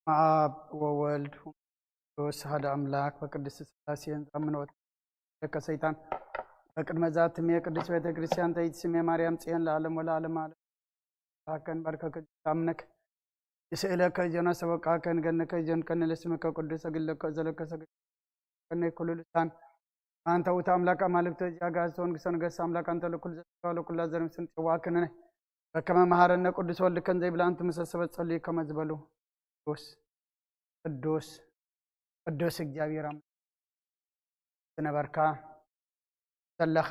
ኣብ ወወልድ ወመንፈስ ቅዱስ ሓደ ኣምላክ በቅድስት ስላሴን ዝኣምን ወት ለከ ሰይጣን በቅድመ ዛትሜ ቅድስት ቤተ ክርስቲያን ተይትስሜ ማርያም ጽዮን ለዓለም ወለዓለም ዓለም። ታከን ባርከከ ታምነክ ይስእለከ ጀና ሰበቃከ ንገነከ ጀንከ ንለስምከ ቅዱስ እግለከ ዘለከ ሰገድ ከነ ኩሉ ልሳን ኣንተ ውእቱ ኣምላክ ኣማልክተ ዚኣጋዝተ ወንግስተ ነገስት ኣምላክ ኣንተ ለኩሉ ዘተባለ ኩላ ዘርምስን ጽዋክንነ በከመ መሃረነ ቅዱስ ወልድከን ዘይብላ ኣንቲ መሰሰበት ጸልዩ ከመ ዝበሉ ቅዱስ ቅዱስ ቅዱስ እግዚኣብሔር ኣምላክ ዝነበርካ ዘለኻ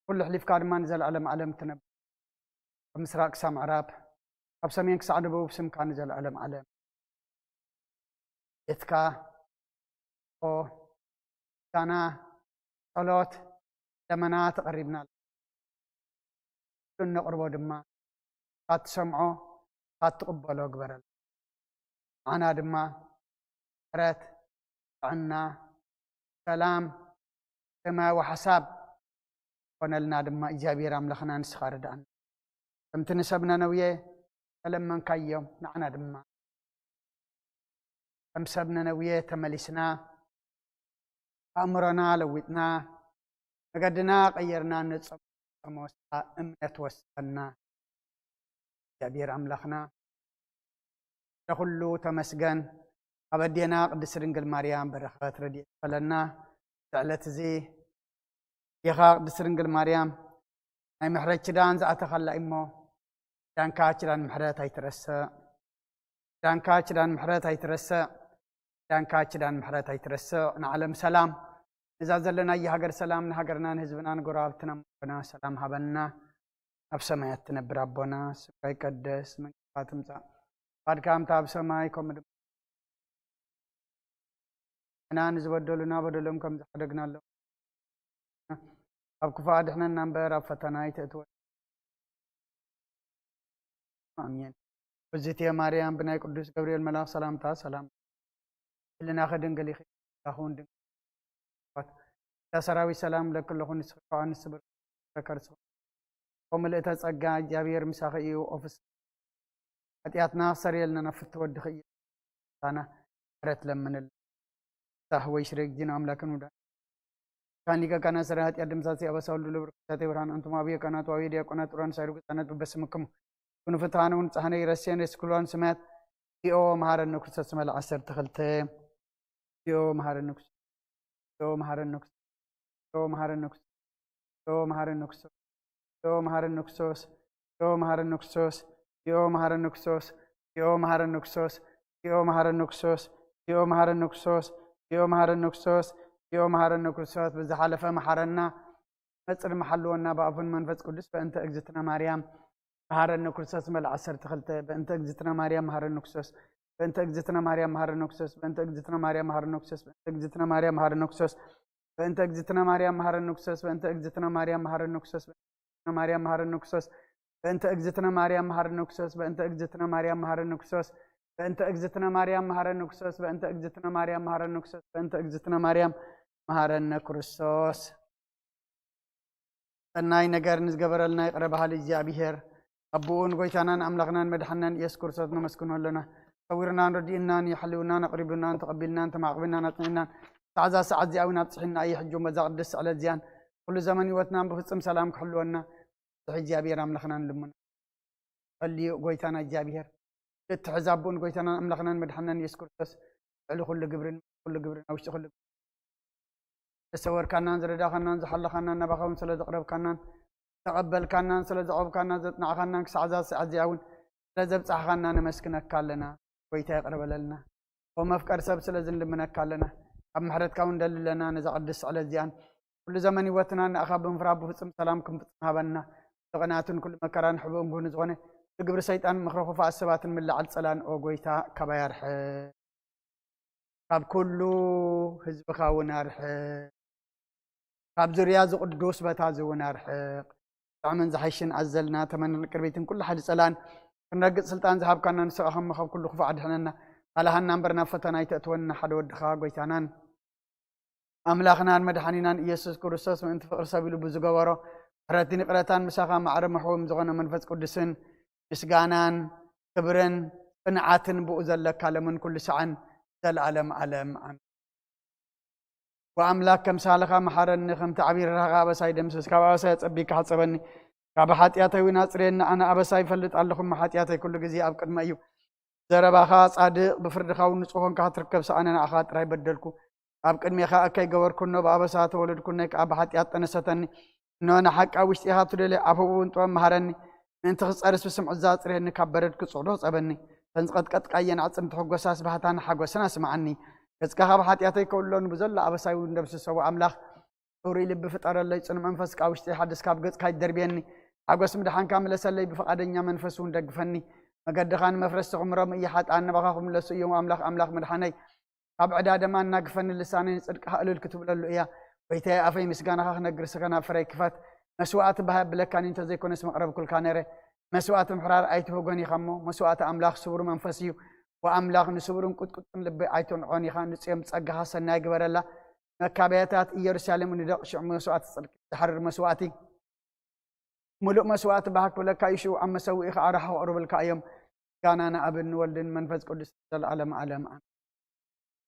ኩሉ ኣሕሊፍካ ድማ ንዘለኣለም ዓለም ትነብር። ካብ ምስራቅ ክሳብ ምዕራብ ካብ ሰሜን ክሳዕ ደቡብ ስምካ ንዘለኣለም ዓለም ቤትካ ኦ ዳና ጸሎት ለመና ተቐሪብና ኣሎ። ኩሉ እነቕርቦ ድማ ካብ ትሰምዖ ካብ ትቕበሎ ግበረልና። ንዓና ድማ ሕረት ጥዕና ሰላም ሰማያዊ ሓሳብ ኮነልና ድማ እግዚኣብሔር ኣምላኽና ንስኻ ርድኣና። ከምቲ ንሰብ ነነውየ ተለመንካዮም ንዓና ድማ ከም ሰብ ነነውየ ተመሊስና ኣእምሮና ለዊጥና መገድና ቀየርና ንጸሞስታ እምነት ወስኸና እግዚኣብሔር ኣምላኽና ለኩሉ ተመስገን። ኣብ ኣዴና ቅድስት ድንግል ማርያም በረኸት ረድኤት ይፈለና። ዕለት እዚ ዲኻ ቅድስት ድንግል ማርያም ናይ ምሕረት ኪዳን ዝኣተኻላ እሞ ኪዳንካ ኪዳን ምሕረት ኣይትረስዕ። ኪዳንካ ኪዳን ምሕረት ኣይትረስዕ። ኪዳንካ ኪዳን ምሕረት ኣይትረስዕ። ንዓለም ሰላም እዛ ዘለናዮ ሃገር ሰላም ንሃገርና ንህዝብና ንጎረባብትና ኣቦና ሰላም ሃበና። ኣብ ሰማያት ትነብር ኣቦና ስምካ ይቀደስ መንግስትካ ትምጻእ። ፍቃድካ ከምታ ኣብ ሰማይ ከምኡ ድማ ንሕና ንዝበደሉና በደሎም ከም ዝሓደግና ኣለዉ ካብ ክፉእ ኣድሕነና እምበር ኣብ ፈተና ኣይተእትወና። ኣሜን። ብዝእቲ ማርያም ብናይ ቅዱስ ገብርኤል መልኣኽ ሰላምታ ሰላም ህልናኺ ድንግል ኢኺ ላኹን ድንግል እታ ሰራዊት ሰላም ለክለኹ ንስኺ ከኣ ንስብር ከርሱ ከምልእተ ጸጋ እግዚኣብሔር ምሳኺ እዩ ኦፍስ ሓጢኣትና ክሰርየልና ናብ ፍትወ ወድኺ ኢየሱስ ምሕረት ለምንልና። ሳህ ወይ ሽሬ ጊዜን ኣምላክን ውዳ ካን ሊቀ ካህናት ሰራይ ኃጢአት ደምሳሴ አበሳ ሁሉ ለብር ቅዱሳት ብርሃን አንቱም አብየ ካህናት ዋዊ ዲያቆናት ጥሩያን ሳይሩ ህጻናት በበስምክሙ ኩኑ ፍትሐነ ወንጽሐነ ይረሴን የስክሏን ስማያት ዲኦ መሐረነ ክርስቶስ መል ዓሰርተ ክልተ ዲኦ መሐረነ ክርስቶስ ዲኦ መሐረነ ክርስቶስ ዲኦ መሐረነ ክርስቶስ ዲኦ መሐረነ ክርስቶስ ዲኦ መሐረነ ክርስቶስ ዲኦ መሐረነ ክርስቶስ ዲኦ መሐረነ ክርስቶስ ዲኦ መሐረነ ክርስቶስ ዲኦ መሐረነ ክርስቶስ ዲኦ መሐረነ ክርስቶስ ዲኦ መሐረነ ክርስቶስ ብዝሓለፈ መሐረና መጽር መሓልወና ብኣፉን መንፈስ ቅዱስ በእንተ እግዝእትነ ማርያም መሐረነ ክርስቶስ መል ዓሰርተ ክልተ በእንተ እግዝእትነ ማርያም መሐረነ ክርስቶስ በእንተ እግዝእትነ ማርያም መሐረነ ክርስቶስ በእንተ እግዝእትነ ማርያም መሐረነ ክርስቶስ በእንተ እግዝእትነ ማርያም መሐረነ ክርስቶስ በእንተ እግዝእትነ ማርያም መሐረነ ክርስቶስ በእንተ እግዝእትነ ማርያም መሐረነ ክርስቶስ በእንተ ማርያም መሐረነ ክርስቶስ በእንተ እግዝእትነ ማርያም መሐረነ ክርስቶስ በእንተ እግዝእትነ ማርያም መሐረነ ክርስቶስ በእንተ እግዝእትነ ማርያም መሐረነ ክርስቶስ በእንተ እግዝእትነ ማርያም መሐረነ ክርስቶስ በእንተ እግዝእትነ ማርያም መሐረነ ክርስቶስ ሰናይ ነገር ንዝገበረልና ይቕረ በሃሊ እግዚኣብሔር ኣቦኡ ንጎይታናን ኣምላኽናን መድሓናን ኢየሱስ ክርስቶስ ነመስግኖ ኣለና። ሰዊርናን ረዲእናን የሕልውናን ኣቕሪቡናን ተቐቢልናን ተማዕቕብናን ኣጽኒዕናን ሰዓዛ ሰዓት እዚኣ እውን ኣብጽሒና እየ ሕጂ በዛ ቅድስቲ ዕለት እዚኣን ኩሉ ዘመን ህይወትናን ብፍጹም ሰላም ክሕልወና ብዝሒ እግዚኣብሔር ኣምላኽና ንልምኖ። ጸልዩ ጎይታና እግዚኣብሔር እቲ ሕዚ ኣቦኡን ጎይታናን ኣምላኽናን መድሓናን ኢየሱስ ክርስቶስ ልዕሊ ኩሉ ግብርን ኩሉ ግብርን ኣብ ውሽጢ ኩሉ ዝሰወርካናን ዝረዳኻናን ዝሓለኻናን ናባኻ እውን ስለ ዘቕረብካናን ዝተቐበልካናን ስለ ዘቕረብካናን ዘጽናዕኻናን ክሳዕ እዛ ሰዓት እዚኣ እውን ስለ ዘብጻሕኻና ነመስግነካ ኣለና። ጎይታ ይቕረ በለልና። ብመፍቀር ሰብ ስለ ዝንልምነካ ኣለና። ኣብ ምሕረትካ እውን ደሊ ኣለና። ነዛ ቅድስቲ ዕለት እዚኣን ኩሉ ዘመን ህይወትና ንኣኻ ብምፍራህ ብፍጹም ሰላም ክንፍጽም ሃበና። ንቕንኣትን ኩሉ መከራን ሕቡእን ጉህን ዝኾነ ብግብሪ ሰይጣን ምኽሪ ክፉኣት ሰባትን ምልዓል ጸላን ኦ ጎይታ ካባይ ኣርሕቕ። ካብ ኩሉ ህዝብኻ እውን ኣርሕቕ። ካብ ዙርያ እዚ ቅዱስ ቦታ እዚ እውን ኣርሕቕ። ጥዕምን ዝሓይሽን ኣዘልና ተመንን ቅርቢትን ኩሉ ሓዲ ጸላን ክንረግጽ ስልጣን ዝሃብካና ንስኻ ከሞ ካብ ኩሉ ክፉእ ኣድሕነና። ኣላሃና እምበር ናብ ፈተና ኣይተእትወና ሓደ ወድኻ ጎይታናን ኣምላኽናን መድሓኒናን ኢየሱስ ክርስቶስ ምእንቲ ፍቕሪ ሰብ ኢሉ ብዝገበሮ ምሕረትን ይቕረታን ምሳኻ ማዕረ መሕውም ዝኾነ መንፈስ ቅዱስን ምስጋናን ክብርን ጽንዓትን ብኡ ዘለካ ለምን ኩሉ ሰዓን ዘለዓለም ዓለም። ኣሜን። ወኣምላክ ከም ሳልኻ መሓረኒ፣ ከምቲ ዓብዪ ርህራኸ ኣበሳይ ደምስስ፣ ካብ ኣበሳይ ኣጸቢካ ሓጸበኒ፣ ካብ ሓጢኣተይ እውን ኣጽርየኒ። ኣነ ኣበሳይ ይፈልጥ ኣለኹ፣ እሞ ሓጢኣተይ ኩሉ ግዜ ኣብ ቅድመ እዩ። ዘረባኻ ጻድቕ፣ ብፍርድኻ እውን ንጹህ ኮንካ ክትርከብ፣ ኣነ ንኣኻ ጥራይ በደልኩ። ኣብ ቅድሜኻ እከይ ገበርኩ፣ እኖ ብኣበሳ ተወለድኩ፣ እኖይ ከኣ ብሓጢኣት ጠነሰተኒ። እኖ ንሓቂ ኣብ ውሽጢኻ ትደልዮ፣ ኣብ ህቡብ እውን ጥበብ መሃረኒ። ምእንቲ ክጸርስ ብስምዒት ዘጽርየኒ፣ ካብ በረድ ክጽዕዶ ጸበኒ። እተን ዝቐጥቀጥካየን ኣዕጽምቲ ሕጎሳስ ባህታን ሓጎስን ኣስምዓኒ። ገጽካ ካብ ሓጢኣተይ ከውሎ፣ ንብዘሎ ኣበሳይ እውን ደምስሶ። ኣምላኽ፣ ጽሩይ ልቢ ፍጠረለይ፣ ጽኑዕ መንፈስ ከኣ ውሽጠይ ሓድስ፣ ካብ ገጽካ ኣይትደርብየኒ። ሓጎስ ምድሓንካ ምለሰለይ፣ ብፍቓደኛ መንፈስ እውን ደግፈኒ። መገድኻ ንመፍረስቲ ክምሮም እየ፣ ሓጥኣን ናባኻ ክምለሱ እዮም። ኣምላኽ፣ ኣምላኽ ምድሓነይ፣ ካብ ዕዳ ደማ እናግፈኒ፣ ልሳነይ ንጽድቅኻ እልል ክትብለሉ እያ። ጎይታየ፣ ኣፈይ ምስጋናኻ ክነግር፣ ስከ ናብ ፍረይ ክፈት። መስዋእቲ ባህ የብለካን እንተዘይኮነስ መቕረብኩልካ ነይረ። መስዋእቲ ምሕራር ኣይትህጎን ኢኻ እሞ፣ መስዋእቲ ኣምላኽ ስቡር መንፈስ እዩ። ወኣምላኽ ንስቡርን ቁጥቁጥን ልቢ ኣይትንዖን ኢኻ። ንጽዮን ብጸጋኻ ሰናይ ግበረላ። መካበያታት ኢየሩሳሌም ንደቕ፣ ሽዑ መስዋእቲ ጽድቂ ዝሓርር መስዋእቲ፣ ምሉእ መስዋእቲ ባህ ክብለካ እዩ። ሽዑ ኣብ መሰውኢ ኸኣ ራሕቕ ቅሩብልካ እዮም። ምስጋና ንኣብን ንወልድን መንፈስ ቅዱስ ዘለኣለም ኣለም ኣሜን።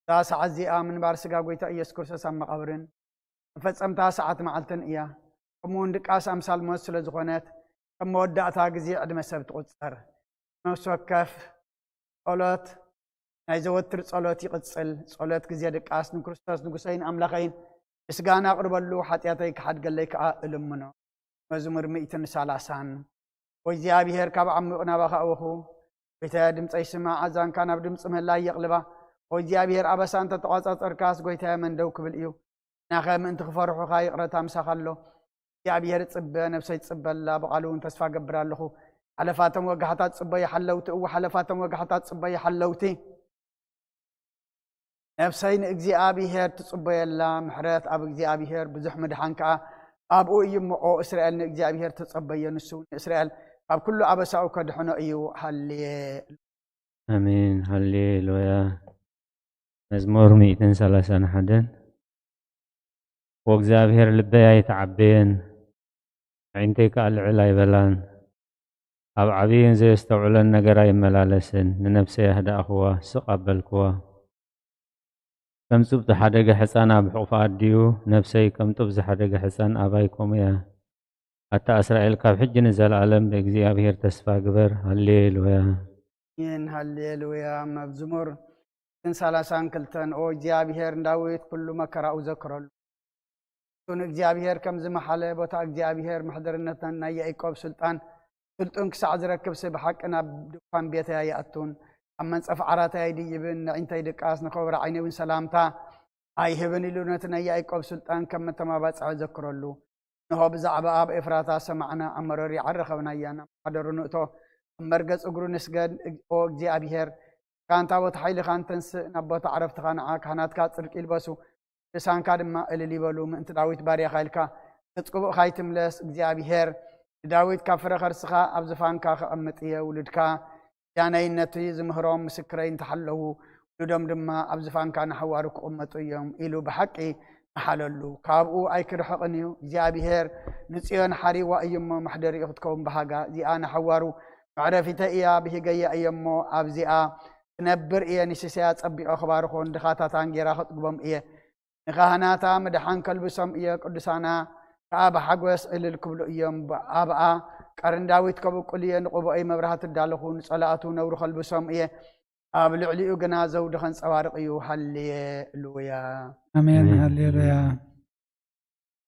እዛ ሰዓት እዚኣ ምንባር ስጋ ጎይታ ኢየሱስ ክርስቶስ ኣብ መቓብርን መፈጸምታ ሰዓት መዓልትን እያ። ከምኡ እውን ድቃስ ኣምሳል ሞት ስለ ዝኾነት፣ ከም መወዳእታ ግዜ ዕድመ ሰብ ትቑጸር። ነፍሲ ወከፍ ጸሎት ናይ ዘወትር ጸሎት ይቕጽል። ጸሎት ግዜ ድቃስ ንክርስቶስ ንጉሰይን ኣምላኸይን ምስጋና ኣቕርበሉ፣ ሓጢኣተይ ክሓድገለይ ከኣ እልምኖ። መዝሙር ሚእትን ሰላሳን። ኦ እግዚኣብሄር፣ ካብ ዓሚቕ ናባኻ እወኹ። ጎይታየ፣ ድምፀይ ስማዕ፣ ኣዛንካ ናብ ድምፂ ምህላይ የቕልባ። ኦ እግዚኣብሄር፣ ኣበሳ እንተተቋጻጸርካስ፣ ጎይታየ፣ መን ደው ክብል እዩ? ናኸ ምእንቲ ክፈርሑኻ ይቕረታ ምሳኻ ኣሎ። እግዚኣብሄር እጽበ፣ ነብሰይ ትጽበ ኣላ፣ ብቓሉ እውን ተስፋ እገብር ኣለኹ። ሓለፋቶም ወጋሕታት ጽበዩ ሓለውቲ፣ እወ፣ ሓለፋቶም ወጋሕታት ጽበዩ ሓለውቲ። ነፍሰይ ንእግዚኣብሄር ትጽበየላ፣ ምሕረት ኣብ እግዚኣብሄር፣ ብዙሕ ምድሓን ከኣ ኣብኡ እዩ እሞ። ኦ እስራኤል፣ ንእግዚኣብሄር ተጸበዮ፣ ንሱ ንእስራኤል ካብ ኩሉ ኣበሳኡ ከድሕኖ እዩ። ሃሌ ኣሜን፣ ሃሌሉያ። መዝሙር ሚእትን ሰላሳን ሓደን። ወእግዚኣብሔር ልበይ ኣይተዓበየን፣ ኣዒንተይ ከኣ ልዕል ኣይበላን። ኣብ ዓብይን ዘየስተውዕሎን ነገር ኣይመላለስን። ንነፍሰይ ኣህደእኽዋ፣ ስቕ ኣበልክዋ። ከም ጽብጡ ሓደገ ሕጻን ኣብ ሕቑፋ ኣዲኡ፣ ነፍሰይ ከም ጡብ ዝሓደገ ሕጻን ኣባይ ከምኡ እያ። ኣታ እስራኤል፣ ካብ ሕጂ ንዘለኣለም ብእግዚኣብሔር ተስፋ ግበር። ሃሌሉያ። ኣሜን፣ ሃሌሉያ። መዝሙር ሰላሳን ክልተን። ኦ እግዚኣብሔር፣ ንዳዊት ኩሉ መከራኡ ዘክረሉ። እሱ ንእግዚኣብሔር ከም ዝመሓለ፣ ቦታ እግዚኣብሔር፣ ምሕደርነትን ናይ ያዕቆብ ስልጣን ስልጡን ክሳዕ ዝረክብሲ፣ ብሓቂ ናብ ድኳን ቤተያ ይኣቱን ኣብ መንጸፍ ዓራተይ ኣይድይብን። ንዒንተይ ድቃስ፣ ንኸውራ ዓይነይ እውን ሰላምታ ኣይህብን ኢሉ ነቲ ናይ ያዕቆብ ስልጣን ከም መተማባጽዒ ዘክረሉ። እንሆ፣ ብዛዕባ ኣብ ኤፍራታ ሰማዕና፣ ኣብ መሮር ይዓር ረኸብናያ። ናብ ማሕደሩ ንእቶ፣ ኣብ መርገጽ እግሩ ንስገድ። ኦ እግዚኣብሔር፣ ካን ታቦት ሓይልኻን ተንስእ፣ ናብ ቦታ ዕረፍትኻ ንዓ። ካህናትካ ጽድቂ ይልበሱ፣ ልሳንካ ድማ እልል ይበሉ። ምእንቲ ዳዊት ባርያኻ ኢልካ፣ ገጽ ቅቡእካ ይትምለስ። እግዚኣብሔር ንዳዊት ካብ ፍረ ከርስኻ ኣብ ዝፋንካ ከቐምጥ እየ። ውሉድካ ዳነይ ነቲ ዝምህሮም ምስክረይ እንተሃለዉ፣ ውሉዶም ድማ ኣብ ዝፋንካ ንሓዋሩ ክቕመጡ እዮም ኢሉ ብሓቂ መሓለሉ። ካብኡ ኣይክርሕቕን እዩ። እግዚኣብሔር ንጽዮን ሓሪዋ እዩ እሞ፣ መሕደሪኡ ክትከውን ብሃጋ። እዚኣ ንሓዋሩ መዕረፊተይ እያ፣ ብሂገያ እየ እሞ ኣብዚኣ ክነብር እየ። ንሲሳያ ጸቢቐ ክባርኾ፣ ንድኻታት ኣንጌራ ከጥግቦም እየ። ንካህናታ ምድሓን ከልብሶም እየ፣ ቅዱሳና ከኣ ብሓጎስ እልል ክብሉ እዮም። ኣብኣ ቀርን ዳዊት ከብቁል እየ፣ ንቕቡኦይ መብራህቲ እዳለኹ፣ ንጸላእቱ ነውሪ ከልብሶም እየ፣ ኣብ ልዕሊኡ ግና ዘውዲ ከንጸባርቕ እዩ። ሃሌሉያ። ኣሜን፣ ኣሜን። ሃሌሉያ።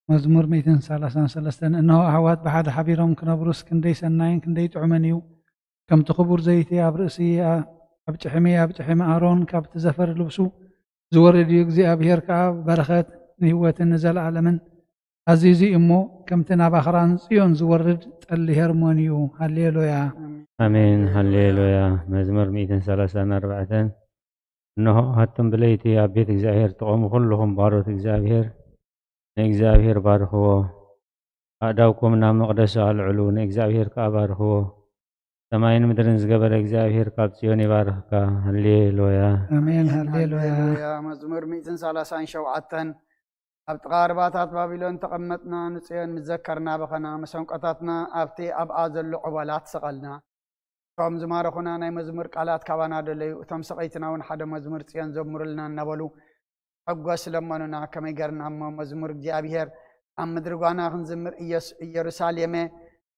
መዝሙር ሚእትን ሰላሳን ሰለስተን። እንሆ፣ ኣሕዋት ብሓደ ሓቢሮም ክነብሩስ ክንደይ ሰናይን ክንደይ ጥዑምን እዩ። ከምቲ ክቡር ዘይቲ ኣብ ርእሲ፣ ኣብ ጭሕሚ፣ ኣብ ጭሕሚ ኣሮን ካብቲ ዘፈር ልብሱ ዝወርድ እዩ። እግዚኣብሔር ከኣ በረኸት ንህይወትን ንዘለኣለምን ኣዚዙ እዩ እሞ፣ ከምቲ ናብ ኣኽራን ጽዮን ዝወርድ ጠሊ ሄርሞን እዩ። ሃሌሉያ። ኣሜን፣ ሃሌሉያ። መዝሙር ሚእትን ሰላሳን ኣርባዕተን። እንሆ፣ ኣቱም ብለይቲ ኣብ ቤት እግዚኣብሔር ትቖሙ ኩልኹም ባሮት እግዚኣብሔር፣ ንእግዚኣብሔር ባርኽዎ። ኣእዳውኩም ናብ መቕደሱ ኣልዕሉ፣ ንእግዚኣብሔር ከኣ ባርኽዎ። ሰማይን ምድርን ዝገበረ እግዚኣብሔር ካብ ጽዮን ይባርኽካ። ሃሌሉያ። ኣሜን፣ ሃሌሉያ። ሃሌሉያ። መዝሙር ሚእትን ሰላሳን ሸውዓተን። ኣብ ጥቓ ርባታት ባቢሎን ተቐመጥና፣ ንጽዮን ምስ ዘከርና በኸና፣ መሰንቆታትና ኣብቲ ኣብኣ ዘሎ ዑበላት ሰቐልና። እቶም ዝማረኹና ናይ መዝሙር ቃላት ካባና ደለዩ፣ እቶም ሰቐይትና እውን ሓደ መዝሙር ጽዮን ዘምሩልና እናበሉ ሕጎስ ለመኑና። ከመይ ገርና እሞ መዝሙር እግዚኣብሔር ኣብ ምድሪ ጓና ክንዝምር? ኢየስ-፣ ኢየሩሳሌመ፣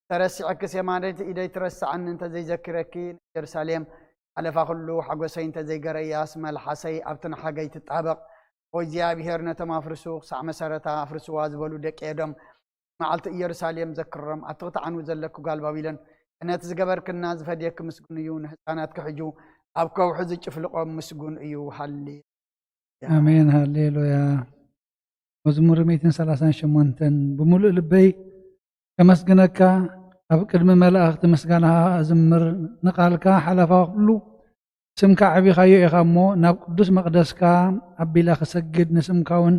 ተረሲዐክስ የማነይቲ ኢደይ ትረስዓኒ እንተ ዘይዘኪረኪ፣ ኢየሩሳሌም፣ ሓለፋ ኩሉ ሓጎሰይ እንተ ዘይገረያስ፣ መልሓሰይ ኣብቲ ንሓገይ ትጣበቕ። ኦ እግዚኣብሔር፣ ነቶም ኣፍርሱ፣ ክሳዕ መሰረታ ኣፍርስዋ ዝበሉ ደቂ ኤዶም፣ መዓልቲ ኢየሩሳሌም ዘክሮም። ኣቲ ክትዓኑ ዘለኪ ጓል ባቢሎን፣ ክህነት ዝገበርክና ዝፈድየኪ ምስጉን እዩ። ንህፃናትኪ ሕጁ ኣብ ከውሒ ዝጭፍልቖም ምስጉን እዩ። ሃሌ ኣሜን፣ ሃሌሉያ። መዝሙር ሚእትን ሰላሳን ሸሞንተን። ብምሉእ ልበይ ከመስግነካ፣ ኣብ ቅድሚ መላእኽቲ ምስጋናኻ እዝምር። ንቓልካ ሓለፋ ኩሉ ስምካ ኣዕቢኻዮ ኢኻ እሞ፣ ናብ ቅዱስ መቕደስካ ኣቢለ ክሰግድ፣ ንስምካ እውን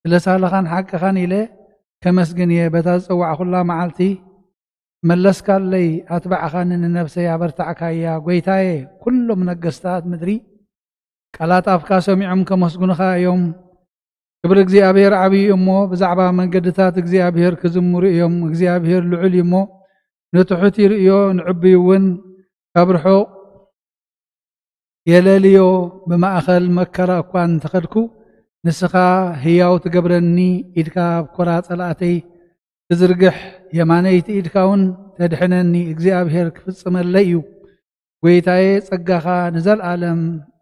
ስለ ሳልኻን ሓቅኻን ኢለ ከመስግን እየ። በታ ዝጸዋዕኩላ መዓልቲ መለስካለይ፣ ኣትባዕኻኒ፣ ንነፍሰይ ኣበርታዕካያ። ጐይታየ፣ ኩሎም ነገስታት ምድሪ ቃላት ኣፍካ ሰሚዖም ከመስግኑኻ እዮም። ክብሪ እግዚኣብሔር ዓብዪ እዩ እሞ፣ ብዛዕባ መንገድታት እግዚኣብሔር ክዝምሩ እዮም። እግዚኣብሔር ልዑል እዩ እሞ፣ ንትሑት ይርእዮ፣ ንዕቡይ እውን ካብ ርሑቕ የለልዮ። ብማእከል መከራ እኳ እንተኸድኩ፣ ንስኻ ህያው ትገብረኒ፣ ኢድካ ኣብ ኮራ ጸላእተይ ትዝርግሕ፣ የማነይቲ ኢድካ እውን ተድሕነኒ። እግዚኣብሔር ክፍጽመለይ እዩ። ጐይታየ፣ ጸጋኻ ንዘለኣለም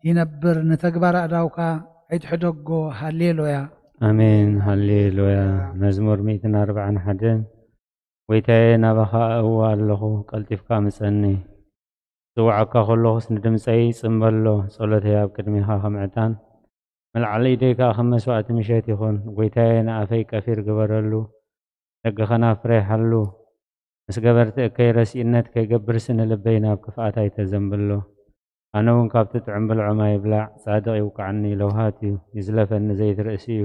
ይነብር፣ ንተግባር ኣእዳውካ ኣይትሕደጎ። ሃሌሉያ። ኣሜን፣ ሃሌሉያ። መዝሙር ሚእትን ኣርባዓን ሓደን። ጐይታየ፣ ናባኻ እእዊ ኣለኹ፣ ቀልጢፍካ ምጸኒ። ዝጽውዓካ ከለኹስ ንድምጸይ ጽምበሎ፣ ጸሎተይ ኣብ ቅድሜኻ ከም ዕጣን፣ መልዓሊ ኢደይ ከኣ ከም መስዋእቲ ምሸት ይኹን። ጐይታየ፣ ንኣፈይ ቀፊር ግበረሉ፣ ደገ ኸናፍረይ ሓሉ። ምስ ገበርቲ እከይ ረሲእነት ከይገብርሲ ንልበይ ናብ ክፍኣት ኣይተዘንብሎ። ኣነ እውን ካብቲ ጥዑም ብልዖም ኣይብላዕ፣ ጻድቕ ይውቅዓኒ፣ ለውሃት እዩ፣ ይዝለፈኒ ዘይትርእሲ እዩ።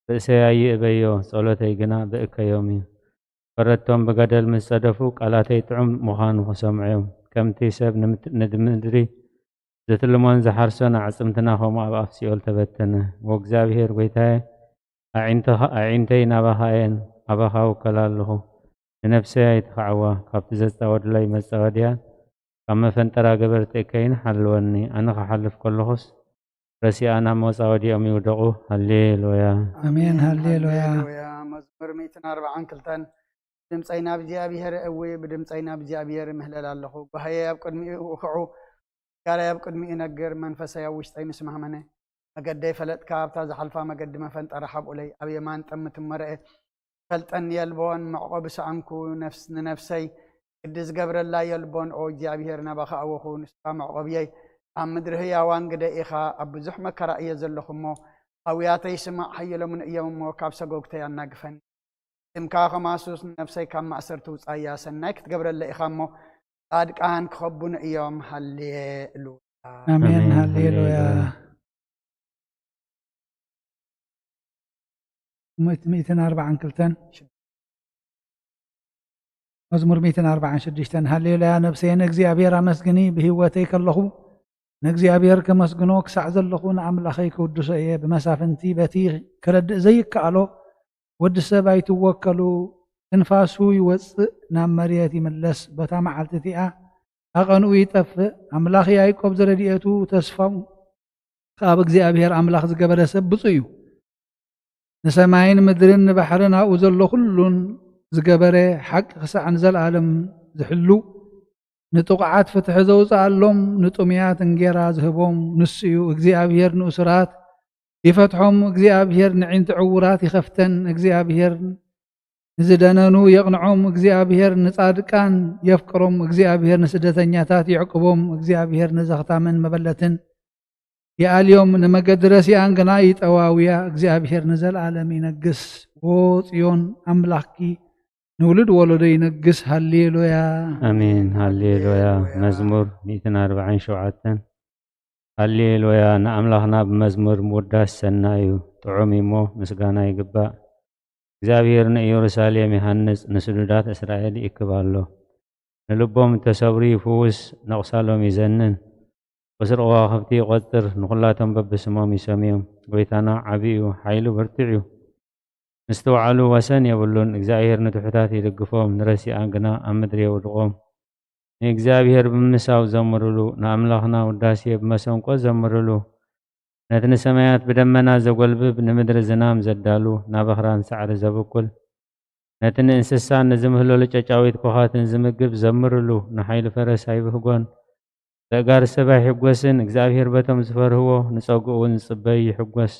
ርእሰይ ኣይእበዮ፣ ጸሎተይ ግና ብእከዮም እዩ። ፈረድቶም ብገደል ምስ ጸደፉ፣ ቃላተይ ጥዑም ምዃኑ ክሰምዑ እዮም። ከምቲ ሰብ ንምት-፣ ንምድሪ ዝትልሞን ዝሓርሶን ኣዕጽምትና ከምኡ ኣብ ኣፍ ሲኦል ተበተነ። ወእግዚኣብሔር ጐይታየ፣ ኣዒንትኻ-፣ ኣዒንተይ ናባኻ እየን፣ ኣባኻ እውከል ኣለኹ። ንነፍሰይ ኣይትኽዓዋ፣ ካብቲ ዘጻወዱለይ መጻወድያን ካብ መፈንጠራ ገበርቲ እከይን ሓልወኒ። ኣነ ክሓልፍ ከለኹስ፣ ረሲኣ ናብ መጻወዲኦም ይውደቑ። ሃሌሉያ። ኣሜን፣ ሃሌሉያ። ሃሌሉያ። መዝሙር ሚእትን ኣርባዓን ክልተን። ብድምጸይ ናብ እግዚኣብሔር እእዊ፣ ብድምጸይ ናብ እግዚኣብሔር እምህለል ኣለኹ። ጓህየይ ኣብ ቅድሚኡ እውክዑ፣ ጋራይ ኣብ ቅድሚኡ ይነግር፣ መንፈሰይ ኣብ ውሽጠይ ምስ ማህመነ። መገደይ ፈለጥካ፣ ኣብታ ዝሓልፋ መገዲ መፈንጠራ ሓብኡለይ፣ ኣብ የማን ጠምትሞ ረኤ። ፈልጠኒ የልቦን፣ መዕቆቢ ሰኣንኩ፣ ነፍስ-፣ ንነፍሰይ ግዲ ዝገብረላ የልቦን። ኦ እግዚኣብሔር፣ ናባኻ ኣወኹ፣ ንስኻ መዕቆብየይ፣ ኣብ ምድሪ ህያዋን ግደ ኢኻ። ኣብ ብዙሕ መከራ እየ ዘለኹ እሞ፣ ኣውያተይ ስማዕ፣ ሓየሎምን እዮም እሞ፣ ካብ ሰጎግተይ ኣናግፈኒ። ስምካ ከማሱስ ንነፍሰይ ካብ ማእሰርቲ ውጻያ። ሰናይ ክትገብረለ ኢኻ እሞ፣ ጻድቃን ክኸቡኒ እዮም። ሃሌሉያ። ኣሜን፣ ኣሜን፣ ሃሌሉያ። ሃሌሉያ። ሚእትን ኣርባዓን ክልተን። መዝሙር ሚእትን ኣርባዓን ሽዱሽተን። ሃሌሉያ፣ ነፍሰየ ንእግዚኣብሔር ኣመስግኒ፣ ብህይወተይ ከለኹ ንእግዚኣብሔር ከመስግኖ፣ ክሳዕ ዘለኹ ንኣምላኸይ ክውድሶ እየ። ብመሳፍንቲ በቲ ክረድእ ዘይከኣሎ ወዲ ሰብ ኣይትወከሉ። ትንፋሱ ይወጽእ፣ ናብ መሬት ይምለስ። በታ መዓልቲ እቲኣ ኣቐንኡ ይጠፍእ። ኣምላኽ ያዕቆብ ዝረድኤቱ ተስፋኡ ካብ እግዚኣብሔር ኣምላኽ ዝገበረ ሰብ ብፁዕ እዩ። ንሰማይን ምድርን ንባሕርን ኣብኡ ዘሎ ኩሉን ዝገበረ፣ ሓቂ ክሳዕ ንዘለኣለም ዝሕሉ፣ ንጥቑዓት ፍትሒ ዘውፅኣሎም፣ ንጥሙያት እንጌራ ዝህቦም ንሱ እዩ። እግዚኣብሔር ንእሱራት ይፈትሖም፣ እግዚኣብሔር ንዒንቲ ዕዉራት ይኸፍተን። እግዚኣብሔር ንዝደነኑ የቕንዖም፣ እግዚኣብሔር ንጻድቃን የፍቅሮም፣ እግዚኣብሔር ንስደተኛታት ይዕቅቦም፣ እግዚኣብሔር ንዘኽታምን መበለትን ይኣልዮም። ንመገዲ ረሲኣን ግና ይጠዋውያ። እግዚኣብሔር ንዘለኣለም ይነግስ። ዎ ጽዮን ኣምላኽኪ ንውሉድ ወለዶ ይነግስ። ሃሌሉያ። ኣሜን። ሃሌሉያ። መዝሙር ሚእትን ኣርባዓን ሸውዓተን። ሃሌሉያ። ንኣምላኽና ብመዝሙር ምውዳስ ሰናይ እዩ፣ ጥዑም እዩ እሞ ምስጋና ይግባእ። እግዚኣብሔር ንኢየሩሳሌም ይሃንጽ፣ ንስዱዳት እስራኤል ይእክብ ኣሎ። ንልቦም እተሰብሩ ይፍውስ፣ ነቑሳሎም ይዘንን። ቁጽሪ ከዋኽብቲ ይቖጽር፣ ንኹላቶም በብስሞም ይሰምዮም። ጐይታና ዓቢ እዩ፣ ሓይሉ ብርቱዕ እዩ። ምስትውዓሉ ወሰን የብሉን። እግዚኣብሔር ንትሑታት ይድግፎም፣ ንረሲኣን ግና ኣብ ምድሪ የውድቖም። ንእግዚኣብሔር ብምምሳው ዘምርሉ፣ ንኣምላኽና ውዳሴ ብመሰንቆ ዘምርሉ፣ ነቲ ንሰማያት ብደመና ዘጎልብብ፣ ንምድሪ ዝናም ዘዳሉ፣ ናብ ኣኽራን ሳዕሪ ዘብቁል፣ ነቲ ንእንስሳን ንዝምህለሉ ጨጫዊት ኮኻትን ዝምግብ ዘምርሉ፣ ንሓይሊ ፈረስ ኣይብህጎን፣ ዘእጋር ሰብ ኣይሕጎስን። እግዚኣብሔር በቶም ዝፈርህዎ፣ ንጸግኡ እውን ዝጽበዩ ይሕጎስ።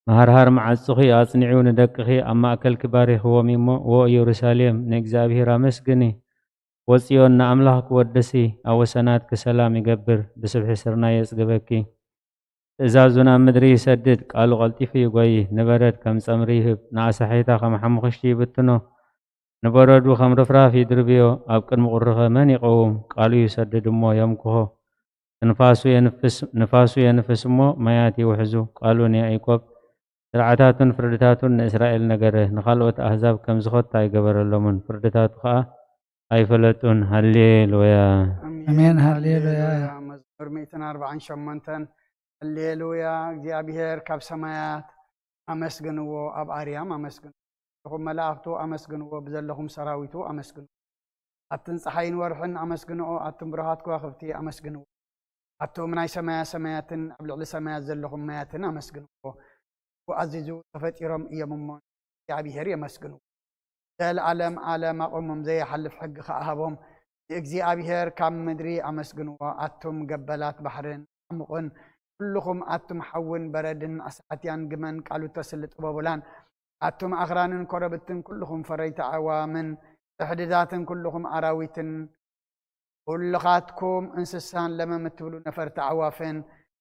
መሃርሃር መዓጹኺ ኣጽኒዑ ንደቅኺ ኣብ ማእከልኪ ባሪኽዎም እሞ፣ ዎ ኢየሩሳሌም፣ ንእግዚኣብሔር ኣመስግኒ። ወጽዮን ንኣምላኽ ክወድሲ፣ ኣብ ወሰናትኪ ሰላም ይገብር፣ ብስብሒ ስርናይ የጽግበኪ። ትእዛዙ ናብ ምድሪ ይሰድድ፣ ቃሉ ቀልጢፉ ይጎዪ፣ ንበረድ ከም ጸምሪ ይህብ፣ ንኣሳሒታ ከም ሓሙኽሽቲ ይብትኖ፣ ንበረዱ ከም ርፍራፍ ይድርብዮ። ኣብ ቅድሚ ቁሪኸ መን ይቐውም? ቃሉ ይሰድድ እሞ የምክኾ። ትንፋሱ የንፍስ-፣ ንፋሱ የንፍስ እሞ ማያት ይውሕዙ። ቃሉ ንያኢቆብ ስርዓታቱን ፍርድታቱን ንእስራኤል ነገረ። ንኻልኦት ኣህዛብ ከም ዝኸቱ ኣይገበረሎምን፣ ፍርድታቱ ኸኣ ኣይፈለጡን። ሃሌሉያ። ኣሜን። ሃሌሉያ። መዝሙር ሚእትን ኣርባዓን ሸሞንተን። ሃሌሉያ። እግዚኣብሔር ካብ ሰማያት ኣመስግንዎ፣ ኣብ ኣርያም ኣመስግንዎ። ዘለኹም መላእኽቱ ኣመስግንዎ፣ ብዘለኹም ሰራዊቱ ኣመስግንዎ። ኣትን ጸሓይን ወርሕን ኣመስግንኦ፣ ኣቱም ብሩሃት ከዋኽብቲ ኣመስግንዎ። ኣቱም ናይ ሰማያ ሰማያትን ኣብ ልዕሊ ሰማያት ዘለኹም ማያትን ኣመስግንዎ። ኣዚዙ ተፈጢሮም እዮም እሞ እግዚኣብሔር የመስግንዎ። ዘልኣለም ዓለም ኣቑሞም፣ ዘይሓልፍ ሕጊ ኸኣ ሃቦም። ንእግዚኣብሔር ካብ ምድሪ ኣመስግንዎ፣ ኣቱም ገበላት ባሕርን ዓሙቕን፣ ኩልኹም ኣቱም ሓውን በረድን ኣሳሕትያን ግመን ቃሉ ተስሊ ጥበቡላን፣ ኣቱም ኣኽራንን ኮረብትን ኩልኹም ፈረይቲ ኣዕዋምን ጽሕድታትን ኩልኹም ኣራዊትን፣ ኩልኻትኩም እንስሳን ለመም እትብሉ ነፈርቲ ኣዕዋፍን፣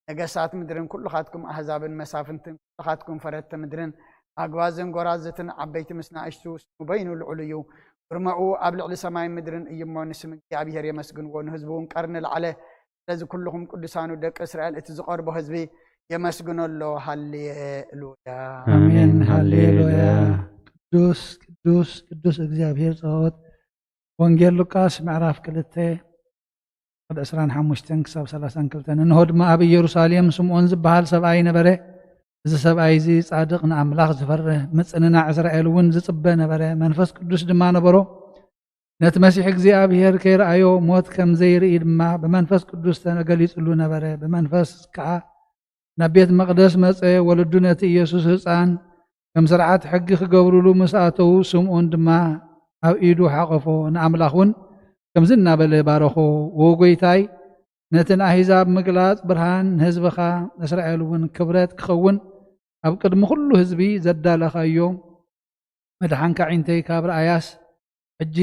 ነገሳት ምድርን ኩልኻትኩም ኣህዛብን መሳፍንትን፣ ኩልኻትኩም ፈረድቲ ምድርን፣ ኣግባዝን ጎራዝትን፣ ዓበይቲ ምስ ንኣሽቱ፣ ስሙ በይኑ ልዑል እዩ። ግርማኡ ኣብ ልዕሊ ሰማይን ምድርን እዩ እሞ፣ ንስም እግዚኣብሔር የመስግንዎ፣ ንህዝቡ እውን ቀርኒ ለዓለ። ስለዚ ኩልኹም ቅዱሳኑ ደቂ እስራኤል፣ እቲ ዝቐርቦ ህዝቢ የመስግኖ ኣሎ። ሃሌሉያ። ኣሜን። ሃሌሉያ። ቅዱስ ቅዱስ ቅዱስ እግዚኣብሔር ጸባኦት። ወንጌል ሉቃስ ምዕራፍ ክልተ ዕስራን ሓሙሽተን ክሳብ ሰላሳን ክልተን። እንሆ ድማ ኣብ ኢየሩሳሌም ስምዖን ዝበሃል ሰብኣይ ነበረ። እዚ ሰብኣይ እዚ ጻድቕ፣ ንኣምላኽ ዝፈርህ፣ ምጽንናዕ እስራኤል እውን ዝጽበ ነበረ። መንፈስ ቅዱስ ድማ ነበሮ። ነቲ መሲሕ እግዚኣብሔር ከይረኣዮ ሞት ከም ዘይርኢ ድማ ብመንፈስ ቅዱስ ተገሊጽሉ ነበረ። ብመንፈስ ከኣ ናብ ቤት መቕደስ መጸ። ወለዱ ነቲ ኢየሱስ ህጻን ከም ስርዓት ሕጊ ክገብሩሉ ምስ ኣተዉ፣ ስምዖን ድማ ኣብ ኢዱ ሓቖፎ፣ ንኣምላኽ እውን ከምዚ እናበለ ባረኾ፣ ዎ ጐይታይ፣ ነቲ ንኣህዛብ ምግላጽ ብርሃን፣ ንህዝብኻ እስራኤል እውን ክብረት ክኸውን ኣብ ቅድሚ ኩሉ ህዝቢ ዘዳለኻዮ መድሓንካ ዒንተይ ካብ ረኣያስ፣ ሕጂ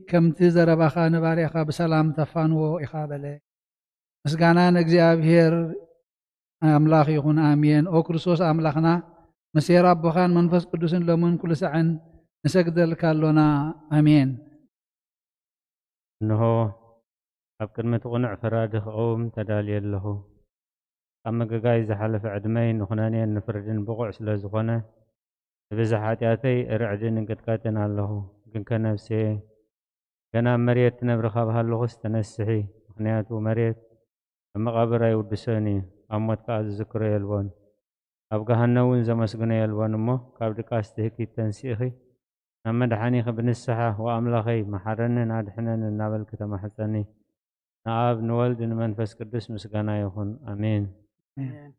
ከምቲ ዘረባኻ ንባርያኻ ብሰላም ተፋንዎ ኢኻ በለ። ምስጋና ንእግዚኣብሔር ኣምላኽ ይኹን፣ ኣሜን። ኦ ክርስቶስ ኣምላኽና፣ ምስ ኄር ኣቦኻን መንፈስ ቅዱስን ሎምን ኩሉ ሳዕን ንሰግደልካ ኣሎና፣ ኣሜን። እንሆ፣ ኣብ ቅድሚ እቲ ቅኑዕ ፈራዲ ክቐውም ተዳልየ ኣለኹ። ኣብ ምግጋይ ዝሓለፈ ዕድመይ ንኹነኔን ንፍርድን ብቑዕ ስለ ዝኾነ፣ ንብዝሒ ሓጢኣተይ ርዕድን እንቅጥቃጥን ኣለኹ። ግንከ ነፍሰየ፣ ገና ኣብ መሬት ትነብሪ ካብ ሃለኹስ ተነስሒ፣ ምኽንያቱ መሬት ኣብ መቓብር ኣይውድሶን እዩ፣ ኣብ ሞት ከኣ ዝዝክሮ የልቦን። ኣብ ገሃነም እውን ዘመስግኖ የልቦን እሞ፣ ካብ ድቃስ ትህኪት ተንሲእኺ፣ ናብ መድሓኒኺ ብንስሓ፣ "ወኣምላኸይ፣ መሓረንን ኣድሕነንን" እናበልኪ ተማሕጸኒ። ንኣብ፣ ንወልድ፣ ንመንፈስ ቅዱስ ምስጋና ይኹን። ኣሜን። ኣሜን።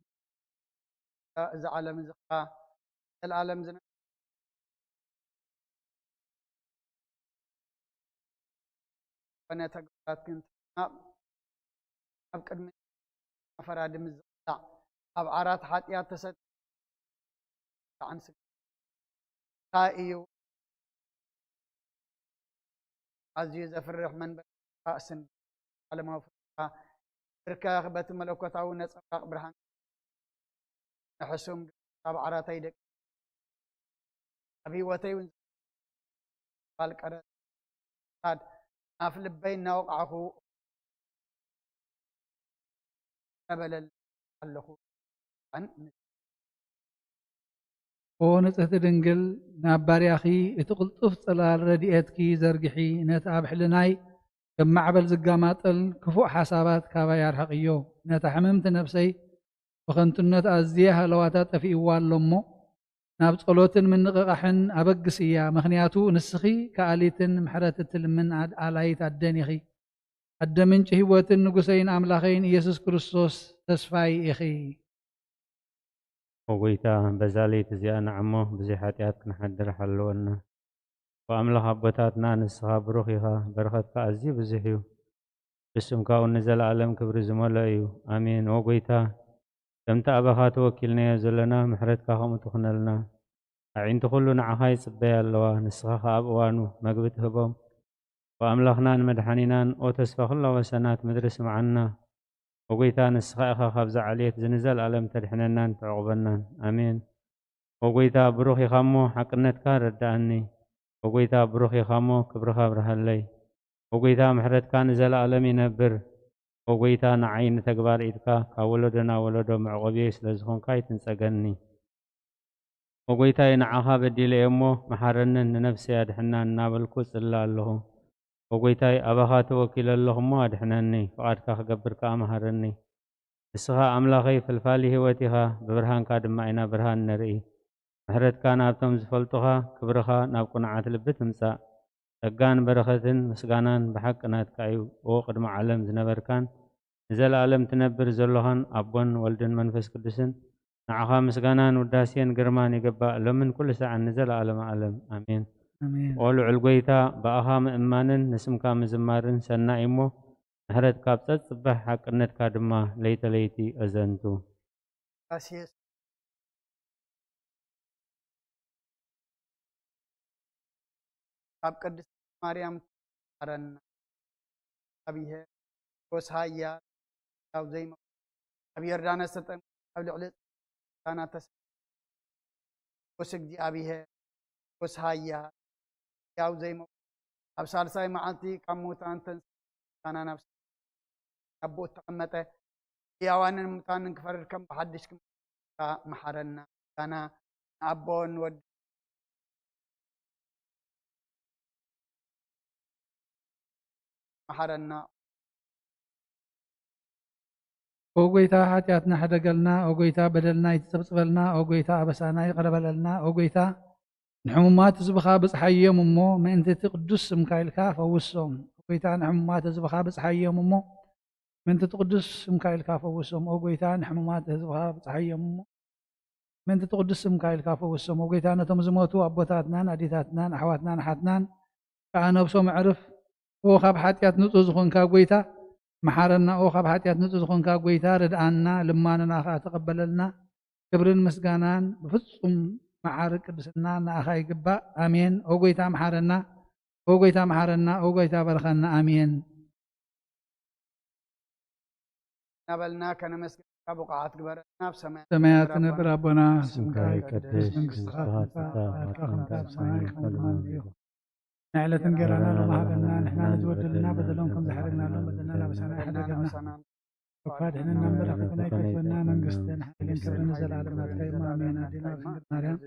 እዚ ዓለም እዚ ኸዓ ዘለኣለም ዝነ-፣ ዝኾነ ተግባራት ግን ናብ፣ ኣብ ቅድሚ ፈራዲ ምስ ዝቕላዕ፣ ኣብ ዓራት ሓጢኣት ተሰ-፣ ጣዕን ስጋ እንታይ እዩ? ኣዝዩ ዘፍርሕ መንበሪ ራእስን ዓለማዊ ፍርድኻ ብርካኽ በቲ መለኮታዊ ነጸብራቕ ብርሃን ንሕሱም ካብ ዓራተይ ደቂ ኣብ ህይወተይ እውን ባል ቀረጻድ ኣፍ ልበይ እናወቃዕኹ ነበለል ኣለኹ። ኦ ንጽህቲ ድንግል፣ ናብ ባርያኺ እቲ ቅልጡፍ ጽላል ረድኤትኪ ዘርግሒ፣ ነቲ ኣብ ሕልናይ ከም ማዕበል ዝጋማጠል ክፉእ ሓሳባት ካባይ ኣርሕቕዮ። ነታ ሕምምቲ ነፍሰይ ብኸንቱነት ኣዝየ ሃለዋታ ጠፊእዋ ኣሎ እሞ፣ ናብ ጸሎትን ምንቕቓሕን ኣበግስ እያ። ምኽንያቱ ንስኺ ከኣሊትን ምሕረት እትልምን ኣድ-፣ ኣላይት ኣደን ኢኺ። ኣደ ምንጪ ህይወትን ንጉሰይን ኣምላኸይን ኢየሱስ ክርስቶስ ተስፋይ ኢኺ። ኦ ጎይታ፣ በዛ ለይቲ እዚኣ ንዓሞ ብዘይ ሓጢኣት ክንሓድር ሓልወና። ኦ ኣምላኽ ኣቦታትና፣ ንስኻ ብሩኽ ኢኻ፣ በረኸትካ ኣዝዩ ብዙሕ እዩ። ብስምካ እውን ንዘለኣለም ክብሪ ዝመልኦ እዩ። ኣሜን። ኦ ጎይታ፣ ከምቲ ኣባኻ ተወኪልናዮ ዘለና፣ ምሕረትካ ከምኡ ትኹነልና። ኣዒንቲ ኩሉ ንዓኻ ይጽበያ ኣለዋ፣ ንስኻ ኸኣ ኣብ እዋኑ መግቢ ትህቦም። ኦ ኣምላኽናን መድሓኒናን፣ ኦ ተስፋ ኩላ ወሰናት ምድሪ፣ ስምዓና። ኦ ጎይታ፣ ንስኻ ኢኻ ካብዛ ዓሌት እዚ ንዘለኣለም ተድሕነናን ተዕቑበናን። ኣሜን። ኦ ጎይታ፣ ብሩኽ ኢኻ እሞ ሓቅነትካ ረድኣኒ። ኦ ጎይታ፣ ብሩኽ ኢኻ እሞ ክብርኻ ኣብርሃለይ። ኦ ጎይታ፣ ምሕረትካ ንዘለኣለም ይነብር። ኦ ጎይታ፣ ንዓይ ንተግባር ኢድካ ካብ ወለዶ ናብ ወለዶ መዕቆብየይ ስለ ዝኾንካ ኣይትንጸገኒ። ኦ ጎይታይ፣ ንዓኻ በዲለ እየ እሞ መሓረንን ንነፍሰይ ኣድሕናን እናበልኩ እጽሊ ኣለኹ። ኦ ጎይታይ፣ ኣባኻ ተወኪለ ኣለኹ እሞ ኣድሕነኒ፣ ፍቓድካ ክገብር ከኣ መሃረኒ። ንስኻ ኣምላኸይ ፈልፋሊ ህይወት ኢኻ፣ ብብርሃንካ ድማ ኢና ብርሃን ንርኢ። ምሕረትካ ናብቶም ዝፈልጡኻ፣ ክብርኻ ናብ ቅኑዓት ልቢ ትምጻእ። ጸጋን በረኸትን ምስጋናን ብሓቂ ናትካ እዩ። ኦ ቅድሚ ዓለም ዝነበርካን ንዘለኣለም ትነብር ዘሎኻን ኣቦን ወልድን መንፈስ ቅዱስን፣ ንዓኻ ምስጋናን ውዳሴን ግርማን ይግባእ፣ ሎምን ኩሉ ሰዓን ንዘለኣለመ ዓለም። ኣሜን። ኣሜን። ኦ ልዑል ጐይታ፣ ብኣኻ ምእማንን ንስምካ ምዝማርን ሰናይ እሞ፣ ምሕረትካ ኣብ ጸጽባሕ ሓቅነትካ ድማ ለይተ ለይቲ ኣዘንቱ። ቀሲስ ኣብ ቅድስት ማርያም ትማረና። እግዚኣብሔር ጎስ ሃያ ያው ዘይመ-፣ ኣብ ዮርዳኖስ ተጠምቀ፣ ኣብ ልዕሊ ጻና ተሰ-፣ ጎስ እግዚኣብሔር ጎስ ሃያ ያው ዘይመ-፣ ኣብ ሳልሳይ መዓልቲ ካብ ሙታን ተንስ-፣ ጻና ናብ ስ-፣ ኣቦኡ እተቐመጠ፣ ህያዋንን ሙታንን ክፈርድ ከም ብሓድሽ ክም-፣ መሓረና። ጻና ንኣቦ ንወድ መሓረና። ኦ ጎይታ፣ ሓጢኣትና ሕደገልና። ኦ ጎይታ፣ በደልና ይትጸብጽበልና። ኦ ጎይታ፣ ኣበሳና ይቕረ በለልና። ኦ ጎይታ፣ ንሕሙማት ህዝብኻ ብጽሓዮም እሞ፣ ምእንቲ እቲ ቅዱስ ስምካ ኢልካ ፈውሶም። ኦ ጎይታ፣ ንሕሙማት ህዝብኻ ብጽሓዮም እሞ፣ ምእንቲ እቲ ቅዱስ ስምካ ኢልካ ፈውሶም። ኦ ጎይታ፣ ንሕሙማት ህዝብኻ ብጽሓዮም እሞ፣ ምእንቲ እቲ ቅዱስ ስምካ ኢልካ ፈውሶም። ኦ ጎይታ፣ ነቶም ዝሞቱ ኣቦታትናን ኣዴታትናን ኣሕዋትናን ኣሓትናን ከኣ ነብሶም ኣዕርፍ። ኦ ካብ ሓጢኣት ንጹህ ዝኾንካ ጎይታ፣ መሓረና። ኦ ካብ ሓጢኣት ንጹህ ዝኾንካ ጎይታ፣ ርድኣና፣ ልማኖና ከኣ ተቐበለልና። ክብርን ምስጋናን ብፍጹም መዓር ቅድስና ንኣኻ ይግባእ። ኣሜን። ኦ ጎይታ፣ መሓረና። ኦ ጎይታ፣ መሓረና። ኦ ጎይታ፣ በርኸና። ኣሜን። እናበልና ከነመስግንካ ብቑዓት ግበረና። ኣብ ሰማያት ሰማያት ትነብር ኣቦና፣ ስምካ ይቀደስ፣ መንግስትኻ ትምጻእ፣ ፍቓድካ ከምቲ ኣብ ሰማይ ከምኡ ንዕለት እንጌራና ሎሚ ሃበና፣ ንሕና ንዝበደሉና በደሎም ከም ዝሓረግናሎም በደልና ኣበሳና ኣይሕደገና። እኳ ድሕንና እምበር፣ ፈተና ኣይፈትወና። መንግስትን ሓይልን ክብርን ንዘለኣለም ናትካ እዩ። ኣሜን። ኣዴና ድንግል ማርያም፣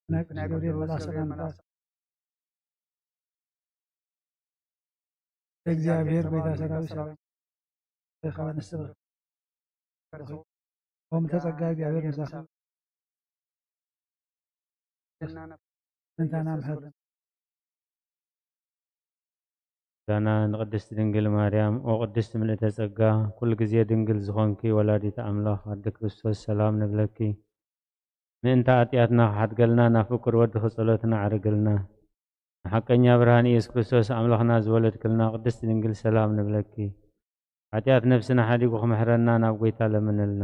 ናይ ቅዱስ ገብርኤል መልኣክ ሰላምታ፣ እግዚኣብሔር ጎይታ ሰራዊት ሰራዊት ኸበ ንስብር ኦም ተጸጋ እግዚኣብሔር ምሳኻ። እንታና ምሕረት ዛና ንቅድስቲ ድንግል ማርያም። ኦ ቅድስቲ ምልእተ ጸጋ፣ ኩሉ ግዜ ድንግል ዝኾንኪ ወላዲተ ኣምላኽ ኣደ ክርስቶስ ሰላም ንብለኪ። ምእንቲ ሓጢኣትና ክሓድገልና ናብ ፍቁር ወድኺ ጸሎትና ኣዕርግልና። ንሓቀኛ ብርሃን ኢየሱስ ክርስቶስ ኣምላኽና ዝወለድክልና ቅድስቲ ድንግል ሰላም ንብለኪ። ሓጢኣት ነፍስና ሓዲጉ ክምሕረና ናብ ጐይታ ለምንልና።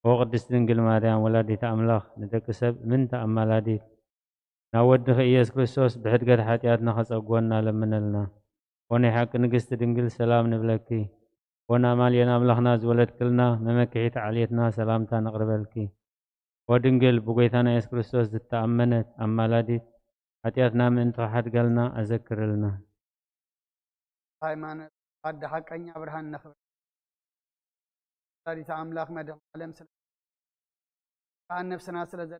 ኦ ቅድስቲ ድንግል ማርያም ወላዲተ ኣምላኽ፣ ንደቂ ሰብ እምንቲ ኣማላዲት፣ ናብ ወድኺ ኢየሱስ ክርስቶስ ብሕድገት ሓጢኣትና ኸጸግወና ለምነልና። ኦ ናይ ሓቂ ንግስቲ ድንግል ሰላም ንብለኪ። ኦ ንኣማልኤል ኣምላኽና ዝወለድክልና መመክሒት ዓሌትና ሰላምታ ነቕርበልኪ። ኦ ድንግል ብጐይታና ኢየሱስ ክርስቶስ ዝተኣመነት ኣማላዲት፣ ሓጢኣትና ምእንቲ ኽሓድገልና ኣዘክርልና። ሃይማኖት ኣደ ሓቀኛ ብርሃን ነኽብር። ወላዲተ ኣምላኽ መድኃኔ ዓለም ስለ ከኣ ነፍስና ስለ ዘ-፣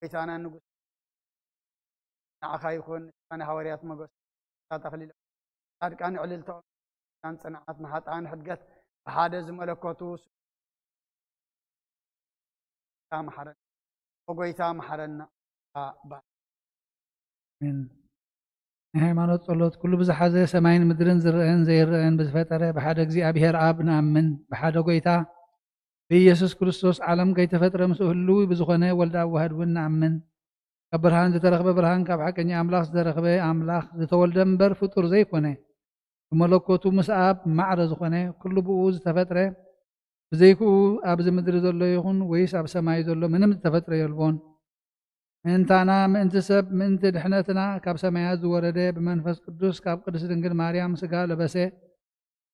ጐይታና ንጉስ ንዓኻ ይኹን፣ ንስኻ ንሃዋርያት ሞገስ፣ ንስኻ ተኽሊሎም ጻድቃን ዕልልታኦም፣ ንጽንዓት ንኃጥኣን ሕድገት ብሓደ ዝመለኮቱ ታ መሓረን። ኦጎይታ መሓረና። ኣሜን። ናይ ሃይማኖት ጸሎት። ኩሉ ብዝሓዘ ሰማይን ምድርን ዝረአን ዘይረአን ብዝፈጠረ ብሓደ እግዚኣብሔር ኣብ ንኣምን። ብሓደ ጎይታ ብኢየሱስ ክርስቶስ ዓለም ከይተፈጥረ ምስኡ ህልው ብዝኾነ ወልድ ኣዋህድ እውን ንኣምን። ካብ ብርሃን ዝተረኽበ ብርሃን፣ ካብ ሓቀኛ ኣምላኽ ዝተረኽበ ኣምላኽ፣ ዝተወልደ እምበር ፍጡር ዘይኮነ፣ ብመለኮቱ ምስ ኣብ ማዕረ ዝኾነ፣ ኩሉ ብኡ ዝተፈጥረ፣ ብዘይክኡ ኣብዚ ምድሪ ዘሎ ይኹን ወይስ ኣብ ሰማይ ዘሎ ምንም ዝተፈጥረ የልቦን። ምእንታና፣ ምእንቲ ሰብ፣ ምእንቲ ድሕነትና ካብ ሰማያት ዝወረደ፣ ብመንፈስ ቅዱስ ካብ ቅድስት ድንግል ማርያም ስጋ ለበሰ፣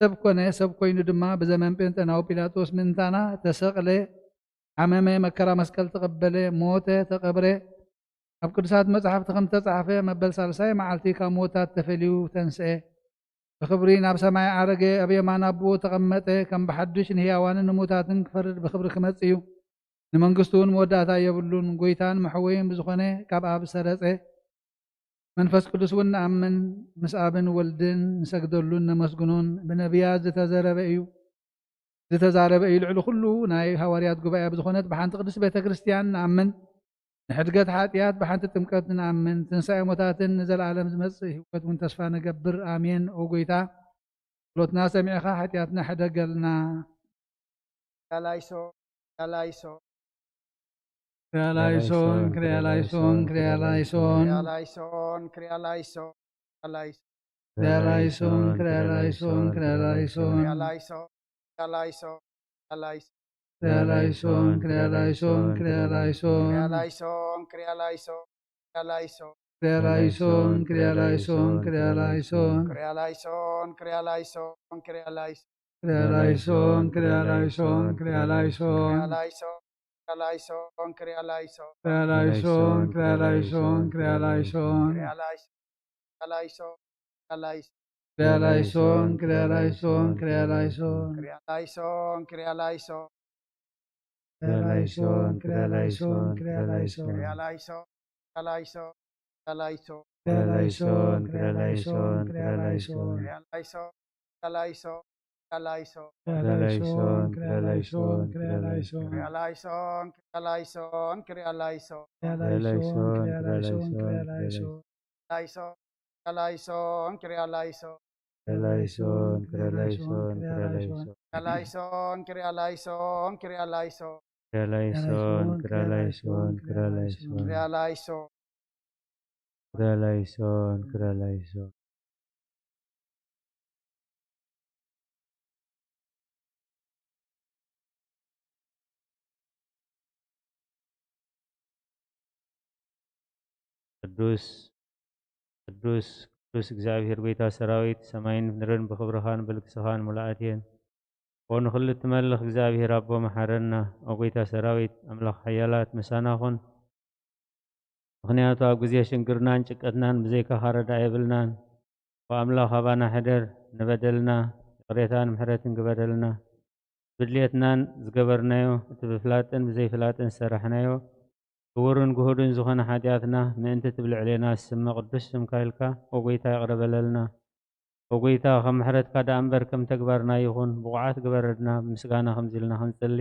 ሰብ ኮነ፣ ሰብ ኮይኑ ድማ ብዘመን ጴንጠናዊ ጲላጦስ ምእንታና ተሰቕለ፣ ሓመመ፣ መከራ መስቀል ተቐበለ፣ ሞተ፣ ተቐብረ። ኣብ ቅዱሳት መጻሕፍቲ ከም ተጻሕፈ፣ መበል ሳልሳይ መዓልቲ ካብ ምዉታት ተፈልዩ ተንስኤ። ብኽብሪ ናብ ሰማይ ዓረገ፣ ኣብ የማን ኣቦኡ ተቐመጠ። ከም ብሓድሽ ንህያዋንን ንሙታትን ክፈርድ ብኽብሪ ክመጽእ እዩ። ንመንግስቱ እውን መወዳእታ የብሉን። ጎይታን መሕወይን ብዝኾነ ካብ ኣብ ሰረጸ። መንፈስ ቅዱስ እውን ንኣምን፣ ምስ ኣብን ወልድን ንሰግደሉን ነመስግኖን። ብነቢያት ዝተዘረበ እዩ። ዝተዛረበ እዩ። ልዕሊ ኩሉ ናይ ሃዋርያት ጉባኤ ብዝኾነት ብሓንቲ ቅድስት ቤተ ክርስቲያን ንኣምን። ንሕድገት ሓጢኣት ብሓንቲ ጥምቀት ንኣምን። ትንሳኤ ሞታትን ንዘለኣለም ዝመጽእ ህይወት እውን ተስፋ ንገብር። ኣሜን። ኦ ጎይታ፣ ጸሎትና ሰሚዕኻ ሓጢኣትና ሕደገልና። ያላይሶ ያላይሶ ክሪያላይሶን ክሪያላይሶን ክሪያላይሶን ያላይሶን ክሪያላይሶ ያላይሶ ክሪያላይሶን ክሪያላይሶን ክሪያላይሶን ያላይሶ ያላይሶ ያላይሶ ክሪያላይሶን ክሪያላይሶን ክሪያላይሶን ያላይሶን ክሪያላይሶ ያላይሶ ክሪያላይሶን ክሪያላይሶን ክሪያላይሶን ክሪያላይሶን ክሪያላይሶን ክሪያላይሶ ክሪያላይሶን ክሪያላይሶን ክሪያላይሶን ክሪያላይሶ ክሪያላይሶን ክሪያላይሶ ክሪያላይሶን ክሪያላይሶን ክሪያላይሶን ክሪያላይሶ ክሪያላይሶ ክሪያላይሶን ክሪያላይሶን ክሪያላይሶን ክሪያላይሶን ክሪያላይሶ ክሪያላይሶን ክሪያላይሶን ክሪያላይሶን ክሪያላይሶ ክሪያላይሶ ክሪያላይሶ ክሪያላይሶን ክሪያላይሶን ክሪያላይሶን ክሪያላይሶ ክሪያላይሶ ክሪያላይሶ ክሪያላይሶን ክሪያላይሶን ክሪያላይሶን ክሪያላይሶን ክሪያላይሶን ክሪያላይሶ ክሪያላይሶን ክሪያላይሶን ክሪያላይሶን ክሪያላይሶን ክሪያላይሶ ክሪያላይሶን ክሪያላይሶን ክሪያላይሶን ክሪያላይሶን ክሪያላይሶን ክሪያላይሶ ክሪያላይሶን ክሪያላይሶን ክሪያላይሶን ክሪያላይሶ ክሪያላይሶን ክሪያላይሶን ቅዱስ ቅዱስ ቅዱስ እግዚኣብሔር ጐይታ ሰራዊት፣ ሰማይን ምድርን ብኽብርኻን ብልግስኻን ምሉኣት እየን። ኦ ንኹሉ እትመልኽ እግዚኣብሔር ኣቦ፣ መሓረና። ኦ ጐይታ ሰራዊት፣ ኣምላኽ ሓያላት፣ ምሳና ኹን። ምኽንያቱ ኣብ ግዜ ሽግርናን ጭንቀትናን ብዘይካኻ ረዳኢ የብልናን። ኦ ኣምላኽ፣ ኣባና ሕደር፣ ንበደልና ይቕሬታን ምሕረትን ግበረልና። ብድልየትናን ዝገበርናዮ፣ እቲ ብፍላጥን ብዘይፍላጥን ዝሰራሕናዮ፣ ክቡርን ግሁድን ዝኾነ ሓጢኣትና ምእንቲ እቲ ብልዕሌና ዝስመ ቅዱስ ስምካ ኢልካ፣ ኦ ጐይታ፣ ይቕረ በለልና። ኦ ጐይታ፣ ከም ምሕረትካ ደኣ እምበር ከም ተግባርና ኣይኹን፣ ብቑዓት ግበረልና፣ ብምስጋና ከምዚ ኢልና ክንጽሊ።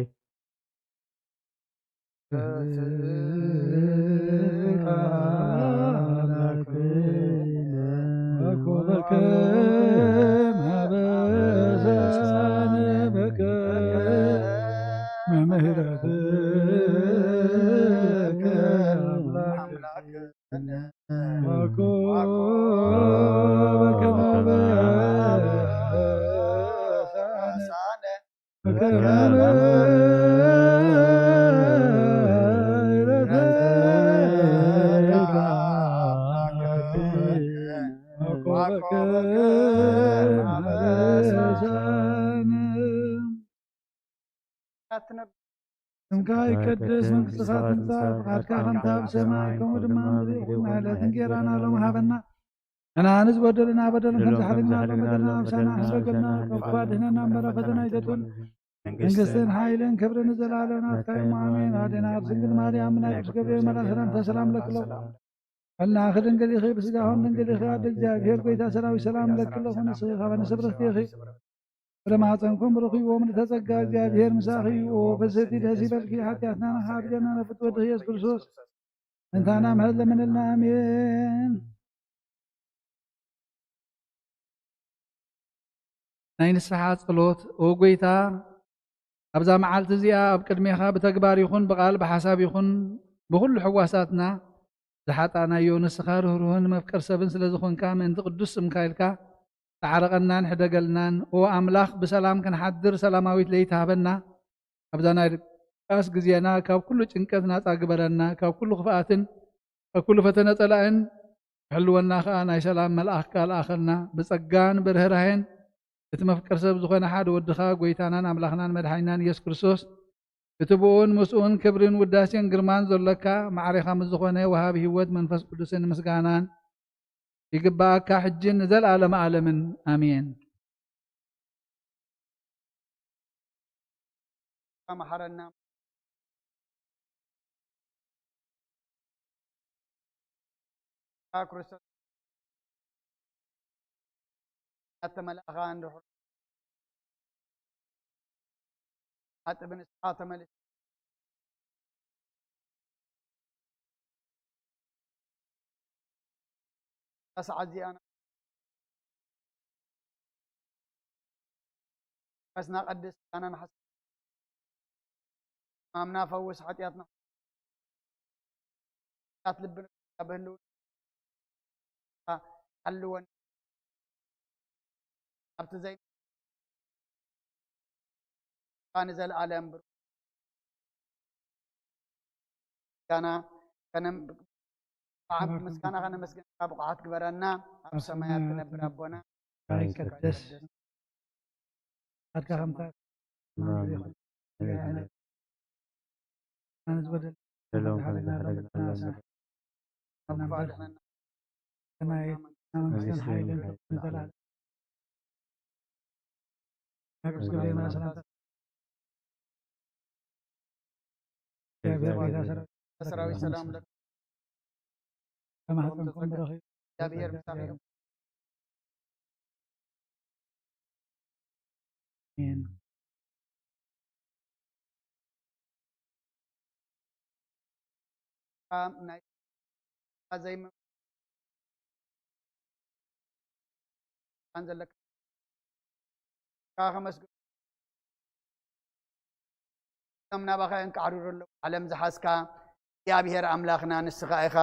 ስምካ ይቀደስ፣ መንግስትኻ ትምጻእ፣ ፍቓድካ ከምታ ኣብ ሰማይ ከምኡ ድማ ኣብ ምድሪ ይኹን። ዕለት እንጌራና ሎሚ ሃበና፣ ንሕና ንዝበደሉና በደሎም ከም ዝሓለግና ሎም በደልና ምሳና ሕሰገልና፣ ካብ ክፉእ ኣድሕነና እምበር ኣብ ፈተና ኣይተእትወና። መንግስትን ሓይልን ክብርን ንዘለኣለም ናትካ እዩ፣ ኣሜን። ኣዴና ኣብ ድንግል ማርያም ናይ ቅዱስ ገብርኤል መልኣክ ሰላምታ ሰላም ለክሎ። ሕልናኺ ድንግል ኢኺ፣ ብስጋኹን ድንግል ኢኺ፣ ኣደ እግዚኣብሔር ጐይታ ሰራዊት ሰላም ለክሎ። ንስኺ ካብ ኣንስቲ ብርኽቲ ኢኺ፣ ፍረ ማህፀንኩም ብሩኽ እዩ። ምልዕተ ጸጋ እግዚኣብሔር ምሳኺ እዩ። ኦ ፍስሕቲ ደስ ይበልኪ፣ ሓጢኣትና ንሓድገና ነፍት ወድኺ ኢየሱስ ክርስቶስ ምእንታና ምሕረት ለምንልና። ኣሜን። ናይ ንስሓ ጸሎት። ኦ ጎይታ፣ ኣብዛ መዓልቲ እዚኣ ኣብ ቅድሜኻ ብተግባር ይኹን ብቓል ብሓሳብ ይኹን ብኹሉ ሕዋሳትና ዝሓጣናዮ፣ ንስኻ ርህሩህን መፍቀር ሰብን ስለ ዝኾንካ፣ ምእንቲ ቅዱስ ስምካ ኢልካ ተዓረቐናን ሕደገልናን። ኦ ኣምላኽ፣ ብሰላም ክንሓድር ሰላማዊት ለይቲ ሃበና። ኣብዛ ናይ ድቃስ ግዜና ካብ ኩሉ ጭንቀት ናጻ ግበረና። ካብ ኩሉ ክፍኣትን ካብ ኩሉ ፈተነ ጸላእን ክሕልወና ከኣ ናይ ሰላም መልኣኽካ ልኣኸልና። ብጸጋን ብርህራሄን እቲ መፍቀር ሰብ ዝኾነ ሓደ ወድኻ፣ ጎይታናን ኣምላኽናን መድሓኒናን ኢየሱስ ክርስቶስ፣ እቲ ብኡን ምስኡን ክብርን ውዳሴን ግርማን ዘሎካ፣ ማዕሬኻ ምስ ዝኾነ ወሃቢ ህይወት መንፈስ ቅዱስን ምስጋናን ይግብኣካ፣ ሕጅን ንዘለኣለመ ዓለምን። ኣሜን። መሓረና። ክርስቶስ እናተመልኣኻ እንድሕር ሓጥብ ንስኻ ተመልስ። እዛ ሰዓት እዚኣ መንፈስና ቀድስ፣ ቃና ንሓስ ማምና ፈውስ፣ ሓጢኣትና ሓጢኣት ልብና ብህልው ሓልወን ኣብቲ ዘይ ንዘለኣለም ብሩ ምስጋና ከነም-፣ ብዓብ-፣ ምስጋና ከነመስግነካ ብቑዓት ግበረና። ኣብ ሰማያት ትነብር ኣቦና፣ ይትቀደስ ስምካ፣ ሰራዊት ሰላም ለኩም። ከማህፀንኩም ብረኺቡ። እግዚኣብሔር ምሳኺ ይኹን። ኣሜን። ካብ ናይ ዘይመ-፣ ዘለካ ከመስግን እቶም ናባኻ የንቃዕርሩ ኣለዉ። ዓለም ዝሓዝካ እግዚኣብሔር ኣምላኽና ንስኻ ኢኻ።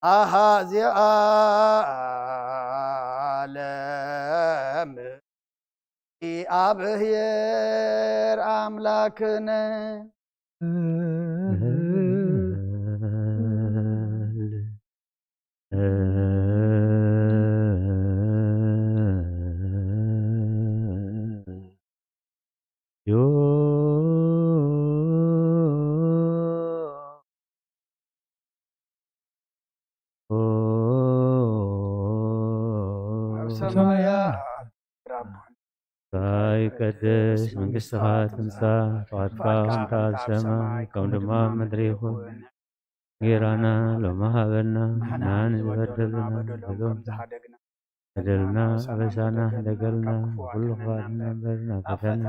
ኣሃዚ ዓለም እግዚኣብሔር ኣምላክነ። ይቀደስ፣ መንግስትኻ ትምጻእ፣ ፍቓድካ ከምታ ኣብ ሰማይ ከም ድማ ኣብ ምድሪ ይኹን። ጌራና ሎሚ ሃበና፣ ንሕና ንዝበደሉና በደልና ኣበሳና፣ ሕደገልና፣ ኩሉ ክፋእ ነበር፣ ናብ ፈተና።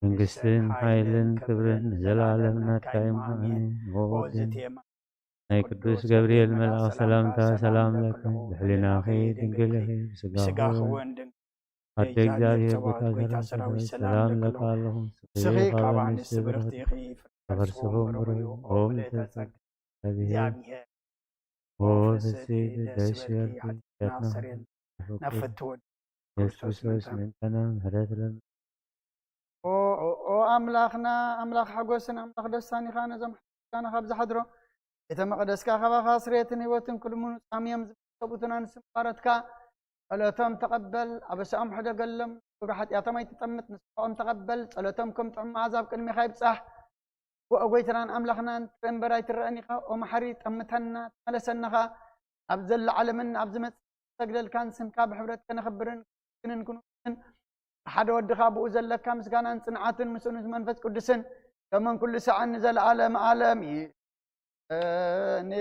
መንግስትን ሓይልን ክብርን ንዘለኣለም ናትካ እዩ። ኣሜን። ኦ ናይ ቅዱስ ገብርኤል መልኣኽ ሰላምታ፣ ሰላም ለኪ፣ ብሕሊናኺ ድንግል ኢኺ፣ ብስጋኺ እውን ድንግል፣ ኣደ እግዚኣብሔር፣ ጎይታ ሰራዊት፣ ሰላም ለኪ ኣለኹ። ንስኺ ካብ ኣንስቲ ብርኽቲ ኢኺ፣ ፍረ ከርስኹም ብሩኽ እዩ። ኦ ምልዕተ ጸጋ፣ እግዚኣብሔር ኦ ፍስሕቲ ደስ ይበልኪ፣ ሓጢኣትና ኣስተሰርየልና። ናብ ፍትወ የሱስ ክርስቶስ ምእንታና ምሕረት ለምን። ኦ፣ ኦ፣ ኦ ኣምላኽና፣ ኣምላኽ ሓጎስን ኣምላኽ ደስታን ኢኻ። ነዞም ሓጢኣትና ካብ ዝሓድሮ ቤተ መቕደስካ ካባኻ ስርየትን ህይወትን ክልምኑ ጻምዮም ዝመጹ ሰብኡትን ኣንስትን ባሮትካ ጸሎቶም ተቐበል፣ ኣበሳኦም ሕደገሎም፣ ግብሪ ሓጢኣቶም ኣይትጠምት፣ ንስሓኦም ተቐበል፣ ጸሎቶም ከም ጥዑም መኣዛ ኣብ ቅድሜኻ ይብጻሕ። ኦ ጎይታናን ኣምላኽናን፣ ትርኢ እምበር ኣይትረኣን ኢኻ። ኦ መሓሪ፣ ጠምተና፣ ተመለሰና ኸኣ። ኣብ ዘሎ ዓለምን ኣብ ዝመጽእ ሰግደልካን ስምካ ብሕብረት ከነኽብርን ክንክንን ክንውስን፣ ብሓደ ወድኻ ብኡ ዘለካ ምስጋናን ጽንዓትን ምስኡ ንመንፈስ ቅዱስን ከመን ኩሉ ሰዓን ንዘለዓለም ዓለም ይእዘኒ።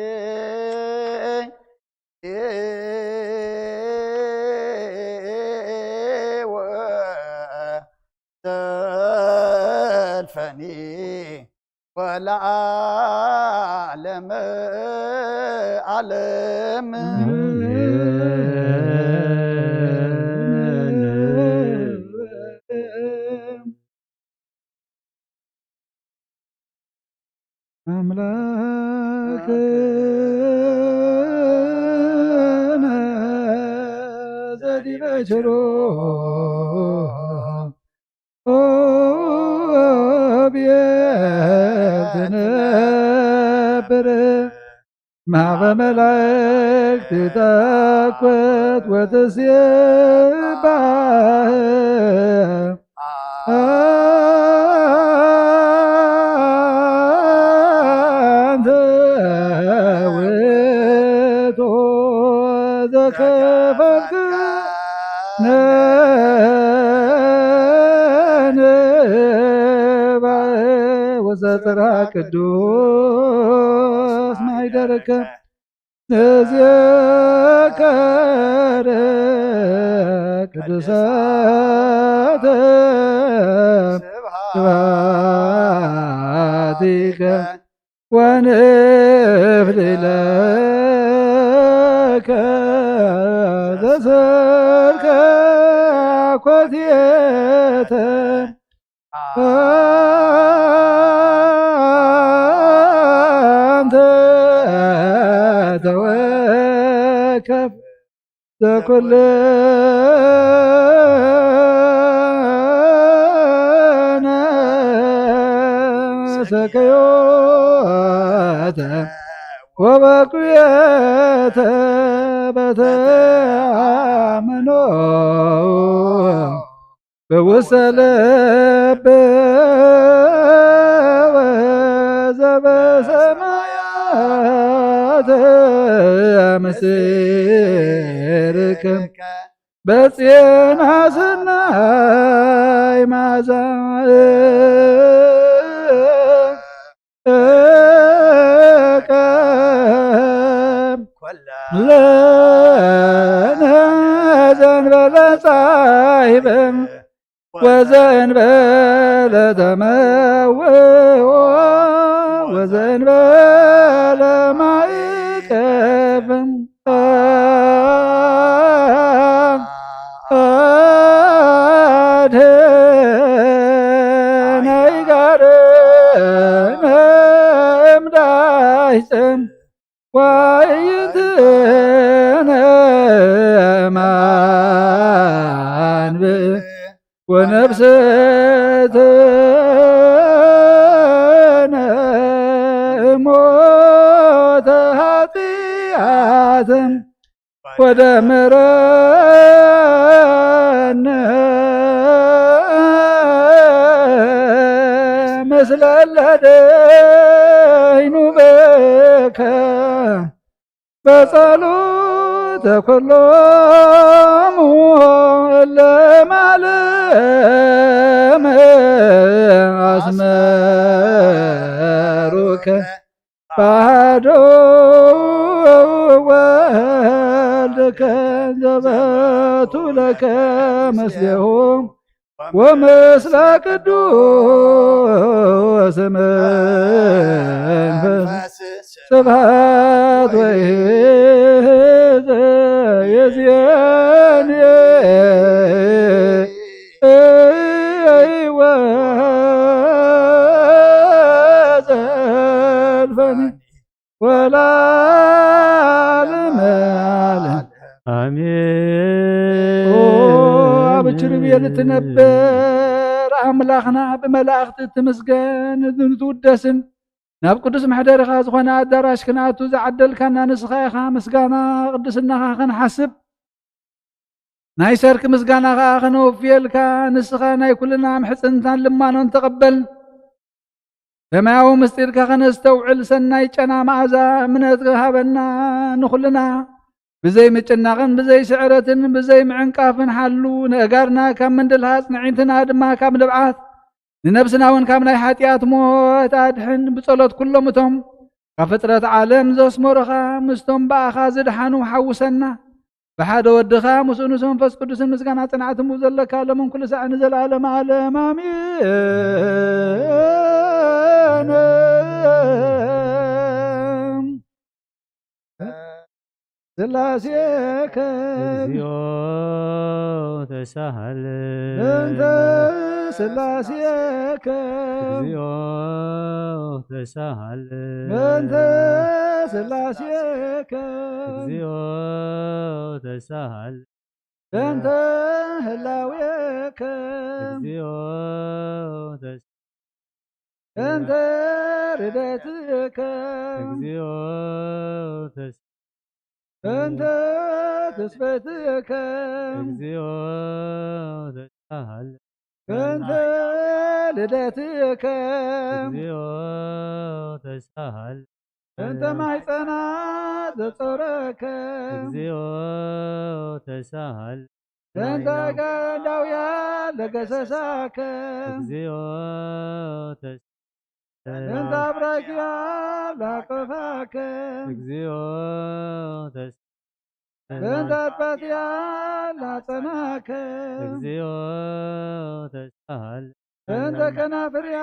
ወሰልፈኒ ወለዓለመ ዓለም። ኣምላክነ ዘዲበ ችሮ ቤት ትነብር ማዕበ መላእክት ተኮት ወትስባህ አንተ ውእቱ ዘከፈልከ ነንባእ ወዘጽርሐ ቅዱስ ማይደርከ ንዝከር ቅዱሳተ ስብሐቲከ ወንፍልለከ ዘሰርከ ኮቴተ አንተ ተወከፍ ዘኩልነ ሰከዮተ ወበኩየተ በተአምኖ በውስተ ልብ ወዘበሰማያት ምስጢርክ በጽየና ሰናይ መዓዛ እቀ ለነ ዘንበለ ጻይበ ወዘእንበለ ተመውኦ ወዘእንበለ ማይቀብ ኣድህነይ ጋርነ እምዳይጽም ዋይትነ ማንብ ወነፍሰትነ ሞተ ኃጢአትም ወደምረነ ምስለ ለደይኑ በከ በጸሎተ ኩሎሙ እለ ማለም አስመሩከ ባዶ ወልድከ ዘበቱ ለከ ምስሌሁ ወምስለ ቅዱስ መንፈስ ስብሐት ወይዜ የዝየን ወዘልፈኒ ወለዓለመ ዓለም። ኣሜን። ኦ፣ ኣብ ኪሩቤል እትነብር ኣምላኽና፣ ብመላእኽቲ እትምስገን እትውደስን፣ ናብ ቅዱስ መሕደርኻ ዝኾነ ኣዳራሽ ክንኣቱ ዝዓደልካና ንስኻ ኢኻ። ምስጋና ቅድስናኻ ክንሓስብ፣ ናይ ሰርክ ምስጋና ኸኣ ኸነወፍየልካ፣ ንስኻ ናይ ኵልና ምሕጽንታን ልማኖን ተቐበል። ሰማያዊ ምስጢርካ ኸነስተውዕል፣ ሰናይ ጨና መኣዛ እምነት ሃበና። ንኹልና ብዘይ ምጭናቕን ብዘይ ስዕረትን ብዘይ ምዕንቃፍን ሓሉ። ንእጋርና ካብ ምንድልሃጽ፣ ንዒንትና ድማ ካብ ንብዓት፣ ንነብስና እውን ካብ ናይ ሓጢኣት ሞት ኣድሕን። ብጸሎት ኩሎም እቶም ካብ ፍጥረት ዓለም ዘስመሩኻ ምስቶም ብኣኻ ዝደሓኑ ሓውሰና። ብሓደ ወድኻ ምስኡ ንስ መንፈስ ቅዱስን ምስጋና ጽንዓትን ብኡ ዘለካ ለምን ኩሉ ሳዕ ንዘለዓለም ዓለም ኣሜን። ስላሴከ እግዚኦ ተሳሃል። በእንተ ስላሴከ እግዚኦ ተሳሃል። በእንተ ስላሴከ እግዚኦ ተሳሃል። በእንተ ህላዌከ እግዚኦ ተሳሃል። በእንተ ርደትከ እግዚኦ ተሳሃል። በእንተ ትስፈትከ እግዚኦ ተሳሃል። በእንተ ልደትከ እግዚኦ ተሳሃል። በእንተ ማሕፀና ዘጾረከ እግዚኦ ተሳሃል። በእንተ ጋንዳውያ ለገሰሳከ እግዚኦ ተሳሃል። በእንተ አብራኪያ ላቀፋከ እግዚኦ ተሳሃል። በእንተ አጥባትያ ላጸናከ እግዚኦ ተሳሃል። በእንተ ከናፍርያ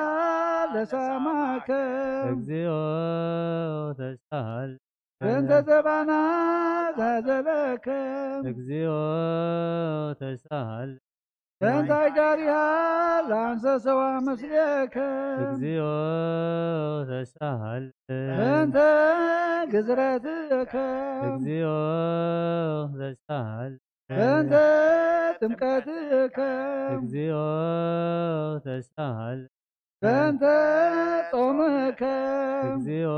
ለሳማከ እግዚኦ ተሳሃል። በእንተ ዘባና ዛዘለከ እግዚኦ ተሳሃል። በእንተ ጋሪያ ለአንሰሰዋ ምስሌከ እግዚኦ ተሳሃል። በእንተ ግዝረትከ እግዚኦ ተሳሃል። በእንተ ጥምቀትከ እግዚኦ ተሳሃል። በእንተ ጾምከ እግዚኦ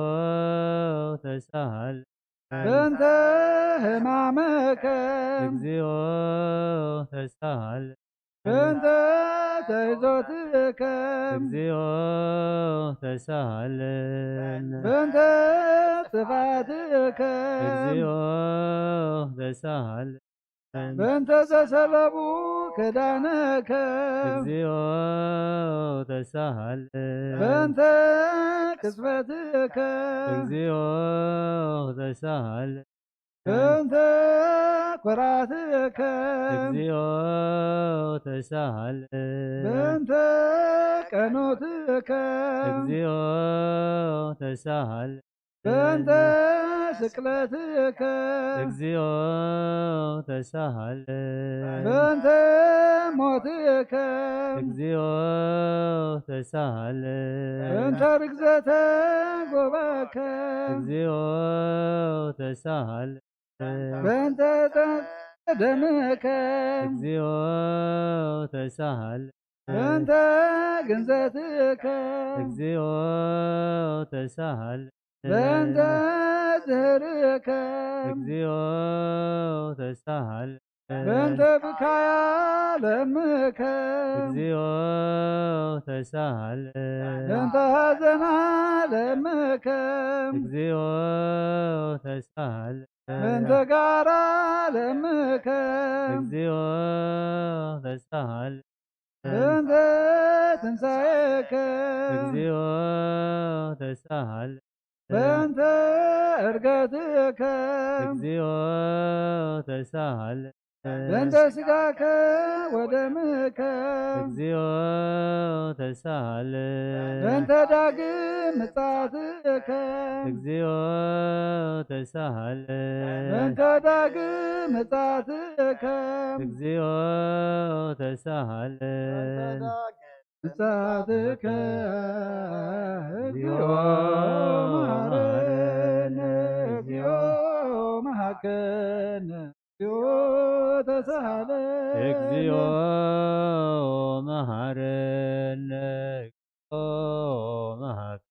ተሳሃል። በእንተ ሕማመከ እግዚኦ ተሳሃል። በእንተ ተይዞትከ እግዚኦ ተሳሃለነ። በእንተ ጥፋትከ እግዚኦ ተሳሃለነ። በእንተ ዘሰለቡ ክዳነከ እግዚኦ ተሳሃለነ። በእንተ ቅጽበትከ እግዚኦ ተሳሃለነ። በእንተ ኩራትከ እግዚኦ ተሳሃለነ። በእንተ ቀኖትከ እግዚኦ ተሳሃለነ። በእንተ ስቅለትከ እግዚኦ ተሳሃለነ። በእንተ ሞትከ እግዚኦ ተሳሃለነ። በእንተ ርግዘተ ጎባከ እግዚኦ ተሳሃለነ። በእንተ ደምከ እግዚኦ ተሳሃለነ። በእንተ ግንዘትከ እግዚኦ ተሳሃለነ። በእንተ ዝህርከ እግዚኦ ተሳሃለነ። በእንተ ብካያ ለምከ እግዚኦ ተሳሃለነ። በእንተ ሐዘና ለምከ እግዚኦ ተሳሃለነ። በእንተ ጋራ ለምከ እግዚኦ ተሳሃለነ። በእንተ ትንሣኤከ እግዚኦ ተሳሃለነ። በእንተ ዕርገትከ እግዚኦ ተሳሃለነ። በእንተ ሥጋከ ወደምከ እግዚኦ ተሳሃለነ። በእንተ ዳግም ምጽአትከ እግዚኦ ተሳሃለነ። በእንተ ዳግም ምጽአትከ እግዚኦ ተሳሃለነ። ምጽአትከ እግዚኦ መሐረነ፣ እግዚኦ መሐከነ፣ እግዚኦ ተሳሃለነ። እግዚኦ መሐረነ፣ እግዚኦ መሐከነ፣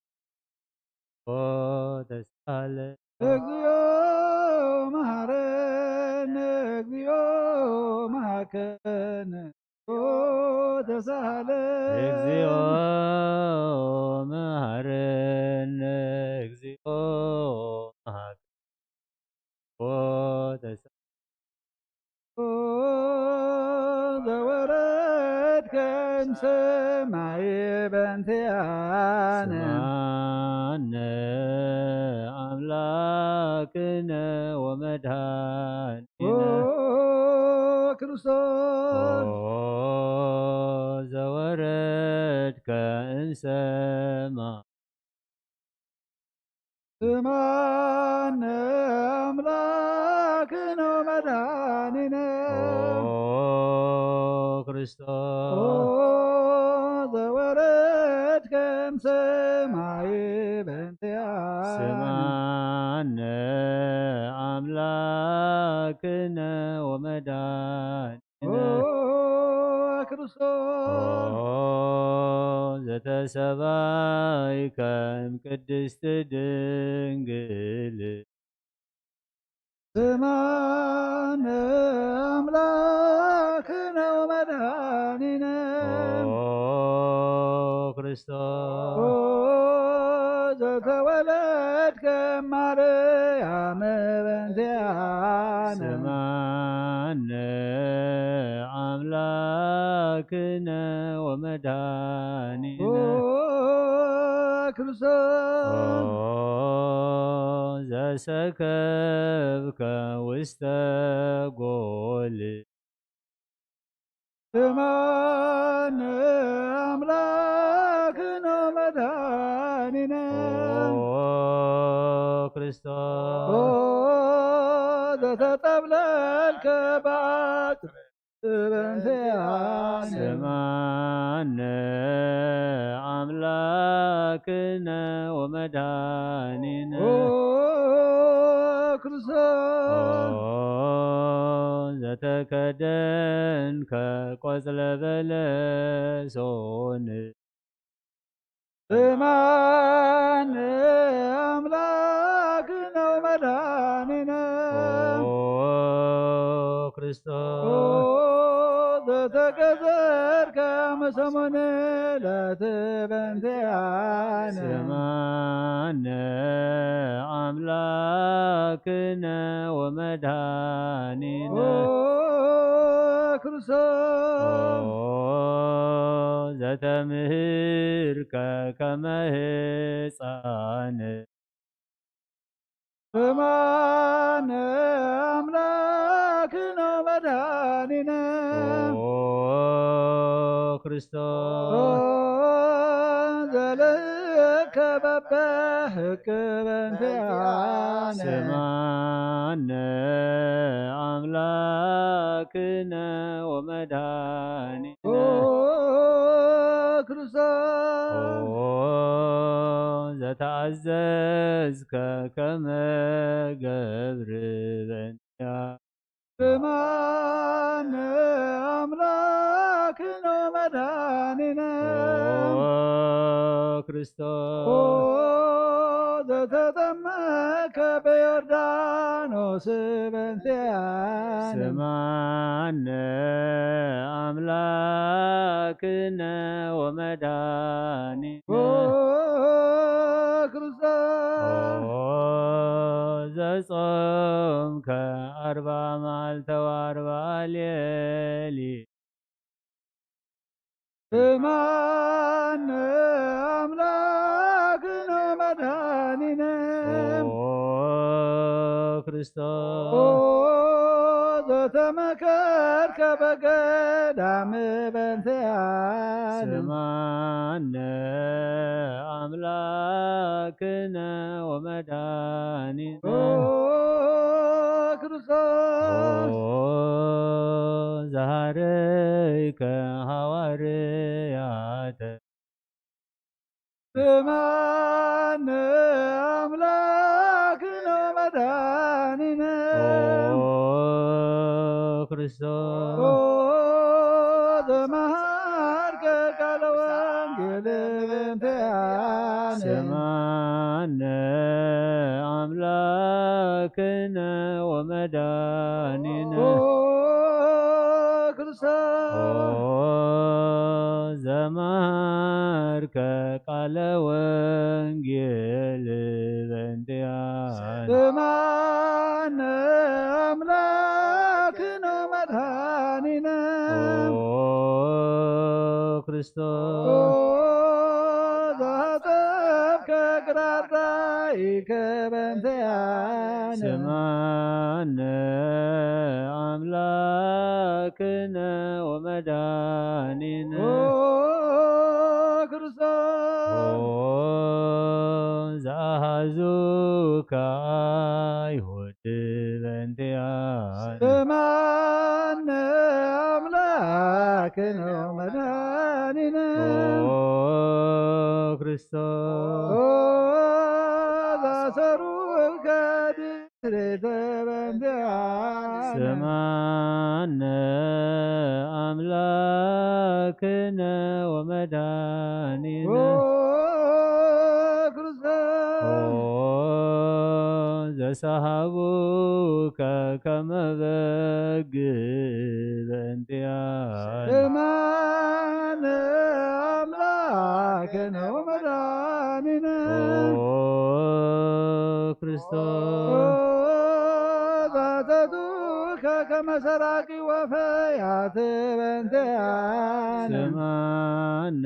ተሳሃለነ። እግዚኦ መሐረነ፣ እግዚኦ መሐከነ፣ ተሳሃለነ። እግዚኦ መሐረነ፣ እግዚኦ መሐከነ፣ ተሳሃለነ። ዘወረድከ ሰማይ በእንቲኣነ። ስምዓነ ኣምላክነ ወመድኃኒነ። ኦ ክርስቶስ። ኦ ዘወረድከ እምሰማይ። ስምዓነ ኣምላክነ ወመድኃኒነ። ኦ ክርስቶስ። ኦ ዘወረድከ እምሰማይ በእንቲኣነ። ስምዓነ ኣምላክነ ወመድኃኒነ። ኦ ክርስቶስ። ኦ ዘተሰባይከ እምቅድስት ድንግል። ስምዓነ ኣምላክነ ወመድኃኒነ። ኦ ክርስቶስ። ኦ ዘተወለድከ ማርያም በእንቲኣነ። ስምዓነ ኣምላክነ ወመድኃኒነ። ኦ ክርስቶስ። ኦ ዘሰከብከ ውስተ ጎል። ስምዓነ ኣምላክነ ወመድኃኒነ። ኦ ክርስቶስ። ኦ ዘተጠብለልከ ባጽ በእንቲኣነ። ስምዓነ ኣምላክነ ወመድኃኒነ። ኦ ክርስቶስ። ኦ ዘተከደንከ ቆጽለ በለሶን። ስምዓነ ኣምላክነ ወመድኃኒነ። ኦ ክርስቶስ። ኦ ዘተገዘርከ እምሰሙን ዕለት በእንቲኣነ። ስምዓነ ኣምላክነ ወመድኃኒነ። ኦ ክርስቶስ። ኦ ዘተምህርከ ከመ ህፃን። ስምዓነ ኣምላክነ ወመድኃኒነ። ኦ ክርስቶስ። ኦ ዘልእከ በበህቅ በእንቲኣነ። ስምዓነ ኣምላክነ ወመድኃኒነ። ኦ ክርስቶስ። ኦ ዘተኣዘዝከ ከመ ገብር በእንቲኣ። ስምዓነ ኣምላክነ ወመድኃኒነ። ኦ ክርስቶስ። ኦ ዘተጠመከ በዮርዳኖስ በእንቲኣነ። ስምዓነ ኣምላክነ ወመድኃኒነ። ኦ ክርስቶስ። ኦ ዘጾምከ ኣርባ መዓልተ ወኣርባ ሌሊት። ስምዓነ ኣምላክነ ወመድኃኒነ። ኦ ክርስቶስ። ኦ ዘተመከርከ በገዳም በእንቲኣነ። ስምዓነ ኣምላክነ ወመድኃኒነ። ኦ ክርስቶስ። ኦ ዘሃረይከ ሃዋርያተ። ስምዓነ ኣምላክነ ወመድኃኒነ። ኦ ክርስቶስ። ኦ ዘመሃርከ ቃለ ወንጌል በእንቲኣነ። ስምዓነ ኣምላክነ ወመድኃኒነ። ኦ ክርስቶስ። ኦ ዘመሃርከ ቃለ ወንጌል በእንቲኣነ። ስምዓነ ኣምላክነ ወመድኃኒነ። ኦ ክርስቶስ ዘሃጸብከ ግራራይከ በእንቲኣነ ስማነ ኣምላክነ ወመድኃኒነ ኦ ክርስቶስ ኦ ዘኣሃዙከ ኣይሁድ በእንቲኣነ ስማነ ኣምላክነ ወመድኃኒነ ኦ ክርስቶስ ኦ ዘኣሰሩከ ድሬተ በእንቲኣነ ስማነ ኣምላክነ ወመድኃኒነ ኦ ክርስቶስ ኦ ዘሰሃቡከ ከመ በግ በእንቲኣነ ስማነ ኣምላክነ ወመድኃኒነ ኦ ክርስቶስ ኦ ዘተቱከ ከመ ሰራቂ ወፈያት በእንቲኣነ ስማነ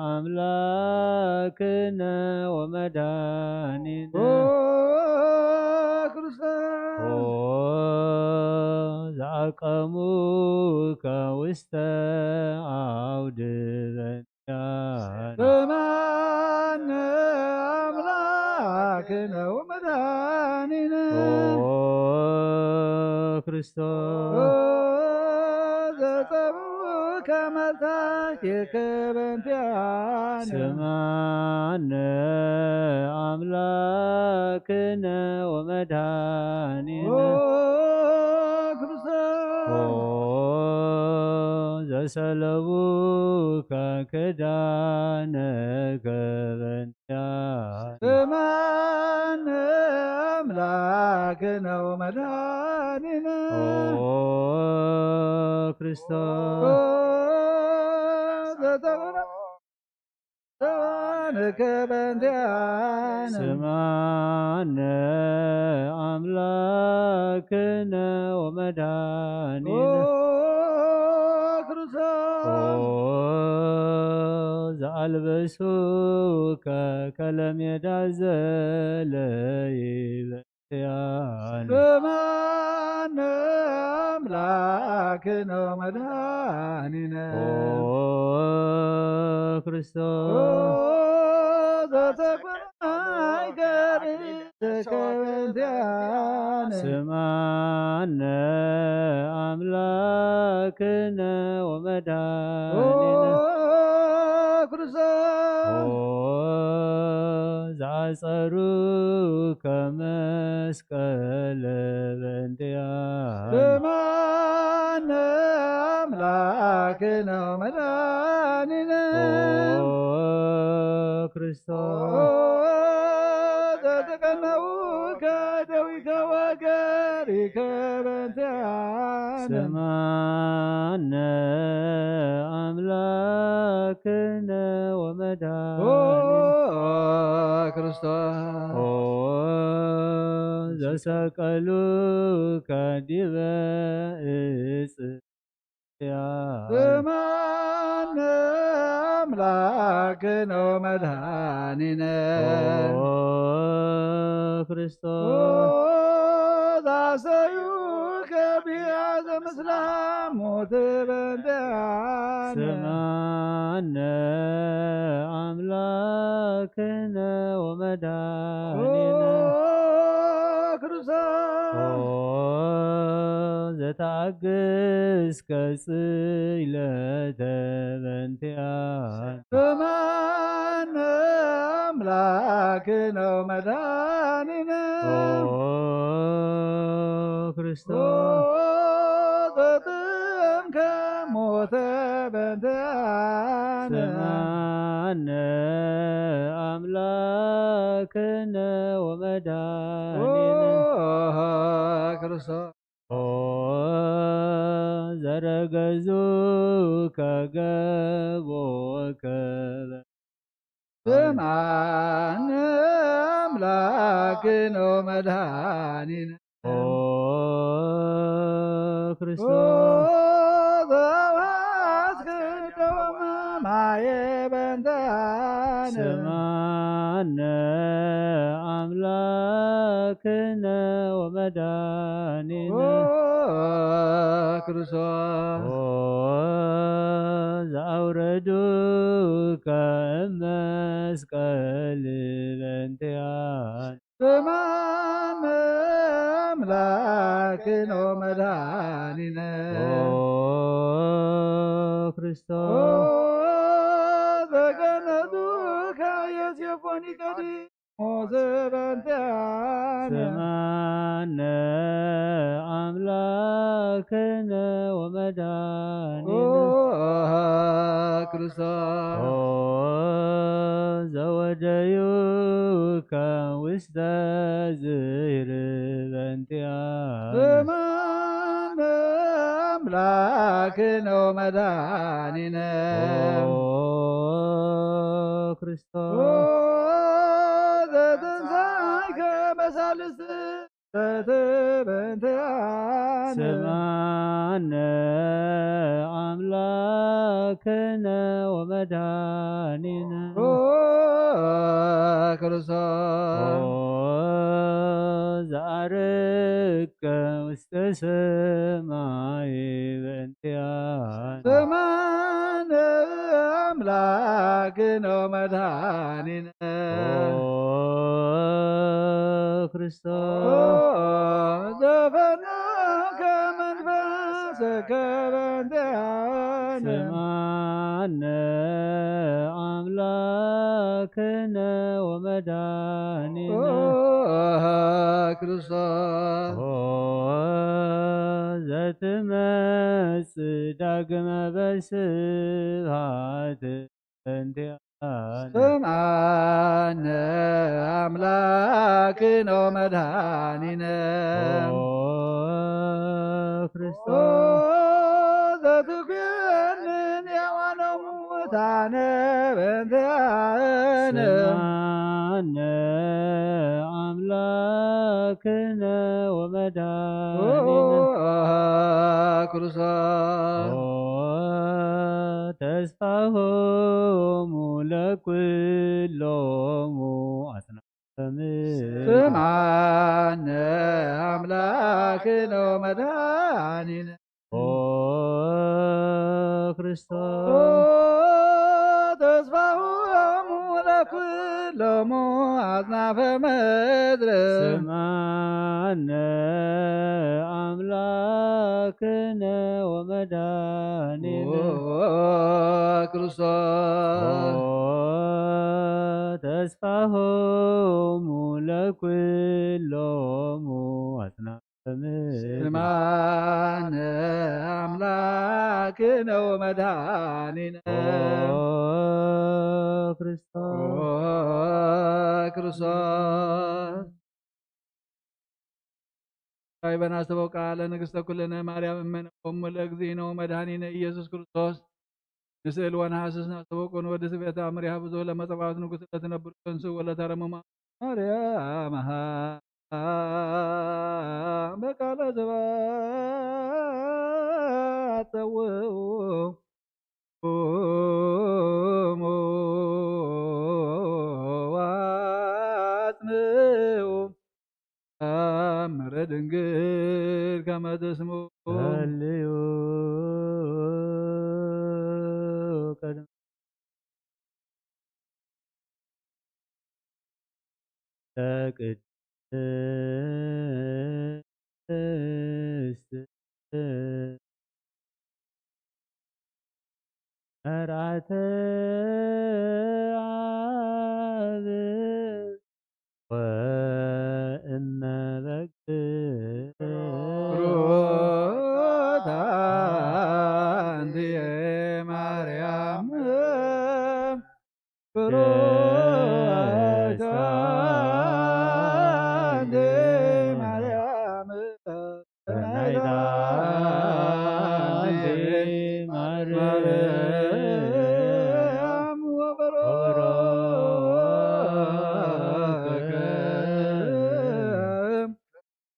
ኣምላክነ ወመድኃኒነ ኦ ክርስቶስ ኦ ዘኣቀሙከ ውስተ ኣውድ በእንቲኣነ ስማነ ኣምላክነ ወመድኃኒነ ኦ ክርስቶስ ኦ ዘጸብኡከ መታኪከ በእንቲኣነ ስማነ ኣምላክነ ወመድኃኒነ ኦ ክርስቶስ ኦ ዘሰለቡከ ክዳነከ በእንቲኣነ ስማነ ኣምላክነ ወመድኃኒነ ኦ ክርስቶስ ኦ ዘተብረ ስማነ ከበንቲኣነ ስማነ ኣምላክነ ወመድኃኒነ ኦ ክርስቶስ ኦ ዘኣልበሱከ ከለሜዳ ዘለይበ ያነ ስማነ ኣምላክነ ወመድኃኒነ ኦ ክርስቶስ ኦ ዘተኮናይ ገርሰከ በእንቲኣነ ስማነ ኣምላክነ ኦ ወመድኃኒነ ክርስቶስ ኦ ዘአጸሩከ መስቀለ በእንቲአነ ስማነ አምላክነ ወመድኃኒነ ኦ ክርስቶስ ኦ ዘተቀነውከ ደዊከ ወገሪከ በእንቲአነ ስማነ አምላክነ ኦ ወመድኃኒነ ክርስቶስ ኦ ዘሰቀሉከ ዲበ እጽ ስማነ አምላክነ ወመድኃኒነ ኦ ክርስቶስ ዛሰዩከ ቢያዘ ምስላሙ ትበንደያነ ስማነ አምላክነ ወመድኃኒነ ኦ ክርስቶስ ኦ ዘተአግስከ ጽይለተ በንቲአነ ስማነ አምላክነ ወመድኃኒነ ኦ ኦ ክርስቶስ ዘጥምከ ሞተ በንቲአነ ስማነ አምላክነ ኦ ወመድኃኒነ ክርስቶስ ኦ ዘረገዙከ ገቦከ ስማነ አምላክነ ወመድኃኒነ ኦ ኦ ክርስቶስ ዘውሃስከ ደወ አየ በንተ ስማነ አምላክነ ወመድኃኒነ። ኦ ክርስቶስ። ኦ ዘአውረዱከ እመስቀል በእንቲአነ። ስማነ አምላክነ ወመድኃኒነ። ኦ ክርስቶስ። ኦ ዘገነዙከ የሴፎኒ ቀዲሞስ በእንቲአነ። ስማነ አምላክነ ወመድኃኒነ። ኦ ክርስቶስ። ኦ ዘወደዩከ ውስተ ዝይር በእንቲአነ። ስማነ አምላክነ ወመድኃኒነ። ኦ ክርስቶስ። ኦ ዘተንሳእከ በሳልስት በእንቲአነ። ስማነ አምላክነ ወመድኃኒነ። ኦ ክርስቶስ። ኦ ዘአርግ ውስተ ሰማይ በእንቲአነ። ስማነ አምላክነ ወመድኃኒነ። ኦ ክርስቶስ። ኦ ዘፈነውከ መንፈስከ በእንቲአነ። ስማነ አምላክነ ወመድኃኒነ። ኦ ክርስቶስ። ኦ ዘትመጽእ ዳግመ በስብሐት በእንቲአነ። ስምዓነ አምላክነ ወመድኃኒነ። ኦ ክርስቶስ። ኦ ዘትኩንን ሕያዋነ ሙታነ በእንቲአነ። ስምዓነ አምላክነ ወመድኃኒነ። ኦ ክርስቶስ። ኦ ተስፋሆሙ ለኩሎሙ አጽናፈ ምድር። ስምዓነ አምላክነ ወመድኃኒነ። ኦ ክርስቶስ። ኦ ተስፋሆሙ ለኩሎሙ አጽናፈ ምድር። ስምዓነ አምላክነ ወመድኃኒነ። ኦ ክርስቶስ። ኦ ተስፋሆሙ ለኩሎሙ አጽናፈ ምድር። ስምዓነ አምላክነ ወመድኃኒነ። ኦ ክርስቶስ። ኦ ክርስቶስ። ካይበና ሰበው ቃለ ንግሥተ ኩልነ ማርያም እመነ እሙ ለእግዚእነ ወመድኃኒነ ኢየሱስ ክርስቶስ። ንስእል ወነሐስስ ናሰበው ቅን ወድስ ቤተ አምሪሃ ብዙ ለመጸባዖት ንጉሥ ለትነብር ተንሱ ወለተረምማ ማርያም በቃለ ስብሐት ጸውዑ ወአጽምዑ ተአምረ ድንግል ከመ ተስምዑ። ጸልዩ ቅድመ ለቅድስት መርዓተ አብ ወእመ በግ። ሩታ እንዲየ ማርያም ብሩክታ እንዲየ ማርያም ሰናይታ እንዲየ ማርያም ወበሮከ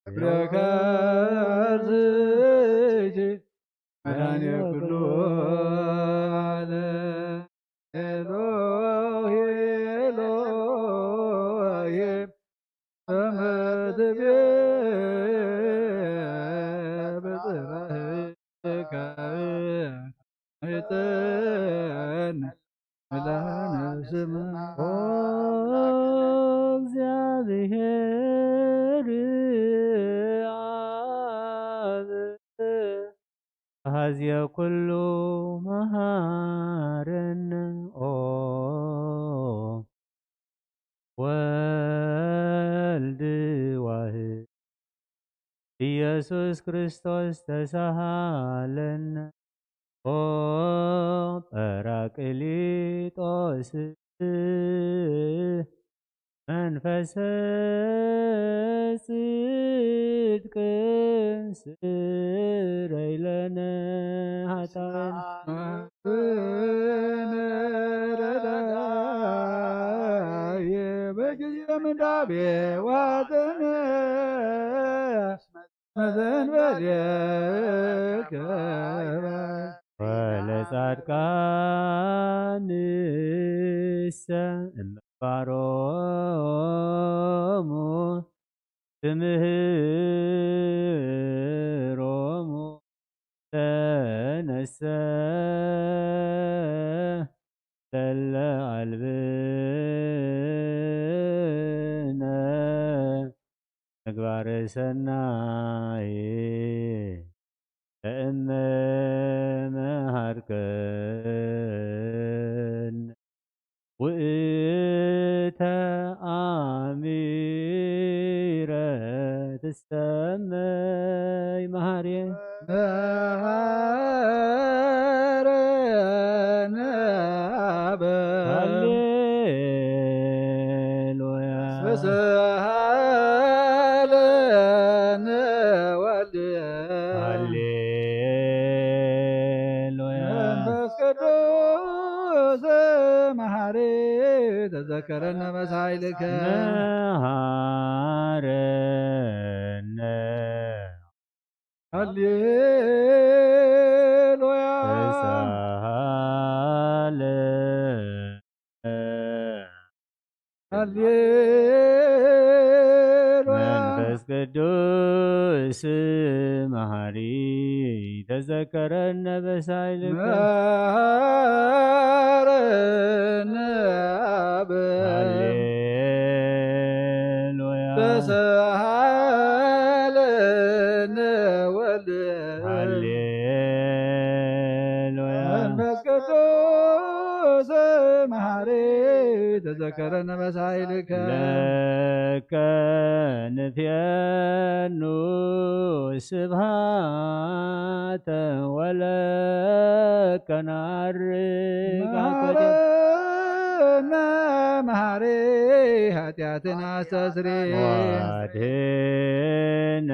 ፍሬ ከርሥኪ መድኃኔ ኩሉ ዓለም። ኤሎሄ ኤሎሄ ከመ ትቤ ብጽባሕ ከይጠን ምላነ ስማ። ኦ እግዚኣብሔር አብ አሐዜ ኩሉ መሃረነ ኦ ወልድ ዋህድ ኢየሱስ ክርስቶስ ተሳሃለነ ኦ ጳራቅሊጦስ መንፈሰ ጽድቅ ስረይለነ ኃጣን በጊዜ ምንዳቤ ዋጥን መዘንበል የከበ ወለጻድቃንሰ እምባሮሙ ትምህሮሙ ተነሰ ለለ አልብነ ምግባረ ሰናይ ለእመ መሃርከነ ውእተ አሚረ ትሰመይ መሃርየ መሃረነ አበ ሃሌሉያ። ፍስሃ ለነ ወልድ ሃሌሉያ። መንፈስ ቅዱስ መሐሪ ተዘከረነ በሳይልከ መሃረነ ሃሌሉያ። ተሳሃለ ሃሌሉያ። መንፈስ ቅዱስ መሃሪ ተዘከረነ በሳይልከ መሃረነ አብ ሃሌሉያ። ተሳሃለነ ወልድ ሃሌሉያ። መንፈስ ቅዱስ መሐሪ ተዘከረነ በሳይልከ ለከ ንፌኑ ስብሃተ ወለከ ናርግ መሐረነ መሐሪ ኃጢአትን አስተስሪ ዋድህነ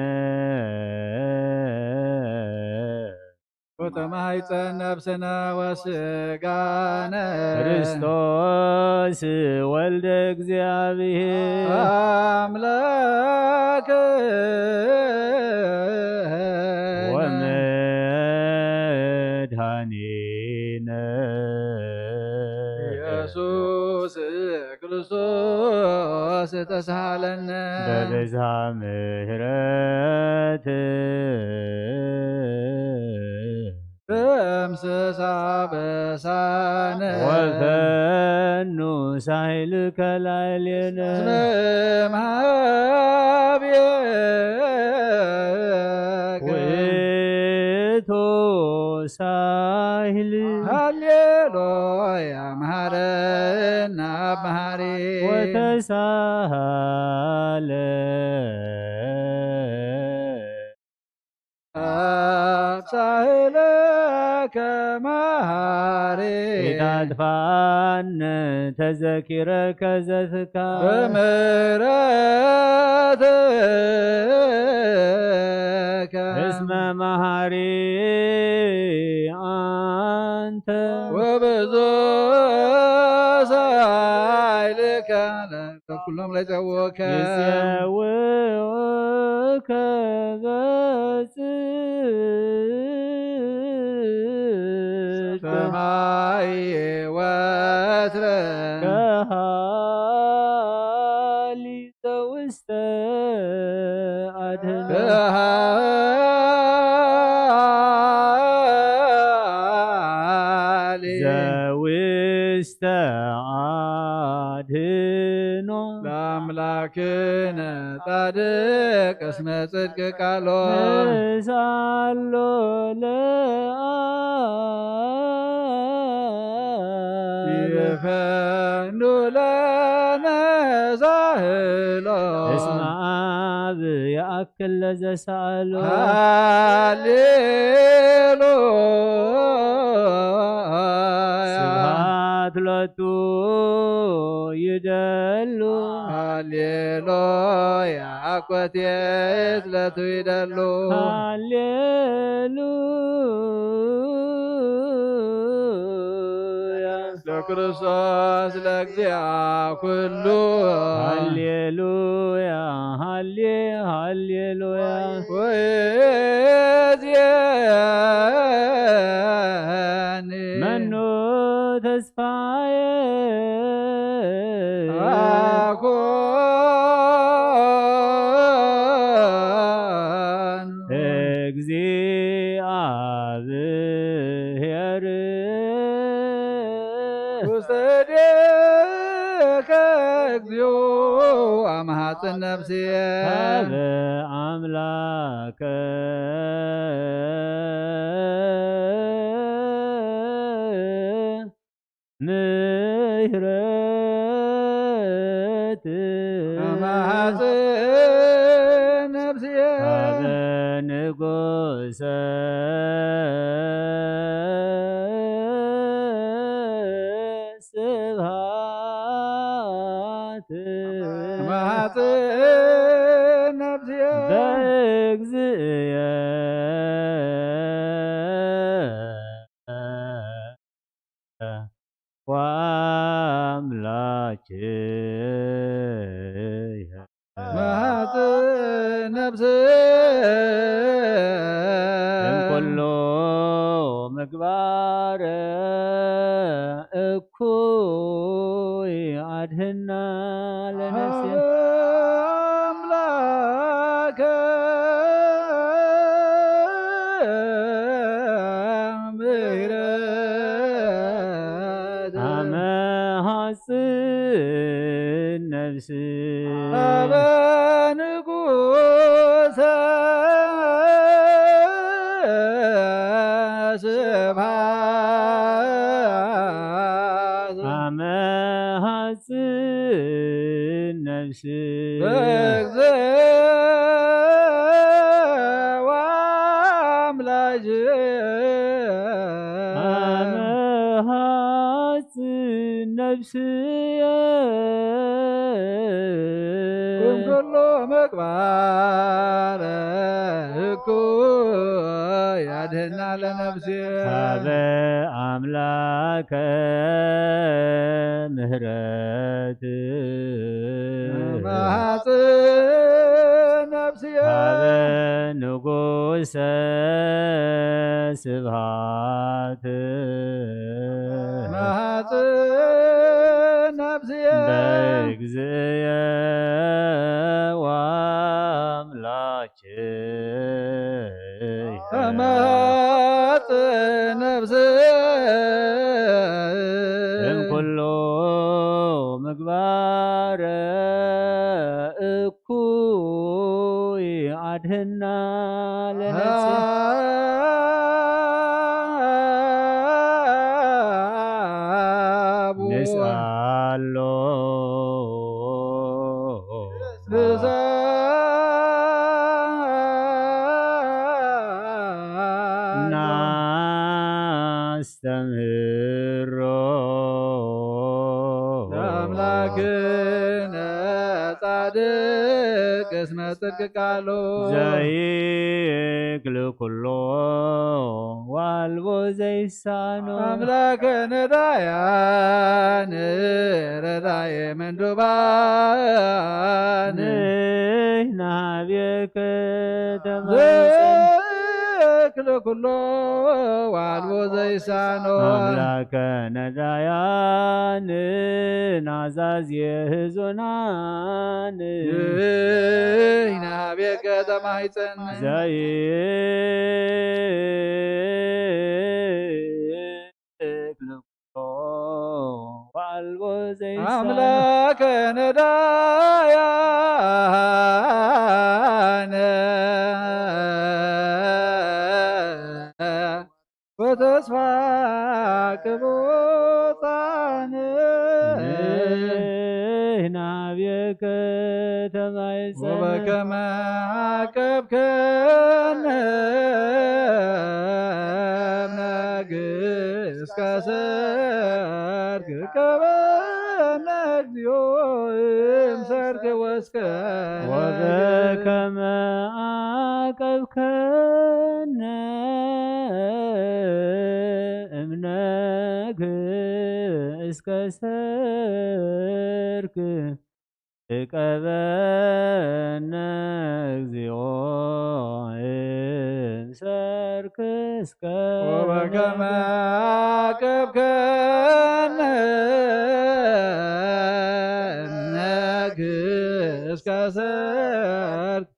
ወተማሕፀን ነፍስነ ወስጋነ ክርስቶስ ወልደ እግዚአብሔር አምላክ ወመድኃኒነ ኢየሱስ ክርስቶስ ተሳሃለነ በብዝሃ ምሕረት ደምስሳ በሳነ ወፈኑ ሳይልከ ላዕሌነ እስመ እምሃቤከ ውእቱ ሳይል ሃሌሉያ መሐረነ አብ መሐሪ ወተሳሃለ አብ ሳህለከ መሐሪ ኢታጥፋነ ተዘኪረከ ዘትካ በምሕረትከ እስመ መሐሪ አንተ ወብዙ ሳይልከ ለኩሎም ለጸውዑከ ይጸውዑከ በጽድቅ ሰማይ ወ ከሃሊ ዘውስተ ኣድህኖ። ከሃሊ ዘውስተ ኣድህኖ። ለአምላክነ ጻድቅ እስመ ጽድቅ ቃሎ። ንስኣሎ ለኣብ። ይፈኑ ለነ ሳህሎ። እስመ አብ ይኣክል ለዘሳእሎ። ሃሌሉያ። ስብሐት ሎቱ ይደሉ። ሃሌሉያ። አኮቴት ለቱ ይደሉ። ሃሌሉያ። ለክርስቶስ ለእግዚአ ኩሉ። ሃሌሉያ፣ ሃሌ፣ ሃሌሉያ። ወይእዜኒ መኑ ተስፋየ አኮን። እግዚአብሔር ውስተ እዴከ እግዚኦ አምሐጽን ነፍስየ። ሀበ አምላከ ምሕረት አምሐጽን ነፍስየ። ሀበ ንጉሰ ስብሐት አምሐጽን ነፍስየ። በእግዚእየ ወአምላክየ። መሐጽን ነፍስየ እምኩሉ ምግባር እኩይ አድህና ለነፍስየ። አምላከ ምሕረት አመ ሐጽን ነፍስ ሀበ ንጉሰ ስብሐት አመ ሐጽን ነፍስ በእግዝእ ወአምላክ አመ ሐጽን ነፍስየ እምኩሉ ምግባር እኩይ አድህና ለነፍስየ። ሀበ አምላከ ምህረት መሐጽን ነፍስየ ሀበ ንጉሰ ስብሐት መሐጽን ነፍስየ በእግዚእየ ወአምላክየ። መሐጽን ነፍስየ እምኩሉ ምግባር እኩይ አድህና ለነፍስየ። ንስአሎ ንስአሎ ናስተምህሮ ለአምላክነ ጻድቅ እስመ ጽድቅ ቃሉ ዘይክል ኩሎ ዋልቦ ዘይሳኖ አምላከነ ዳያን ረዳየ መንዱባን ንሕና ሀቤከ ተማጽን ዘይክል ኩሎ ዋልቦ ዘይ ይሳኖ። ኣምላከ ነዳያን ናዛዝ የህዙናን። ይህይ ናቤከ ተማይፀን። ዘይብሎ ወአልቦ ዘይሳኖ። ኣምላከ ነዳያን ወተስፋ ቅቡፃን። ናብየከ ተማይፀን። ወበከመ አቀብከነ እምነ ግእዝ ከሰርክ ቀበነ እግዚኦ እምሰርክ ወስከ። ወበከመ አቀብከነ እምነ ግእዝ ከሰርክ እቀበነ እግዚኦ እምሰርክ እስከ። ወበከመ አቀብከነ እምነ ግእዝ ከሰርክ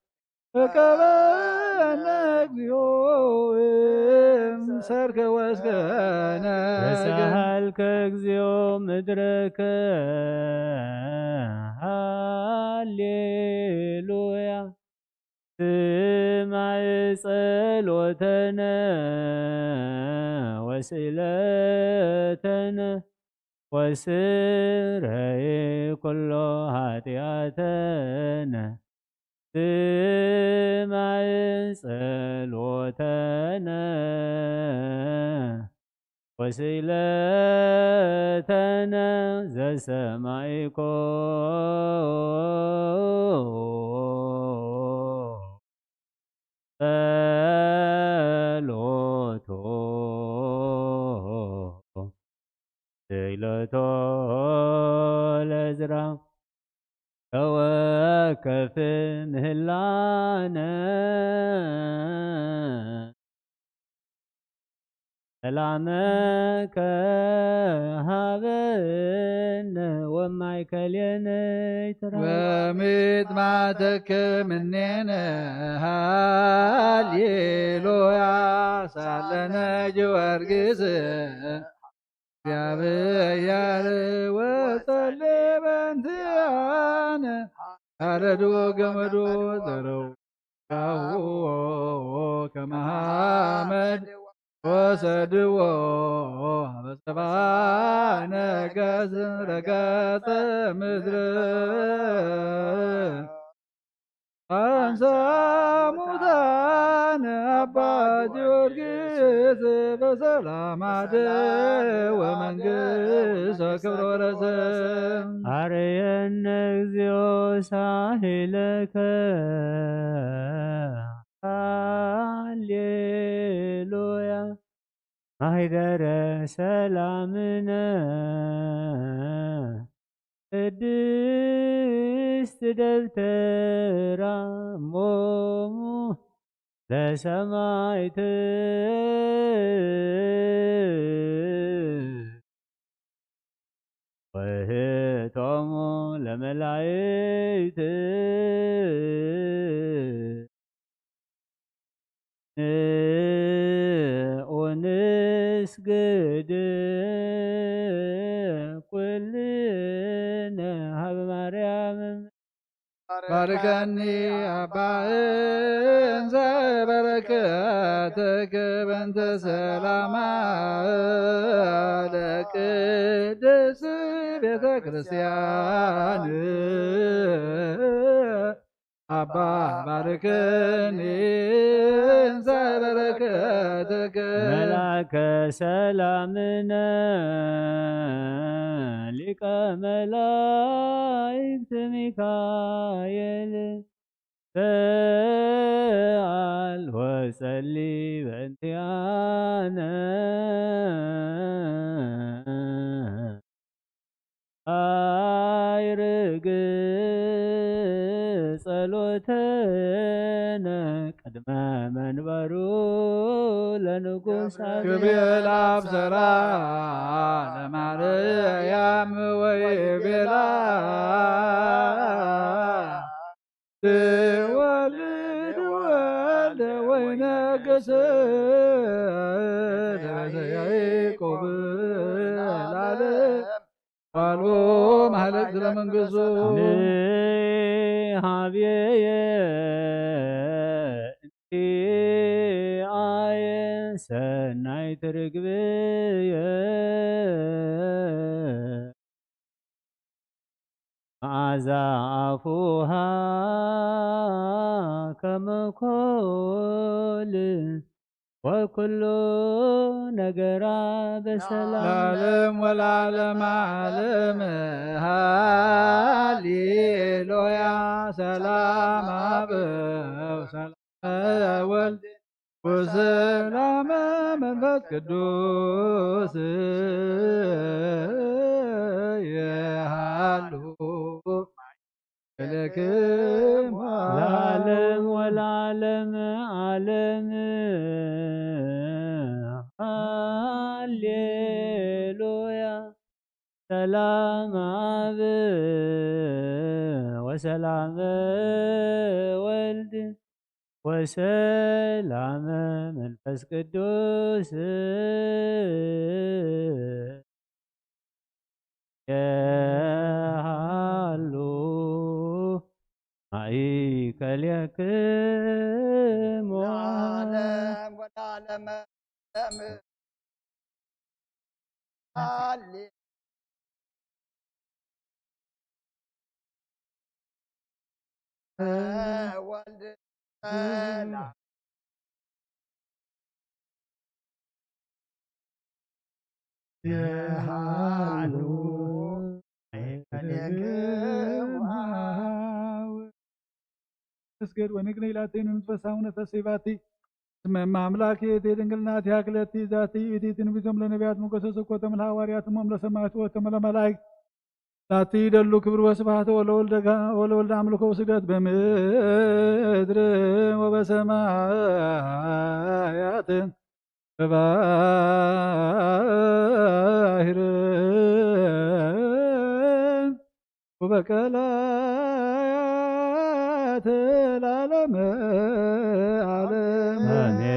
እቀበነ እግዚኦ እምሰርክ ወስከነ። ተሳሃልከ እግዚኦ ምድረከ ሃሌሉያ። ስማዕ ጸሎተነ ወስእለተነ ወስረይ ኩሎ ኃጢአተነ። ስማዕ ጸሎተነ ወስእለተነ ዘሰማይኮ ጸሎቶ ስእለቶ ለዝራ ተወከፍ ምህላነ። ሰላመከ ሃበነ ወማእከሌነ ይትረፍ። ወምጥማተከ ምኔነ ሃሌሉያ። ሳለነ ጊዮርጊስ እግዚአብሔር ወጸልይ በእንቲአነ። አረድዎ ገመዶ ዘረው ጋሁ ከመ ሐመድ ወሰድዎ ሀበ ሰባ ነገስ ረገጸ ምድር። አንሳ ሙታነ አባ ጊዮርጊስ በሰላም አደ ወመንግስት ክብር ወረሰ። አርየነ እግዚኦ ሳህለከ ሃሌሉያ። ማህደረ ሰላምነ ቅድስት ደብተራ እሞሙ ለሰማይት ወህቶሙ ለመላይት። ንዑ ንስግድ ኩልነ ሀበ ማርያም። ባርከኒ አባ እንዘ በረከትከ በእንተ ሰላማ ለቅድስት ቤተ ክርስቲያን። አባ ባርከኒ እንዘ በረከትከ። መልአከ ሰላምነ ሊቀ መላእክት ሚካኤል ሰአል ወጸሊ በእንቲአነ። አይርግ ጸሎተነ ቅድመ መንበሩ ለንጉስ ክብል ኣብሰራ ለማርያም ወይ ቤላ ትወልድ ወልደ ወይ ነገሰ ያዕቆብ ላለ ባልቦ ማህለት ለመንግስቱ ንሃብየ እንቲኣየ ሰናይ ትርግብየ መዓዛ ኣፉሃ ከመኮል ወኩሉ ነገራ በሰላም ለዓለም ወለዓለም ዓለም። ሃሌሉያ። ሰላም ኣብ ሰላም ወልድ ወሰላም መንፈስ ቅዱስ የሃሉ ለክሙ ለዓለም ወለዓለም ዓለም። ሃሌሉያ። ሰላም ኣብ ወሰላም ወልድ ወሰላም መንፈስ ቅዱስ የሃሉ ማእከሌክሙ ለዓለም ወለዓለመ ዓለም። ሃሌ ወልድ ሰላም የሃሉ መንፈስ ቅዱስ ወንግኒ ላቲ መንፈሳውነ ተሲባቲ ስመ ማምላክ እቲ ድንግልና ቲሃክለቲ ዛቲ እቲ ትንቢቶም ለነቢያት ሞገሰ ስኮቶም ለሃዋርያትሞም ለሰማዕት ወቶም ለመላእክት ላቲ ደሉ ክብር ወስብሐት ወለወልደ ጋ- ወለወልደ አምልኮ ወስግደት በምድር ወበሰማያት በባህር ወበቀላያት ለዓለመ ዓለም። አሜን።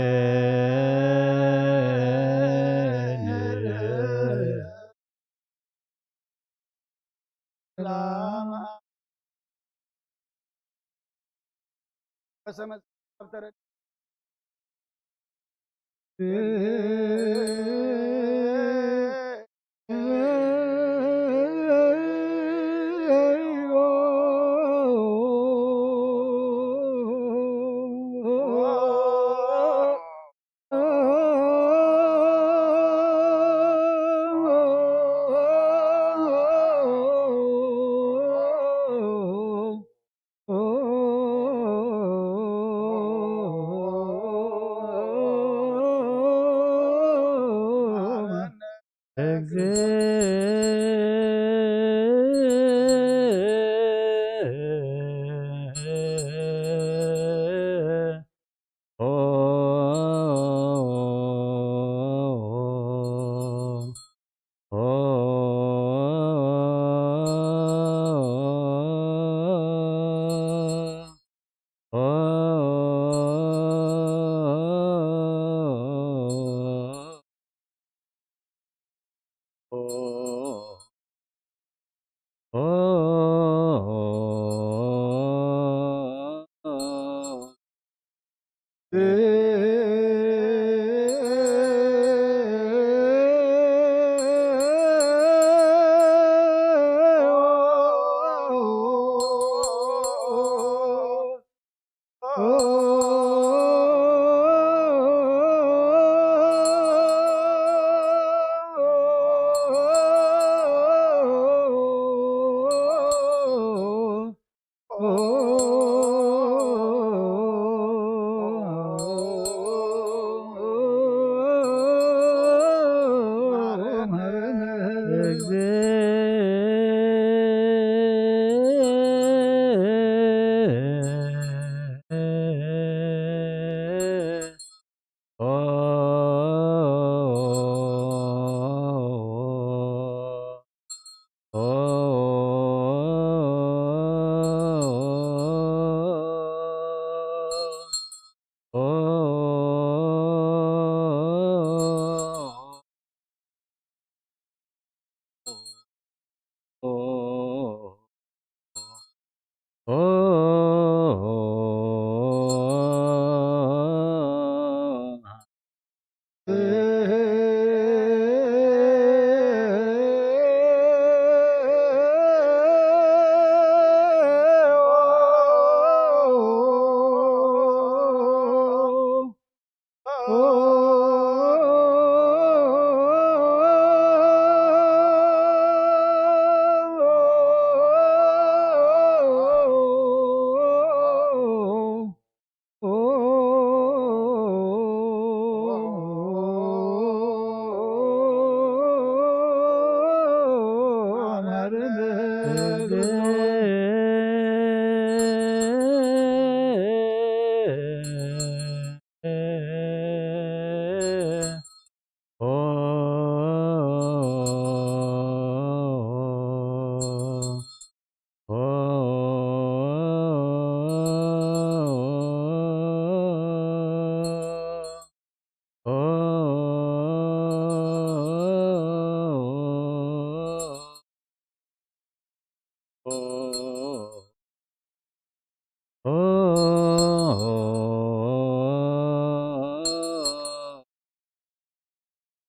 ሰላም በሰመ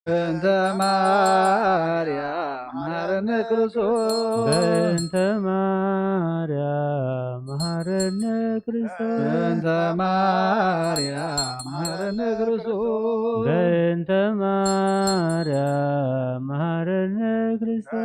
በእንተ ማርያም መሐረነ ክርስቶስ። በእንተ ማርያም መሐረነ ክርስቶስ። በእንተ ማርያም መሐረነ ክርስቶስ። በእንተ ማርያም መሐረነ ክርስቶስ።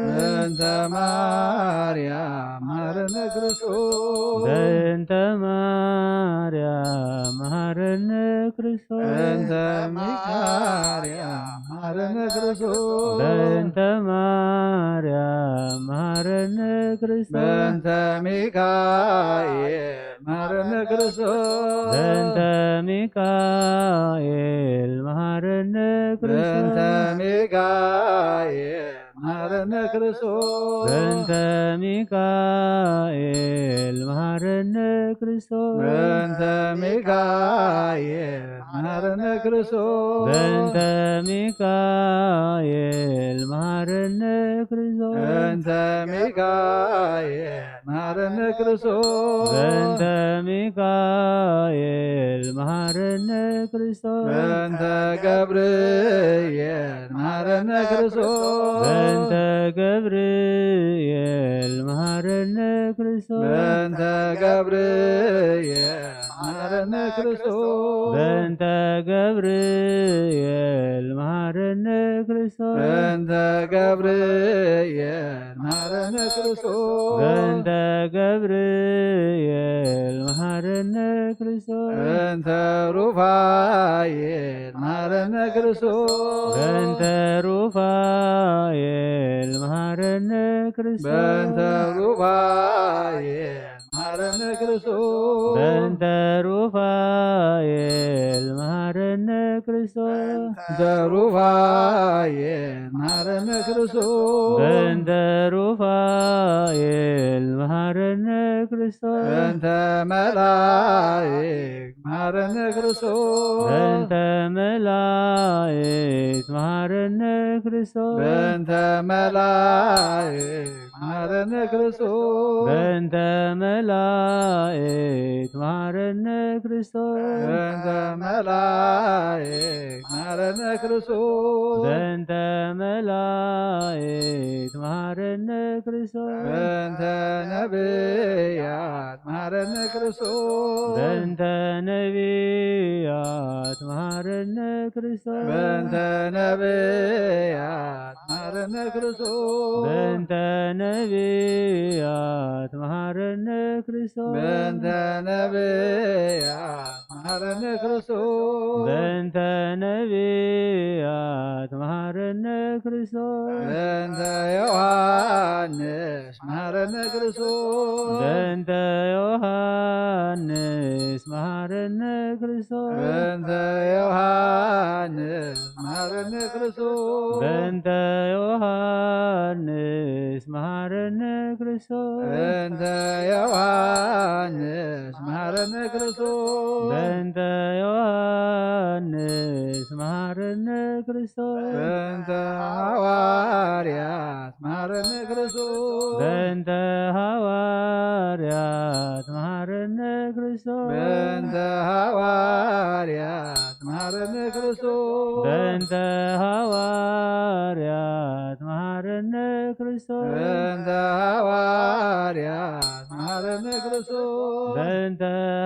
በእንተ ማርያም መሐረነ ክርስቶስ። በእንተ ማርያም መሐረነ ክርስቶስ። በእንተ ሚካርያም መሐረነ ክርስቶስ። በእንተ ማርያም መሐረነ ክርስቶስ። በእንተ ሚካኤል መሐረነ ክርስቶስ። በእንተ ሚካኤል መሐረነ ክርስቶስ። በእንተ ሚካኤል መሐረነ ክርስቶስ። በእንተ ሚካኤል መሐረነ ክርስቶስ። በእንተ ሚካኤል መሐረነ ክርስቶስ። በእንተ ሚካኤል መሐረነ ክርስቶስ። በእንተ ሚካኤል መሐረነ ክርስቶስ። በእንተ ሚካኤል መሐረነ ክርስቶስ። በእንተ ገብርኤል መሐረነ ክርስቶስ። በእንተ ገብርኤል መሐረነ ክርስቶስ። በእንተ ገብርኤል መሐረነ ክርስቶስ። በእንተ ገብርኤል መሐረነ ክርስቶስ። በእንተ ገብርኤል መሐረነ ክርስቶስ። በእንተ ገብርኤል መሐረነ ክርስቶስ። በእንተ ሩፋኤል መሐረነ ክርስቶስ። በእንተ ሩፋኤል መሐረነ ክርስቶስ። በእንተ ሩፋኤል መሐረነ ክርስቶስ። በእንተ ሩፋኤል መሐረነ ክርስቶስ። በእንተ ሩፋኤል መሐረነ ክርስቶስ። በእንተ ሩፋኤል መሐረነ ክርስቶስ። በእንተ መላእክት መሐረነ ክርስቶስ። በእንተ መላእክት መሐረነ ክርስቶስ። በእንተ መላእክት መሐረነ ክርስቶስ። በእንተ መላእክት መሐረነ ክርስቶስ። በእንተ መላእክት መሐረነ ክርስቶስ። በእንተ መላእክት መሐረነ ክርስቶስ። በእንተ ነቢያት መሐረነ ክርስቶስ። በእንተ ነቢያት መሐረነ ክርስቶስ። በእንተ ነቢያት መሐረነ ክርስቶስ። በእንተ ነቢያት መሐረነ ክርስቶስ። በእንተ ነቢያት መሐረነ ክርስቶስ። በእንተ ነቢያት መሐረነ ክርስቶስ። በእንተ ዮሐንስ መሐረነ ክርስቶስ። በእንተ ዮሐንስ መሐረነ ክርስቶስ። በእንተ ዮሐንስ መሐረነ ክርስቶስ። በእንተ ዮሐንስ መሐረነ ክርስቶስ። በእንተ ዮሐንስ መሐረነ ክርስቶስ። በእንተ ዮሐንስ መሐረነ ክርስቶስ። በእንተ ሐዋርያት መሐረነ ክርስቶስ። በእንተ ሐዋርያት መሐረነ ክርስቶስ። በእንተ ሐዋርያት መሐረነ ክርስቶስ። በእንተ ሐዋርያት መሐረነ ክርስቶስ። በእንተ ሐዋርያት መሐረነ ክርስቶስ። በእንተ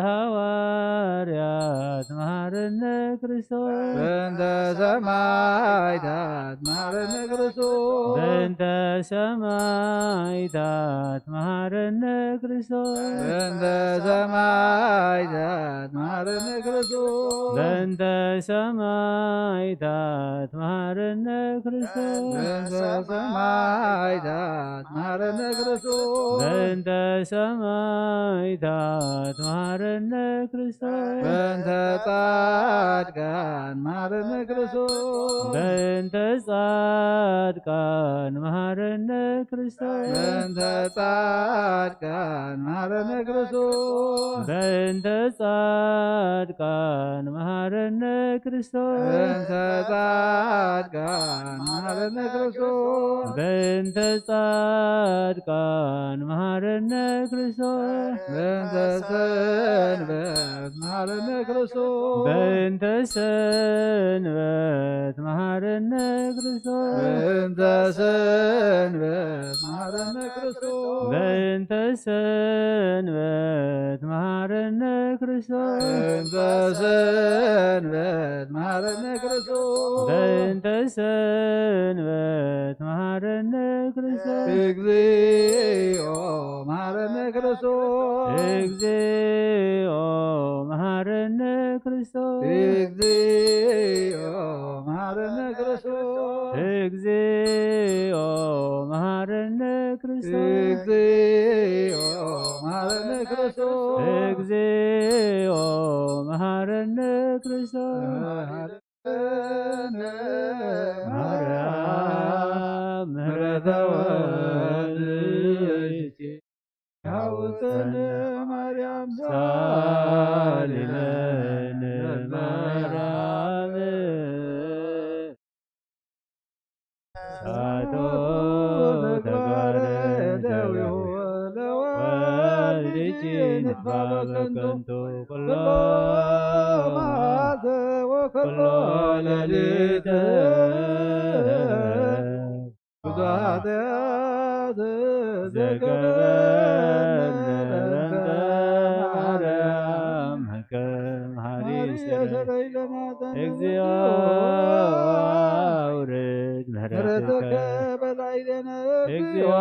ሐዋርያት መሐረነ ክርስቶስ። በእንተ ሰማዕታት መሐረነ ክርስቶስ። በእንተ ሰማዕታት መሐረነ ክርስቶስ። በእንተ ሰማዕታት መሐረነ ክርስቶስ። በእንተ ሰማዕታት መሐረነ ክርስቶስ። በእንተ ሰማዕታት መሐረነ ክርስቶስ። በእንተ ሰማዕታት መሐረነ ክርስቶስ። በእንተ ጻድቃን መሐረነ ክርስቶስ። በእንተ ጻድቃን መሐረነ ክርስቶስ። በእንተ ጻድቃን መሐረነ ክርስቶስ። በእንተ ጻድቃን መሐረነ ክርስቶስ። በእንተ ጻድቃን መሐረነ ክርስቶስ። በእንተ ጻድቃን መሐረነ ክርስቶስ። በእንተ ሰንበት መሐረነ ክርስቶስ። በእንተ ሰንበት መሐረነ ክርስቶስ። በእንተ ሰንበት መሐረነ ክርስቶስ። በእንተ ሰንበት መሐረነ ክርስቶስ። በእንተ ሰንበት መሐረነ ክርስቶስ። በእንተ ሰንበት መሐረነ ክርስቶስ። እግዚኦ መሐረነ ክርስቶስ። እግዚኦ መሐረነ ክርስቶስ። እግዚኦ መሐረነ ክርስቶስ። እግዚኦ መሐረነ ክርስቶስ። እግዚኦ መሐረነ ክርስቶስ። እግዚኦ መሐረነ ክርስቶስ። ማርያም ምሕረተ ወልድኪ ያውፀነ ማርያም ሳሊለነ ማርያም። ሳቶ ተጋረ ደዊሁ ለወልድኪ ንድፋ በከንቱ ኩሎ መዓልተ ወኩሎ ሌሊተ ብዙሕ ኃጢአት ዘገበነ ዘገበነ ለእንተ ማርያም ሕከ መሐሪ መሐሪ ሰረይ ሰረይ ለናተ እግዚኦ አውርድ ምሕረትከ ምሕረትከ በላዕሌነ እግዚኦ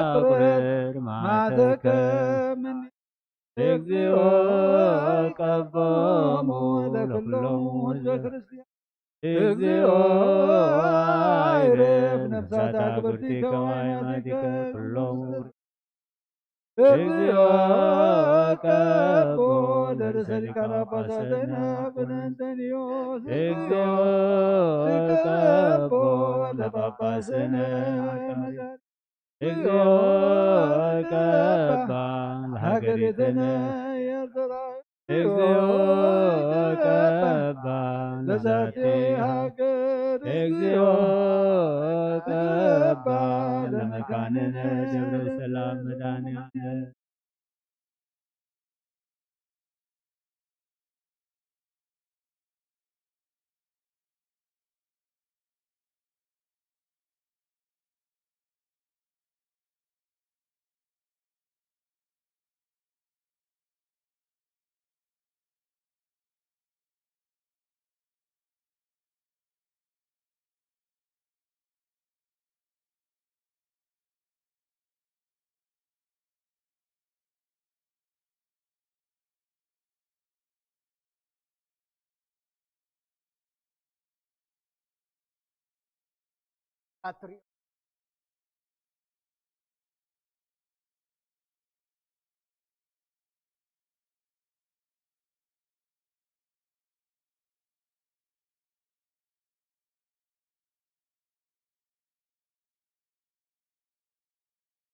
አውርድ መዓተከ ማተከ ምን እግዚኦ ቀቦሙ ለኩሎሙ ህዝበ ክርስቲያን። እግዚኦ አይርፍ ነፍሳት አክብርቲ ከማይ ማቲከ ኩሎም። እግዚኦ ቀቦ ለርእሰ ሊቃነ ጳጳሳት አቡነ እንጠንዮስ። እግዚኦ ቀቦ ለጳጳስነ አቡነ እግዚኦ ቀባ ለሀገሪትነ ኤርትራ። እግዚኦ ቀባ ለዛቲ ሀገር። እግዚኦ ቀባ ለመካንነ ደብረ ሰላም መድኃኔዓለም። ኣትሪኦ።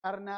ኣርና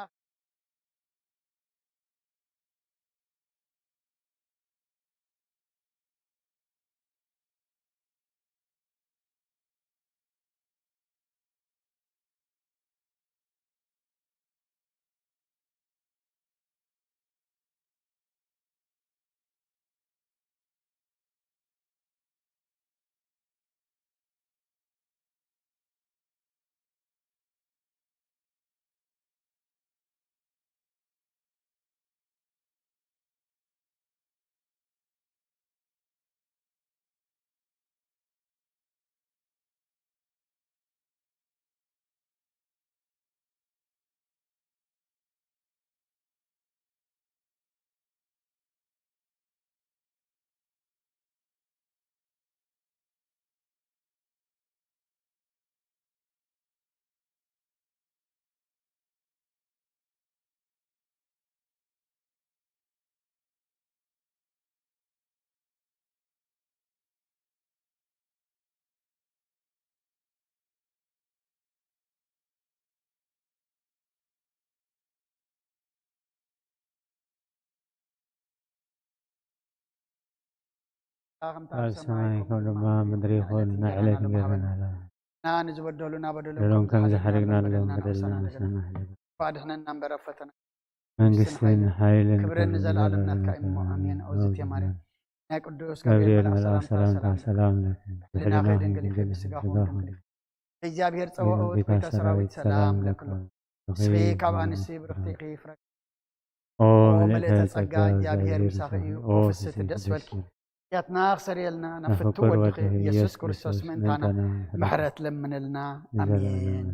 ኣብ ሰማይ ከም ድማ ምድሪ ይኹን። ናይ ዕለት እንጀራና ንሃበና። ንዝበደሉና በደሎም በደሎም ከም ዝሓደግና ንበደልና በደልና ንሓሰና ንሓሰና። ንሓሰና። ኣድሕነና እምበር ኣብ ፈተና። መንግስትን ሓይልን ክብርን ክብርን ንዘለኣለም ናትካ እዩ እሞ፣ ኣሜን። ኣውዝት የማርያም ናይ ቅዱስ ገብርኤል ገብርኤል መልኣክ መልኣክ ሰላምታ ሰላምታ ሰላም። ሰላም ለኪ። ህሊናኺ ድንግል እዩ፣ ድንግል ስጋኹ ስጋኹ ድንግል እዩ። እግዚኣብሔር ጸባኦት ጌታ ጌታ ሰራዊት ሰራዊት ሰላም ሰላም ለኪ። ለኪ። ንስኺ ካብ ኣንስቲ ብርክቲ ኢኺ፣ ፍረ ኦ ኦ ምልእተ ምልእተ ጸጋ ጸጋ እግዚኣብሔር ምሳኺ እዩ። ኦ ኦ ፍስሕቲ ፍስሕቲ ደስ ደስ በልኪ። በልኪ። ያትና ክሰርየልና ናብ ናብ ፍቱ ፍቁር ወድኺ ወድኺ ኢየሱስ ኢየሱስ ክርስቶስ ክርስቶስ ምእንታና ምእንታና ምሕረት ምሕረት ለምንልና። ለምንልና። ኣሜን።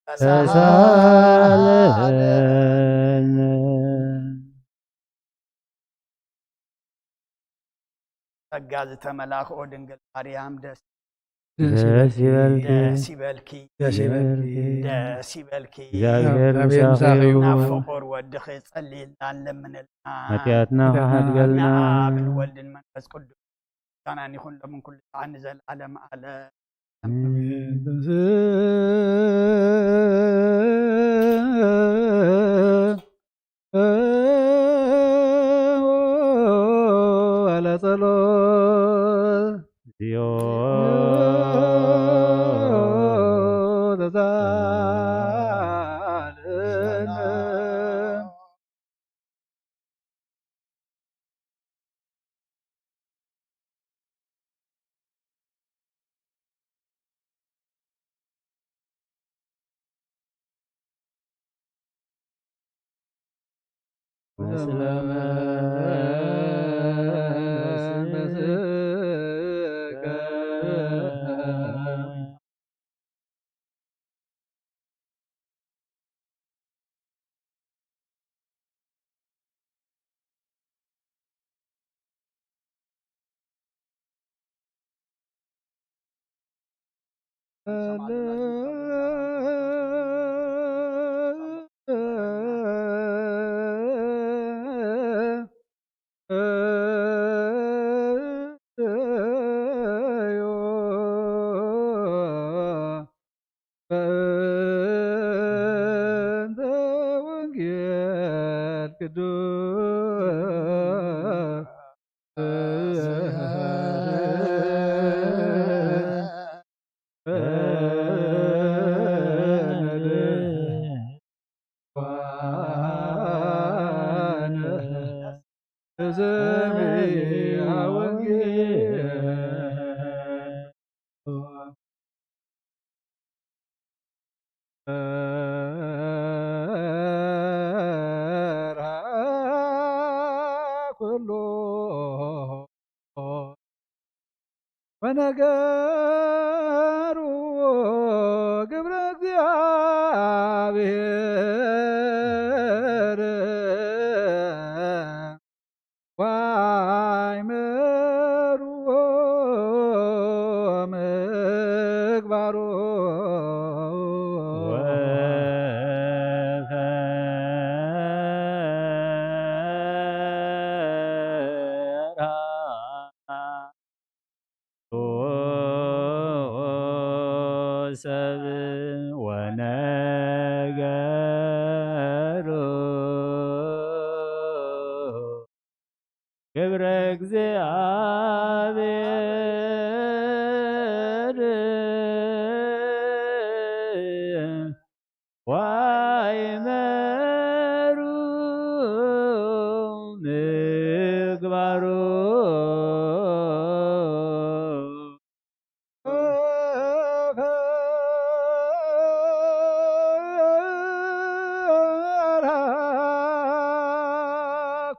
ተሳለነ። ጸጋ ዝተመላኽኦ ድንግል ማርያም ደስ ደስ ይበልኪ። ደስ ይበልኪ። ደስ ይበልኪ። ደስ ይበልኪ። እግዚኣብሔር ኣሜን። ምሳኺ ምሳኺ ይኹን። ናብ ፍቑር ወድኺ ጸልይልና ለምንልና። ሓጢኣትና ሓጢኣትና ክሓድገልና። ንኣብ ንወልድን መንፈስ ቅዱስ ምስጋናን ይኹን ሎምን ኩሉ ሰዓት ንዘለዓለም ዓለም። ኣሜን። ወለጸሎት እግዚኦ ተሳለነ። በእንተ ወንጌል ቅዱስ ኩሉ ወነገሩ ግብረ እግዚአብሔር። ዋይመርዎ ምግባሩ። ወፈራ ሰብ ወነገሩ ግብረ እግዚአብሔር። ዋይመሩ ምግባሩ።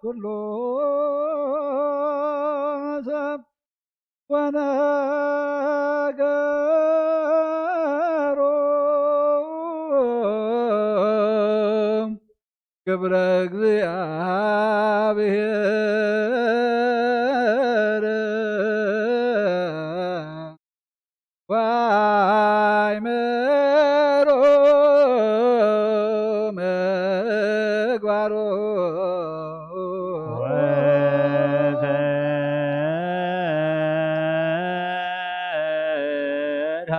ኩሉ ሰብ ወነገሮ ግብረ እግዚአብሔር። ምግባሩ ወተድሃ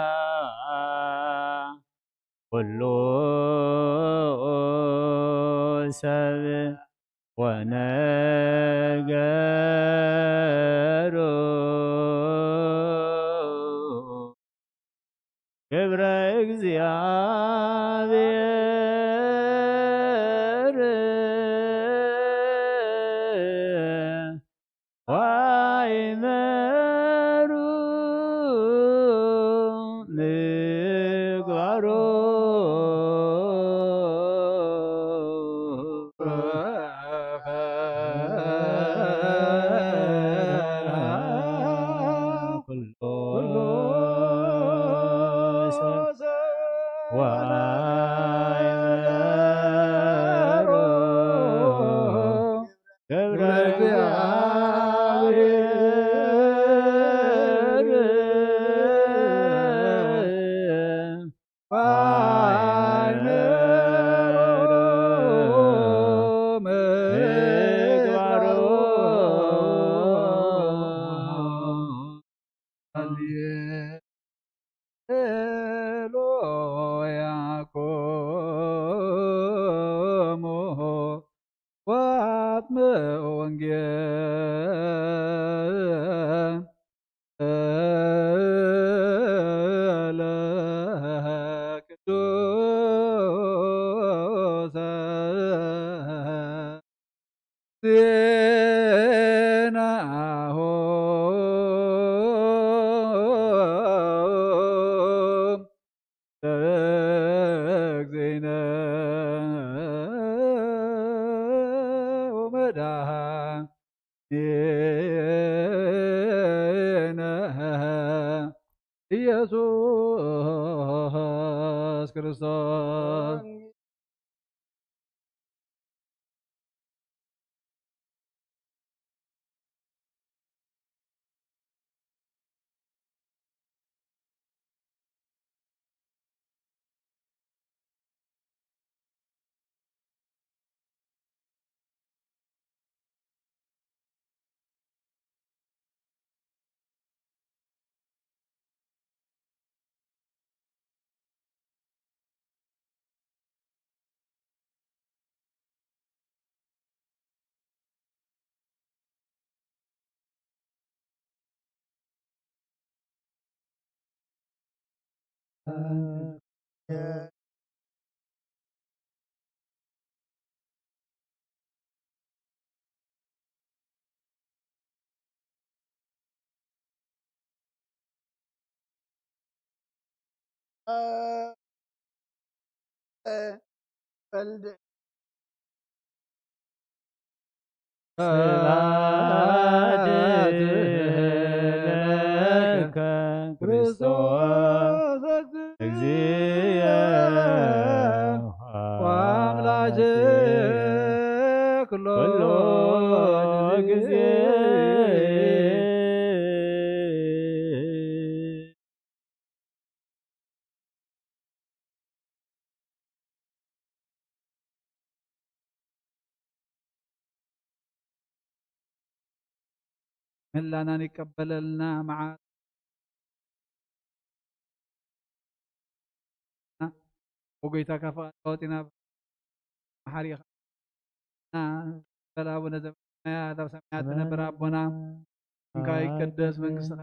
ኩሉ ሰብ ወነገሩ ክብረ እግዚኣብሔር ዋይመሩ ምግባሩ ኩሉ ሰብ ወአይመሮ ክብረ እግዚአብሔር። ሃሌሉያ ኮሙ ወአጥምዑ ወንጌል ለቅዱሰ ዜናሁ ለእግዚእነ ወመድኃኒነ ኢየሱስ ክርስቶስ። ስብሐት ለከ ክርስቶስ እግዚእ ወአምላክ ኩሉ ጊዜ። ምህላናን ይቀበለልና መዓት ወጎይታ ካብ ፍቓድካ ወፂና መሓሪ ኢኻ። በል ኣቡነ ዘበሰማያት ኣብ ሰማያት ትነብር ኣቦና፣ ስምካ ይቀደስ፣ መንግስትኻ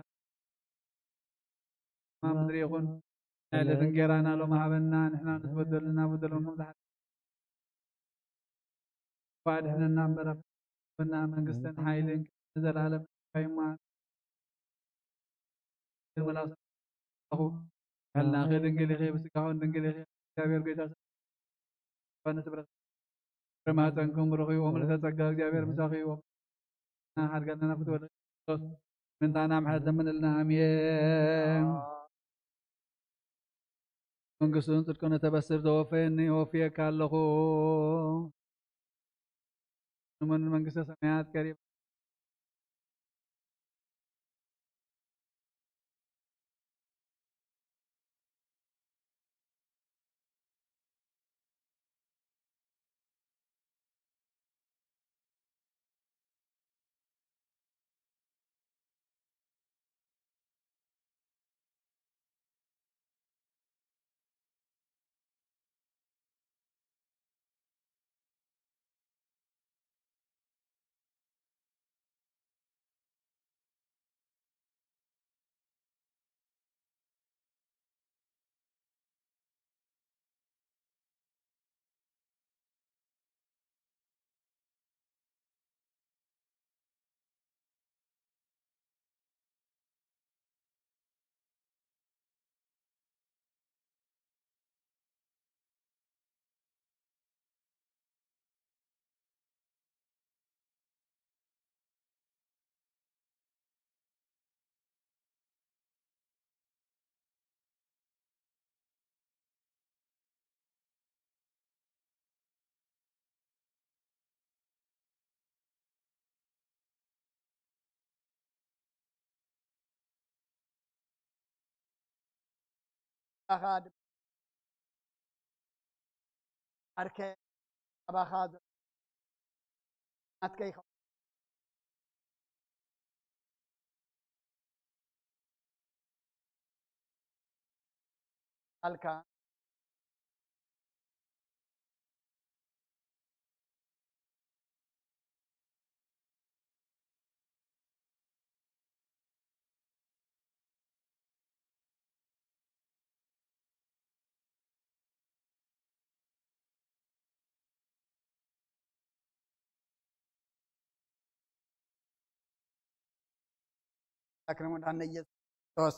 ኣብ ምድሪ ይኹን፣ ናይ ዕለት እንጌራና ሎሚ ሃበና፣ ንሕና ንዝበደሉና በደሎም ከም ዝሓ እኳ ኣድሕነና እምበር፣ ኣቦና መንግስትን ሓይልን ንዘለኣለም ናትካ እዩ እሞ። ኣምላኽ፣ ሕልናኺ ድንግል ኢኺ፣ ብስጋኹን ድንግል ኢኺ። እግዚኣብሔር ጎይታ ሰ-፣ ኮነ ስብረት ፍረ ማህፀንኩም ብሩኽ እዩ። ወምልዕተ ጸጋ እግዚኣብሔር ምሳኺ እዩ። ሓድጋና ፍትወ ክርስቶስ ምንታና ምሕረት ለምንልና። ኣሜን። መንግስቱን ጽድቁን እተበስር ዘወፈየኒ ወፍየካ ኣለኹ። እመኑ መንግስተ ሰማያት ቀሪባ። ኣኻ ድማ ዓርከ ኣባኻ ዝ-፣ ናትከ ይኸውን። ኣልካ። ኣክረም ወድሃነ ኢየሱስ ክርስቶስ፣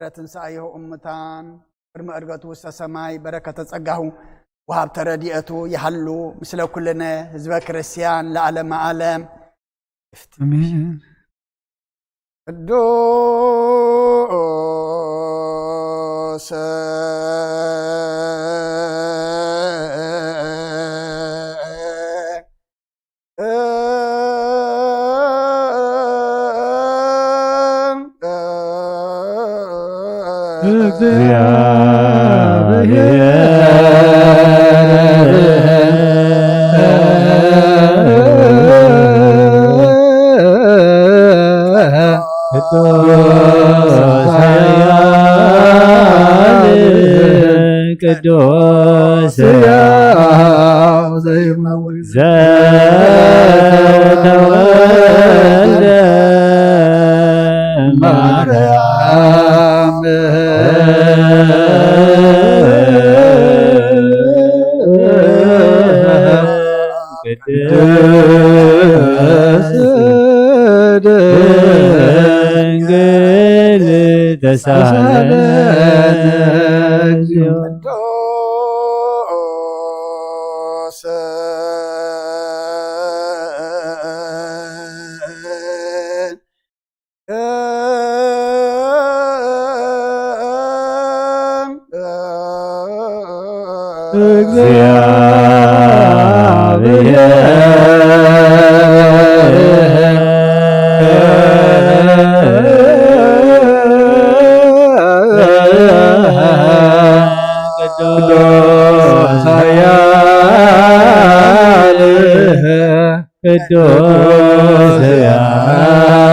ዕለተ ትንሳኤሁ እሙታን፣ ቅድመ ዕርገቱ ውስተ ሰማይ፣ በረከተ ጸጋሁ ወሃብተ ረድኤቱ ይሃሉ ምስለ ኩልነ ህዝበ ክርስቲያን ለዓለመ ዓለም። ኣሜን። ቅዱስ ቅዱስ ሕያው ዘይመውት ዘተወልደ ማርያም። ቅድስት ድንግል ተሳለን እግዚኦ። ቅዱስ ኃያል ቅዱስ ሕያው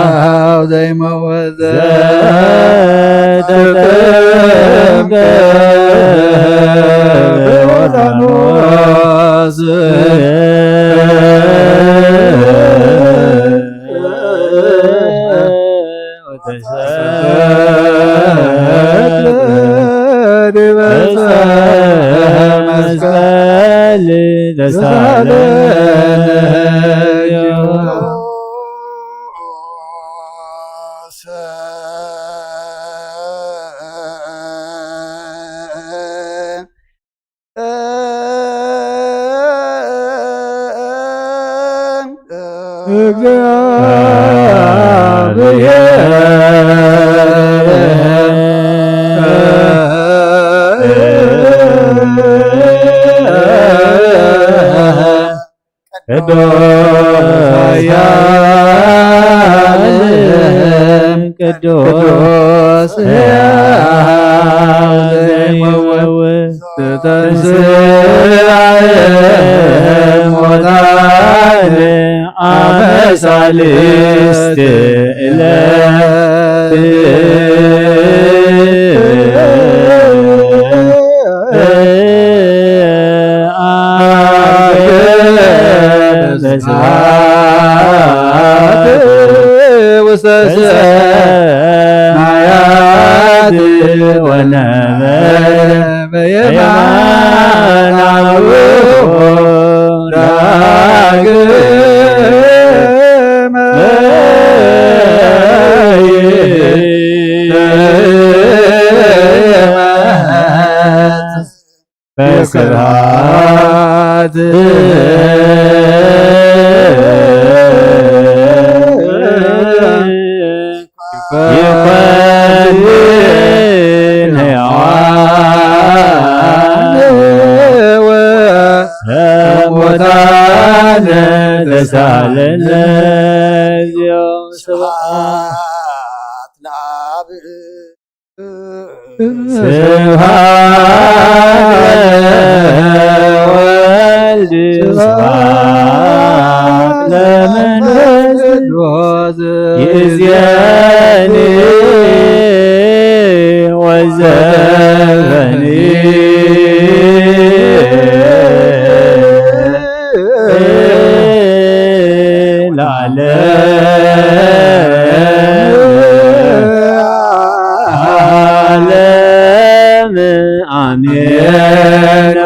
ዘይመውት ዘተጠምቀ በዮርዳኖስ። ቅዱስ ኃያል ቅዱስ ሕያው ዘይመውት ተንሥአ እሙታን አመ ሣልስት ዕለት። ውስተ ሰማያት ወነበረ በየማናሁ ዳግመ ይመጽእ በስብሐት። ይኮንን ሕያዋን ወሙታን ተሳለነ እግዚኦ። ስብሐት ለአብ። ስብሐት ለወልድ ስብሐት ለመንፈስ ቅዱስ ይእዜኒ ወዘበኒ ለዓለም ዓለም። አሜን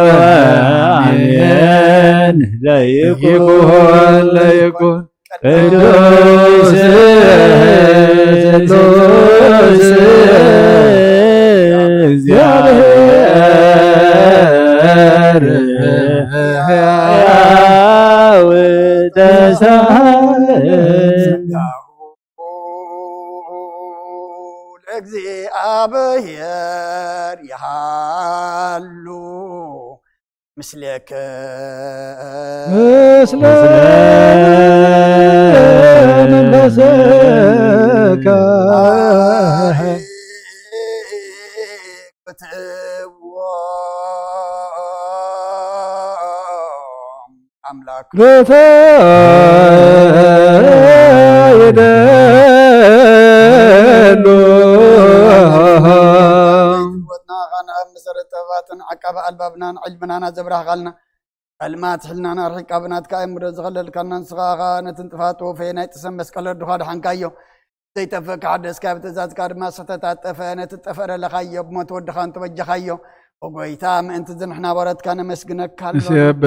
ወአሜን። ለይኩን ለይኩን ቅዱስ ስሉስ እግዚአብሔር ሕያው ተሳለ። ለእግዚአብሔር ይሃሉ ምስሌከ ምስለ መንፈስከ። ኣምላክ ጌታ ይደሉ። ህይወትና ኻን ኣብ መሰረት ጥበባትን ዓቃቢ ኣልባብናን ዕልምናና ዘብራህኻልና፣ ጸልማት ሕልናና ኣርሒቃ ብናትካ ኣእምሮ ዝኸለልካና፣ ንስኻ ኸኣ ነቲ ንጥፋት ወፈየ ናይ ጥሰን መስቀል ረድኻ ድሓንካዮ። ዘይጠፍእ ክሓደስካ፣ ብትእዛዝካ ድማ ስሕተት ኣጠፈ። ነቲ ጠፈ ደለኻዮ፣ ብሞት ወድኻ እንተበጀኻዮ። ኦጎይታ፣ ምእንቲ እዚ ንሕና በረትካ ነመስግነካ ኣሎ። ንሴብሐከ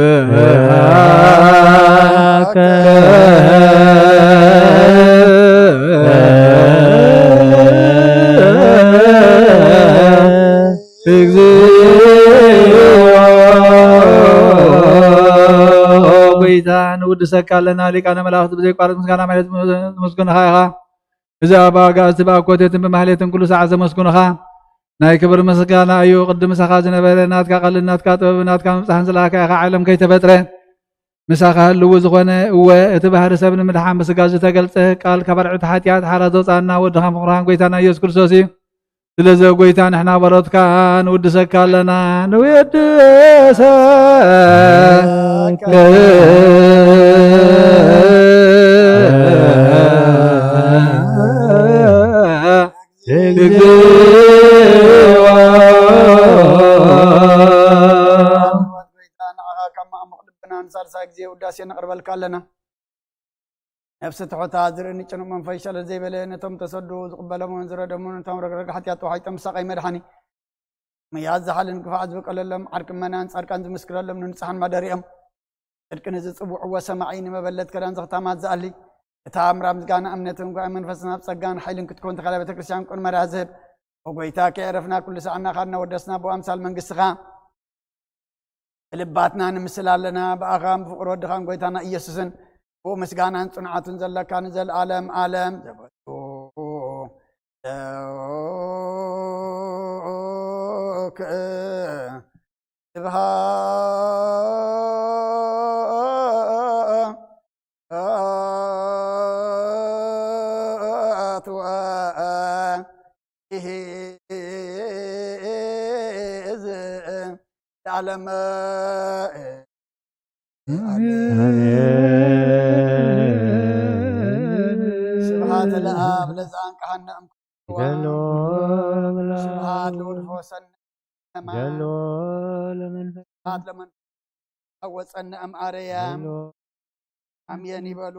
እግዚኦ። ጎይታ፣ ንውድሰካ ኣለና። ሊቃነ መላእክት ብዘይቋረጽ ምስጋና ማለት ምስጋናኻ ኢኻ። እዚ ኣብ ኣጋእዝቲ ብኣኮቴትን ብማህሌትን ኩሉ ሰዓት ዘመስግኑኻ ናይ ክብሪ ምስጋና እዩ። ቅድም ምሳኻ ዝነበረ ናትካ ቃልን ናትካ ጥበብን ናትካ ምብጻሕን ዝለኣካ ኢኻ፣ ዓለም ከይተፈጥረ ምሳኻ ህልው ዝኾነ፣ እወ፣ እቲ ባህሪ ሰብ ንምድሓን ብስጋ ዝተገልጸ ቃል ካብ ኣርዑት ሓጢኣት ሓራ ዘውጻና ወድኻ ምኽራን ጎይታና ኢየሱስ ክርስቶስ እዩ። ስለዚ ጎይታ ንሕና በረትካ ንውድሰካ ኣለና፣ ንውድሰካ። ንሳልሳይ ግዜ ውዳሴ ነቕርበልካ ኣለና። ነፍሲ ትሑታ ዝርኢ ንጭኑቕ መንፈስ ሸለል ዘይበለ፣ ነቶም ተሰዱ ዝቕበሎምን ዝረደሙን፣ ነቶም ረግረግ ሓጢኣት ተዋሒጦም ምሳቐይ መድሓኒ፣ ምያዝ ዝሓልን ክፋኣት ዝበቀለሎም፣ ዓርቂ መናን ጻድቃን ዝምስክረሎም፣ ንንጹሓን ማደሪኦም፣ ጽድቂ ንዝጽውዕዎ ሰማዒ፣ ንመበለት ከዳን ዘኽታማት ዝኣሊ፣ እታ ኣምራ ምስጋና እምነትን ጓኢ መንፈስን ኣብ ጸጋን ሓይልን ክትኮን ተኻለ ቤተ ክርስቲያን ቅድመ ርያ ዝህብ፣ ኦጎይታ ከየዕረፍና ኩሉ ሰዓና ካድና ወደስና ብኣምሳል መንግስትኻ ብልባትና ንምስል ኣለና። ብኣኻን ብፍቕሪ ወድኻን ጎይታና ኢየሱስን ብኡ ምስጋናን ጽንዓቱን ዘለካ ንዘለኣለም ኣለም ዘበቱ ስብሃ ኣትዋ ይሄዝ ለዓለመ ኣሜን። ስብሐት ለአብ ለዘአንቀሐነ እምኩሉ። ፊደሎ ለመላእክት። ስብሐት ለወልድ ፈወሰነ። ፊደሎ ለመንፈስ። ስብሐት ለመንፈስ። አወፀነ እምአርያም። ፊደሎ። አሜን ይበሉ።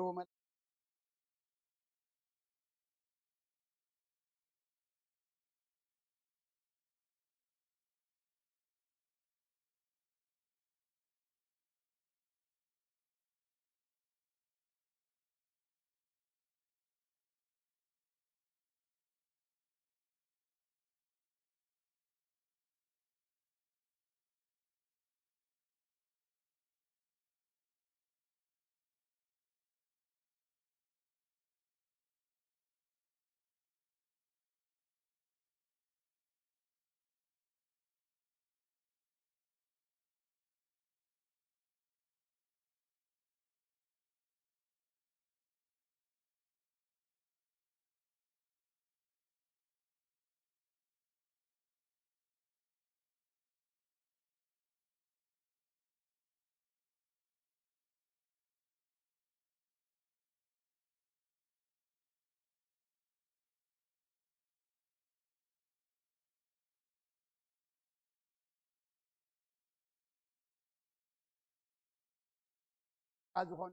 ዝኾኑ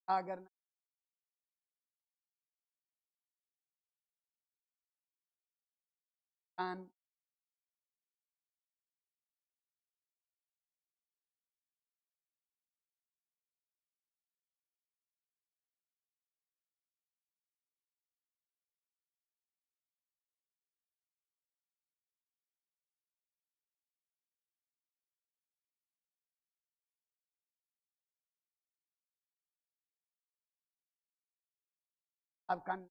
ሃገርና ኣብ ካን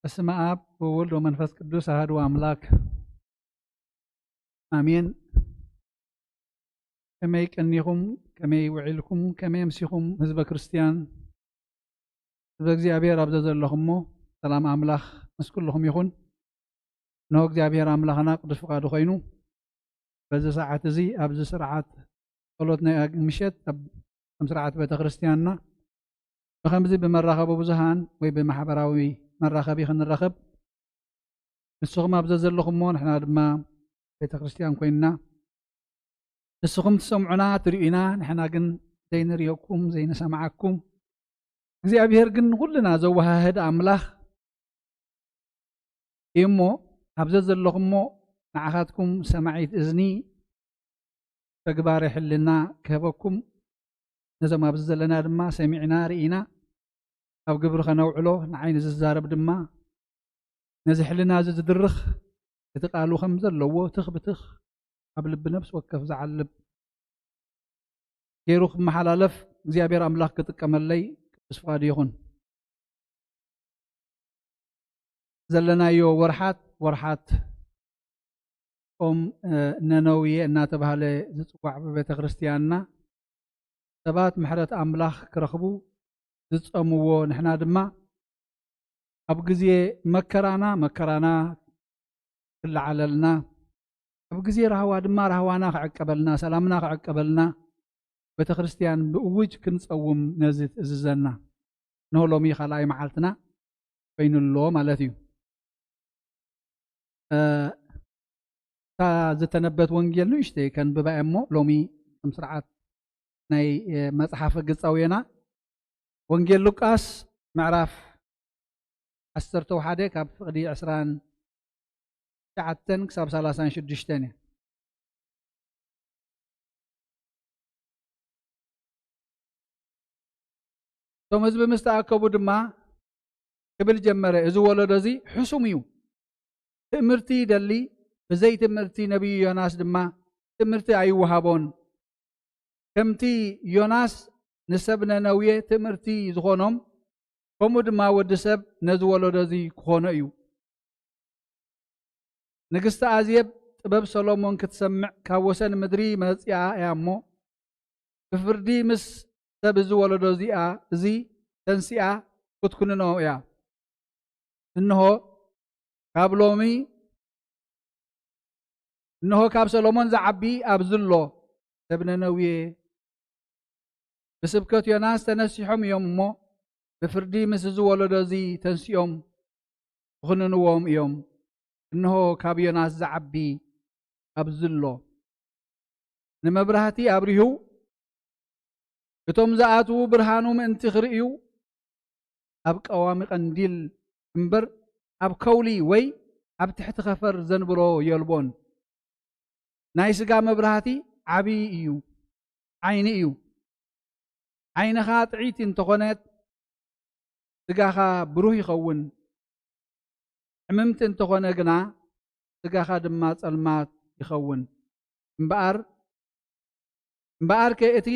በስመ አብ ወወልድ ወመንፈስ ቅዱስ አሐዱ አምላክ አሜን። ከመይ ቀኒኹም? ከመይ ውዒልኩም? ከመይ ኣምሲኹም? ህዝበ ክርስትያን፣ ህዝበ እግዚኣብሔር ኣብ ዘዘለኹሞ ሰላም ኣምላኽ ምስ ኩልኹም ይኹን። እነሆ እግዚኣብሔር ኣምላኽና ቅዱስ ፍቓዱ ኮይኑ በዚ ሰዓት እዚ ኣብዚ ስርዓት ጸሎት ናይ ኣግ-፣ ምሸት ኣብ፣ ከም ስርዓት ቤተ ክርስትያንና ብኸምዚ ብመራኸቢ ብዙሃን ወይ ብማሕበራዊ መራኸቢ ክንረኸብ ንስኹም ኣብ ዘዘለኹሞ ንሕና ድማ ቤተ ክርስትያን ኮይንና ንስኹም ትሰምዑና ትርእዩና፣ ንሕና ግን ዘይንርእየኩም ዘይንሰምዓኩም፣ እግዚኣብሔር ግን ንኹልና ዘወሃህድ ኣምላኽ እዩ እሞ፣ ኣብ ዘዘለኹሞ ንዓኻትኩም ሰማዒት እዝኒ ተግባረ ሕልና ክህበኩም፣ ነዞም ኣብዚ ዘለና ድማ ሰሚዕና ርኢና ኣብ ግብሪ ከነውዕሎ፣ ንዓይ ንዝዛረብ ድማ ነዚ ሕልና እዚ ዝድርኽ እቲ ቃሉ ከም ዘለዎ ትኽ ብትኽ ኣብ ልቢ ነፍሲ ወከፍ ዝዓልብ ገይሩ ክመሓላለፍ እግዚኣብሔር ኣምላኽ ክጥቀመለይ ቅዱስ ፍቓዱ ይኹን። ዘለናዮ ወርሓት፣ ወርሓት ጾም፣ እ፣ ነነውየ እናተባህለ ዝጽዋዕ ብቤተ ክርስትያንና፣ ሰባት ምሕረት ኣምላኽ ክረኽቡ ዝጸምዎ፣ ንሕና ድማ ኣብ ግዜ መከራና፣ መከራና ክለዓለልና፣ ኣብ ግዜ ራህዋ ድማ ራህዋና ክዕቀበልና፣ ሰላምና ክዕቀበልና፣ ቤተ ክርስትያን ብእውጅ ክንጸውም ነዚ ትእዝዘና። እንሆ ሎሚ ካልኣይ መዓልትና ኮይኑ ኣሎ ማለት እዩ። እ፣ እታ ዝተነበት ወንጌል ንእሽተይ ከንብባ እየ እሞ፣ ሎሚ ከም ስርዓት ናይ፣ እ፣ መጽሓፍ ግጻውየና። ወንጌል ሉቃስ ምዕራፍ ዓሰርተ ሓደ ካብ ፍቕዲ ዕስራን ትሽዓተን ክሳብ ሰላሳን ሽዱሽተን እየ። እቶም ህዝቢ ምስ ተኣከቡ ድማ ክብል ጀመረ፣ "እዚ ወለዶ እዚ ሕሱም እዩ። ትእምርቲ ይደሊ፣ ብዘይ ትምህርቲ ነቢዩ ዮናስ ድማ ትምህርቲ ኣይወሃቦን። ከምቲ ዮናስ ንሰብ ነነውየ ትምህርቲ ዝኾኖም፣ ከምኡ ድማ ወዲ ሰብ ነዚ ወለዶ እዚ ክኾኖ እዩ። ንግስቲ ኣዜብ ጥበብ ሰሎሞን ክትሰምዕ ካብ ወሰን ምድሪ መጺኣ እያ እሞ፣ ብፍርዲ ምስ ሰብ እዚ ወለዶ እዚኣ፣ እዚ ተንሲኣ ክትኩንኖ እያ። እንሆ ካብ ሎሚ፣ እንሆ ካብ ሰሎሞን ዝዓቢ ኣብዚ ኣሎ። ሰብ ነነዌ ብስብከት ዮናስ ተነሲሖም እዮም እሞ፣ ብፍርዲ ምስ እዚ ወለዶ እዚ ተንሲኦም ክኹንንዎም እዮም። እንሆ ካብ ዮናስ ዝዓቢ ኣብዚ ኣሎ። ንመብራህቲ ኣብሪሁ፣ እቶም ዝኣትዉ ብርሃኑ ምእንቲ ክርእዩ፣ ኣብ ቀዋሚ ቀንዲል እምበር፣ ኣብ ከውሊ ወይ ኣብ ትሕቲ ከፈር ዘንብሮ የልቦን። ናይ ስጋ መብራህቲ ዓቢ እዩ፣ ዓይኒ እዩ። ዓይንኻ ጥዕይቲ እንተኾነት፣ ስጋኻ ብሩህ ይኸውን። ሕምምቲ እንተኾነ ግና፣ ስጋኻ ድማ ጸልማት ይኸውን። እምበኣር፣ እምበኣርከ እቲ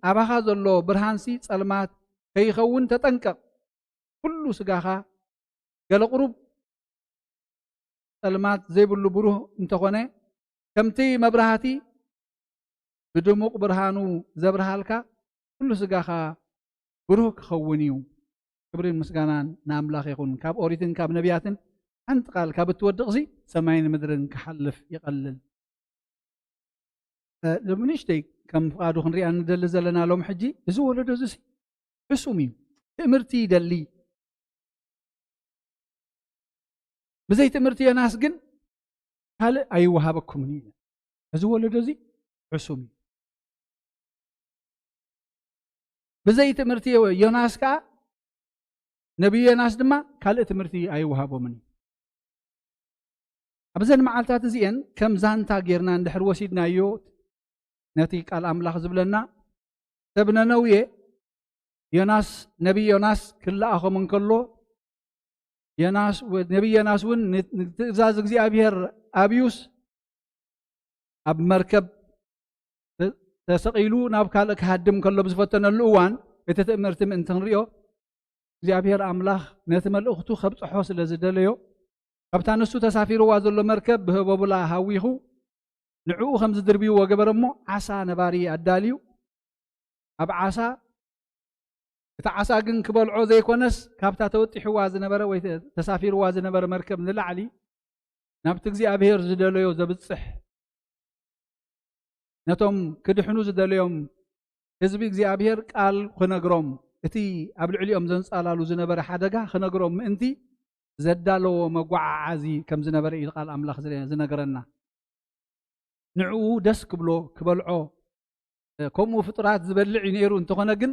ኣባኻ ዘሎ ብርሃንሲ ጸልማት ከይኸውን ተጠንቀቕ። ኩሉ ስጋኻ ገለ ቁሩብ ጸልማት ዘይብሉ ብሩህ እንተኾነ፣ ከምቲ መብራህቲ ብድሙቕ ብርሃኑ ዘብርሃልካ፣ ኩሉ ስጋኻ ብሩህ ክኸውን እዩ። ክብርን ምስጋናን ንኣምላኽ ይኹን። ካብ ኦሪትን ካብ ነቢያትን ሓንቲ ቃል ካብ እትወድቕሲ፣ ሰማይን ምድርን ክሓልፍ ይቐልል። እ፣ ሎሚ ንእሽተይ ከም ፍቓዱ ክንሪኣ ንደሊ ዘለና፣ ሎም ሕጂ እዚ ወለዶ እዚሲ ሕሱም እዩ። ትእምርቲ ይደሊ። ብዘይ ትእምርቲ ዮናስ ግን ካልእ ኣይወሃበኩምን እዩ። እዚ ወለዶ እዚ ሕሱም እዩ። ብዘይ ትእምርቲ ዮናስ ከኣ፣ ነቢይ ዮናስ ድማ ካልእ ትምህርቲ ኣይወሃቦምን እዩ። ኣብዘን መዓልታት እዚኤን ከም ዛንታ ጌርና እንድሕር ወሲድናዮ፣ ነቲ ቃል ኣምላኽ ዝብለና፣ ሰብ ነነውየ ዮናስ፣ ነቢይ ዮናስ ክለኣኾም እንከሎ፣ ዮናስ፣ ነቢይ ዮናስ እውን ን-፣ ንትእዛዝ እግዚኣብሔር ኣብዩስ ኣብ መርከብ ተ-፣ ተሰቒሉ ናብ ካልእ ክሃድም ከሎ ብዝፈተነሉ እዋን፣ እቲ ትእምርቲ ምእንቲ ክንሪኦ፣ እግዚኣብሔር ኣምላኽ ነቲ መልእኽቱ ከብጽሖ ስለ ዝደለዮ፣ ካብታ ንሱ ተሳፊርዋ ዘሎ መርከብ ብህቦብላ ሃዊኹ፣ ንዕኡ ከም ዝድርብይዎ ገበረ እሞ፣ ዓሳ ነባሪ ኣዳልዩ፣ ኣብ ዓሳ፣ እቲ ዓሳ ግን ክበልዖ ዘይኮነስ፣ ካብታ ተወጢሕዋ ዝነበረ ወይ ተ-፣ ተሳፊርዋ ዝነበረ መርከብ ንላዕሊ ናብቲ እግዚኣብሔር ዝደለዮ ዘብጽሕ፣ ነቶም ክድሕኑ ዝደለዮም ህዝቢ እግዚኣብሔር ቃል ክነግሮም፣ እቲ ኣብ ልዕሊኦም ዘንጻላሉ ዝነበረ ሓደጋ ክነግሮም ምእንቲ ዘዳለዎ መጓዓዓዚ ከም ዝነበረ እዩ ቃል ኣምላኽ ዝነ-፣ ዝነግረና። ንዕኡ ደስ ክብሎ፣ ክበልዖ፣ እ፣ ከምኡ ፍጡራት ዝበልዕ እዩ ነይሩ። እንተኾነ ግን፣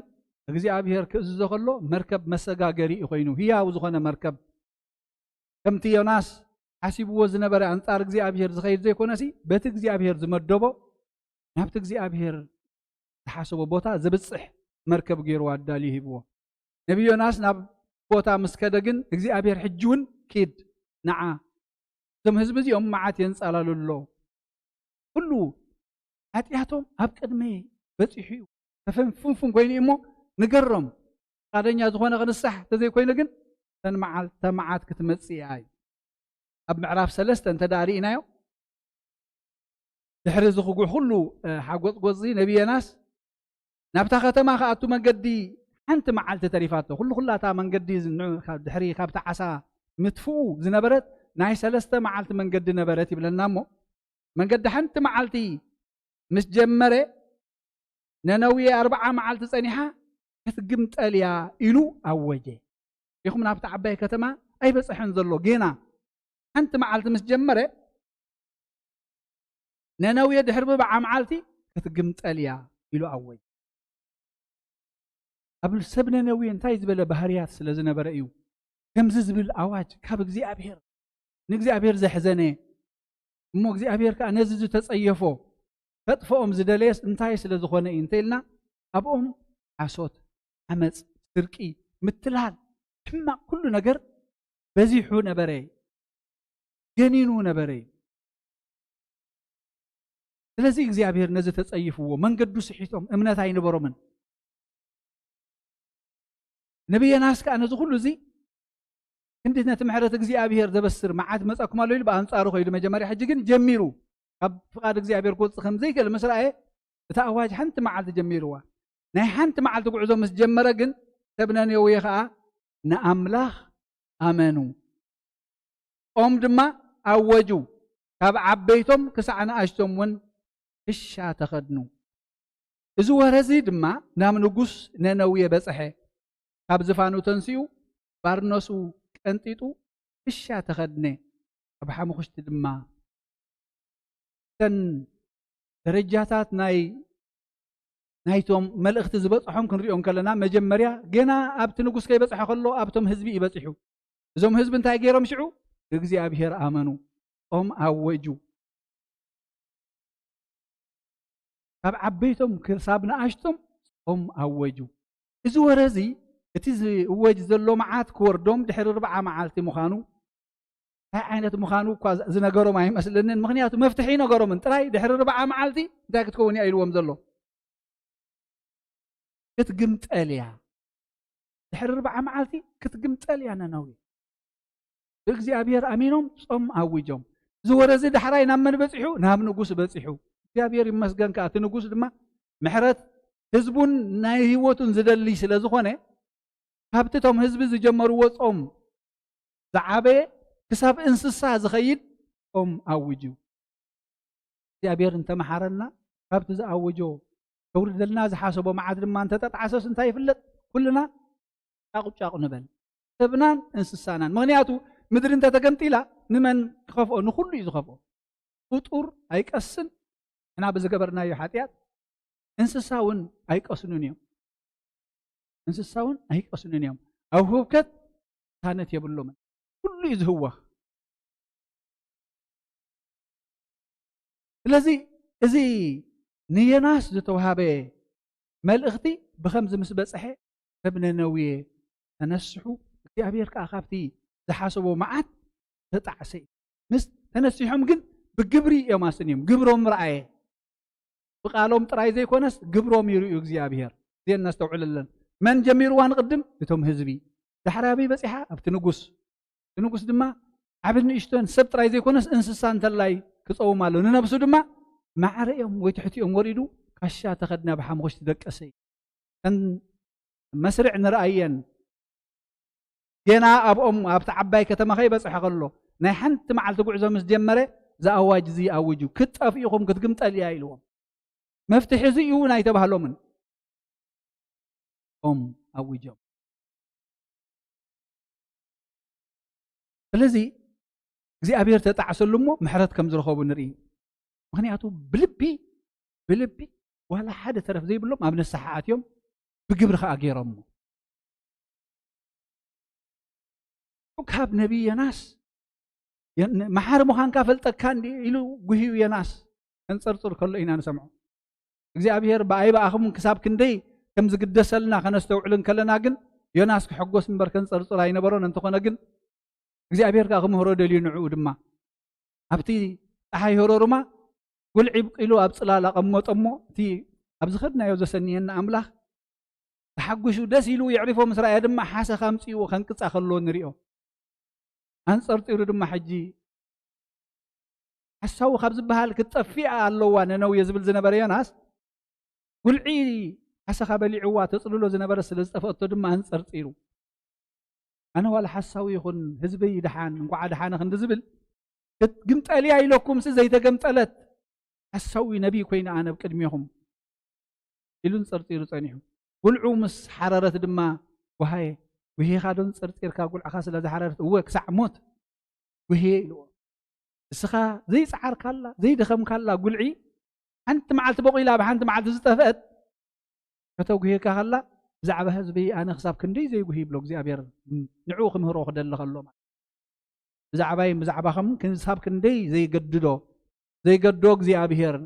እግዚኣብሔር ክእዝዞ ከሎ፣ መርከብ መሰጋገሪ እዩ ኮይኑ፣ ህያው ዝኾነ መርከብ። ከምቲ ዮናስ ሓሲብዎ ዝነበረ፣ ኣንጻር እግዚኣብሔር ዝኸይድ ዘይኮነሲ፣ በቲ እግዚኣብሔር ዝመደቦ፣ ናብቲ እግዚኣብሔር ዝሓሰቦ ቦታ ዘብጽሕ መርከብ ገይሩ ኣዳልዩ ሂብዎ። ነቢ ዮናስ ናብ ቦታ ምስ ከደ ግን፣ እግዚኣብሔር ሕጂ እውን ኪድ፣ ንዓ፣ እዞም ህዝቢ እዚኦም መዓት የንጻላሉ ኣሎ። ኩሉ ሓጢኣቶም ኣብ ቅድመይ በጺሑ እዩ። ተፈንፉንፉን ኮይኑ እዩ እሞ ንገሮም። ፍቓደኛ ዝኾነ ክንሳሕ እንተዘይኮይኑ ግን፣ እተን መዓል-፣ እታ መዓት ክትመጽእ እያ እዩ። ኣብ ምዕራፍ ሰለስተ እንተ ደኣ ርኢናዮ፣ ድሕሪ እዚ ክጉሕ ኩሉ፣ እ፣ ሓጎጽጎጽ እዚ ነቢ ዮናስ ናብታ ከተማ ክኣቱ መንገዲ ሓንቲ መዓልቲ ተሪፋቶ። ኩሉ ኩላ እታ መንገዲ ዝ-፣ ን-፣ ካብ ድሕሪ ካብቲ ዓሳ ምትፍኡ ዝነበረት ናይ ሰለስተ መዓልቲ መንገዲ ነበረት ይብለና እሞ፣ መንገዲ ሓንቲ መዓልቲ ምስ ጀመረ፣ ነነዌ ኣርብዓ መዓልቲ ጸኒሓ ክትግምጠል እያ ኢሉ ኣወጀ። ኢኹም ናብቲ ዓባይ ከተማ ኣይበጽሐን ዘሎ፣ ጌና ሓንቲ መዓልቲ ምስ ጀመረ፣ ነነዌ ድሕሪ ብብዓ መዓልቲ ክትግምጠል እያ ኢሉ ኣወጀ። ኣብ ሰብ ነነዌ እንታይ ዝበለ ባህርያት ስለ ዝነበረ እዩ ከምዚ ዝብል ኣዋጅ ካብ እግዚኣብሔር፣ ንእግዚኣብሔር ዘሕዘነ፣ እሞ እግዚኣብሔር ከኣ ነዚ ዝተጸየፎ ከጥፍኦም ዝደለየስ እንታይ ስለ ዝኾነ እዩ እንተ ኢልና፣ ኣብኦም ሓሶት፣ ዓመጽ፣ ስርቂ፣ ምትላል፣ ሕማቕ ኩሉ ነገር በዚሑ ነበረ፣ ገኒኑ ነበረ። ስለዚ እግዚኣብሔር ነዚ ተጸይፍዎ፣ መንገዱ ስሒቶም፣ እምነት ኣይነበሮምን። ነቢ ዮናስ ከኣ ነዚ ኩሉ እዚ ክንዲ ነቲ ምሕረት እግዚኣብሔር ዘበስር መዓት መጻኩም ኣሎ ኢሉ ብኣንጻሩ ከይዱ መጀመርያ፣ ሕጂ ግን ጀሚሩ። ካብ ፍቓድ እግዚኣብሔር ክወጽእ ከም ዘይክእል ምስ ረኣየ፣ እቲ ኣዋጅ ሓንቲ መዓልቲ ጀሚርዋ። ናይ ሓንቲ መዓልቲ ጉዕዞ ምስ ጀመረ ግን ሰብ ነነዌ ኸዓ ንኣምላኽ ኣመኑ። ኦም ድማ ኣወጁ፣ ካብ ዓበይቶም ክሳዕ ንኣሽቶም እውን ክሻ ተኸድኑ። እዚ ወረ እዚ ድማ ናብ ንጉስ ነነዌ በጽሐ። ካብ ዝፋኑ ተንሲኡ ባርነሱ ቀንጢጡ ክሻ ተኸድነ። ኣብ ሓሙኽሽቲ ድማ እተን ደረጃታት ናይ ናይቶም መልእኽቲ ዝበጽሖም ክንሪኦ እንከለና፣ መጀመርያ ገና ኣብቲ ንጉስ ከይበጽሐ ከሎ ኣብቶም ህዝቢ እዩ በጺሑ። እዞም ህዝቢ እንታይ ገይሮም ሽዑ? እግዚኣብሔር ኣመኑ፣ ጾም ኣወጁ። ካብ ዓበይቶም ክሳብ ንኣሽቶም ጾም ኣወጁ። እዚ ወረ እዚ፣ እቲ ዝእወጅ ዘሎ መዓት ክወርዶም ድሕሪ ርብዓ መዓልቲ ምዃኑ፣ እንታይ ዓይነት ምዃኑ እኳ ዝነገሮም ኣይመስለንን። ምኽንያቱ መፍትሒ ይነገሮምን ጥራይ፣ ድሕሪ ርብዓ መዓልቲ እንታይ ክትከውን እያ ኢልዎም ዘሎ? ክትግምጠል እያ። ድሕሪ ርብዓ መዓልቲ ክትግምጠል እያ ነነዌ። ብእግዚኣብሔር ኣሚኖም ጾም ኣዊጆም። እዚ ወረ እዚ ዳሕራይ ናብ መን በጺሑ? ናብ ንጉስ በጺሑ። እግዚኣብሔር ይመስገን ከኣ፣ እቲ ንጉስ ድማ ምሕረት ህዝቡን ናይ ህይወቱን ዝደሊ ስለ ዝኾነ፣ ካብቲ እቶም ህዝቢ ዝጀመርዎ ጾም ዝዓበየ ክሳብ እንስሳ ዝኸይድ ጾም ኣዊጁ። እግዚኣብሔር እንተመሓረና፣ ካብቲ ዝኣወጆ ከውርደልና ዝሓሰቦ መዓት ድማ እንተተጣዕሰስ እንታይ ይፍለጥ? ኩልና ጫቑጫቑ ንበል፣ ሰብናን እንስሳናን። ምኽንያቱ ምድሪ እንተተገምጢላ ንመን ክኸፍኦ? ንኹሉ እዩ ዝኸፍኦ። ፍጡር ኣይቀስን፣ ንሕና ብዝገበርናዮ ሓጢኣት። እንስሳ እውን ኣይቀስኑን እዮም። እንስሳ እውን ኣይቀስኑን እዮም። ኣብ ህውከት ታነት የብሎምን። ኩሉ እዩ ዝህወኽ። ስለዚ እዚ ንዮናስ ዝተዋሃበ መልእኽቲ ብኸምዚ ምስ በጽሐ፣ ሰብ ነነዌ ተነስሑ፣ እግዚኣብሔር ከኣ ካብቲ ዝሓሰቦ መዓት ተጣዕሰ እዩ። ምስ ተነሲሖም ግን ብግብሪ እዮም ኣስንዮም፣ ግብሮም ረኣየ። ብቃሎም ጥራይ ዘይኮነስ ግብሮም ይርእዩ እግዚኣብሔር። እዚአን ነስተውዕለለን። መን ጀሚርዋ ንቅድም? እቶም ህዝቢ። ዳሕራይ ኣበይ በጺሓ? ኣብቲ ንጉስ። እቲ ንጉስ ድማ ዓብን ንእሽቶን ሰብ ጥራይ ዘይኮነስ እንስሳ እንተላይ ክጸውም ኣሎ። ንነብሱ ድማ ማዕረ እዮም ወይ ትሕቲ እዮም ወሪዱ፣ ካሻ ተኸድነ፣ ብሓሙኽሽቲ ደቀሰ እዩ። እተን መስርዕ ንረኣየን። ጌና ኣብኦም ኣብቲ ዓባይ ከተማ ከይበጽሐ ከሎ፣ ናይ ሓንቲ መዓልቲ ጉዕዞ ምስ ጀመረ፣ እዚ ኣዋጅ እዚ ኣውጁ፣ "ክትጠፍኡ ኢኹም፣ ክትግምጠል እያ" ኢልዎም። መፍትሒ እዚ እዩ እውን ኣይተባህሎምን። ኦም ኣውጆም። ስለዚ እግዚኣብሔር ተጣዕሰሉ እሞ ምሕረት ከም ዝረኸቡ ንርኢ። ምኽንያቱ ብልቢ፣ ብልቢ ዋላ ሓደ ተረፍ ዘይብሎም ኣብ ንስሓ ኣትዮም፣ ብግብሪ ከኣ ገይሮሞ። ካብ ነቢይ ዮናስ፣ የ-፣ መሓሪ ምዃንካ ፈልጠካ እንዲ ኢሉ ጉህዩ ዮናስ ከንጸርጽር ከሎ ኢና ንሰምዖ። እግዚኣብሔር ብኣይ ብኣኹም ክሳብ ክንደይ ከም ዝግደሰልና ከነስተውዕል እንከለና ግን፣ ዮናስ ክሕጎስ እምበር ከንጸርጽር ኣይነበሮን። እንተኾነ ግን እግዚኣብሔር ከኣ ክምህሮ ደልዩ ንዕኡ ድማ። ኣብቲ ጸሓይ ህሮሩማ ጉልዒ ብቂሉ ኣብ ጽላል ኣቐመጦ እሞ፣ እቲ ኣብ ዝኸድናዮ ዘሰንየና ኣምላኽ ተሓጒሱ ደስ ኢሉ የዕሪፎ ምስ ረኣየ ድማ፣ ሓሰኻ ኣምጺእዎ ከንቅጻ ከሎ ንሪኦ። ኣንጸርጺሩ ድማ ሕጂ ሓሳዊ ካብ ዝበሃል ክትጠፍእ ኣለዋ ነነውየ ዝብል ዝነበረ ዮናስ፣ ጉልዒ ሓሰኻ በሊዕዋ ተጽልሎ ዝነበረ ስለ ዝጠፍአቶ ድማ ኣንጸርጺሩ። ኣነ ዋላ ሓሳዊ ይኹን ህዝበይ ይድሓን፣ እንኳዓ ደሓነ ክንዲ ዝብል፣ ክትግምጠል እያ ኢለኩምሲ ዘይተገምጠለት ሓሳዊ ነቢይ ኮይነ ኣነ ኣብ ቅድሜኹም ኢሉ ኣንጸርጺሩ ጸኒሑ። ጉልዑ ምስ ሓረረት ድማ፣ "ጓሃየ፣ ጉሄኻ ዶ ኣንጸርጺርካ? ጉልዕኻ ስለ ዝሓረረት፣ እወ፣ ክሳዕ ሞት ጉሄ" ኢልዎ። እስኻ ዘይጸዓርካላ፣ ዘይደኸምካላ ጉልዒ፣ ሓንቲ መዓልቲ በቑላ፣ ኣብ ሓንቲ መዓልቲ ዝጠፍአት፣ ከተጉህየካ ከላ፣ ብዛዕባ ህዝቢ ኣነ ክሳብ ክንደይ ዘይጉህ ይብሎ እግዚኣብሔር፣ ንዕኡ ክምህሮ ክደሊ ከሎ ማለት። ብዛዕባይ ብዛዕባኹም ክሳብ ክንደይ ዘይገድዶ፣ ዘይገዶ እግዚኣብሔር፣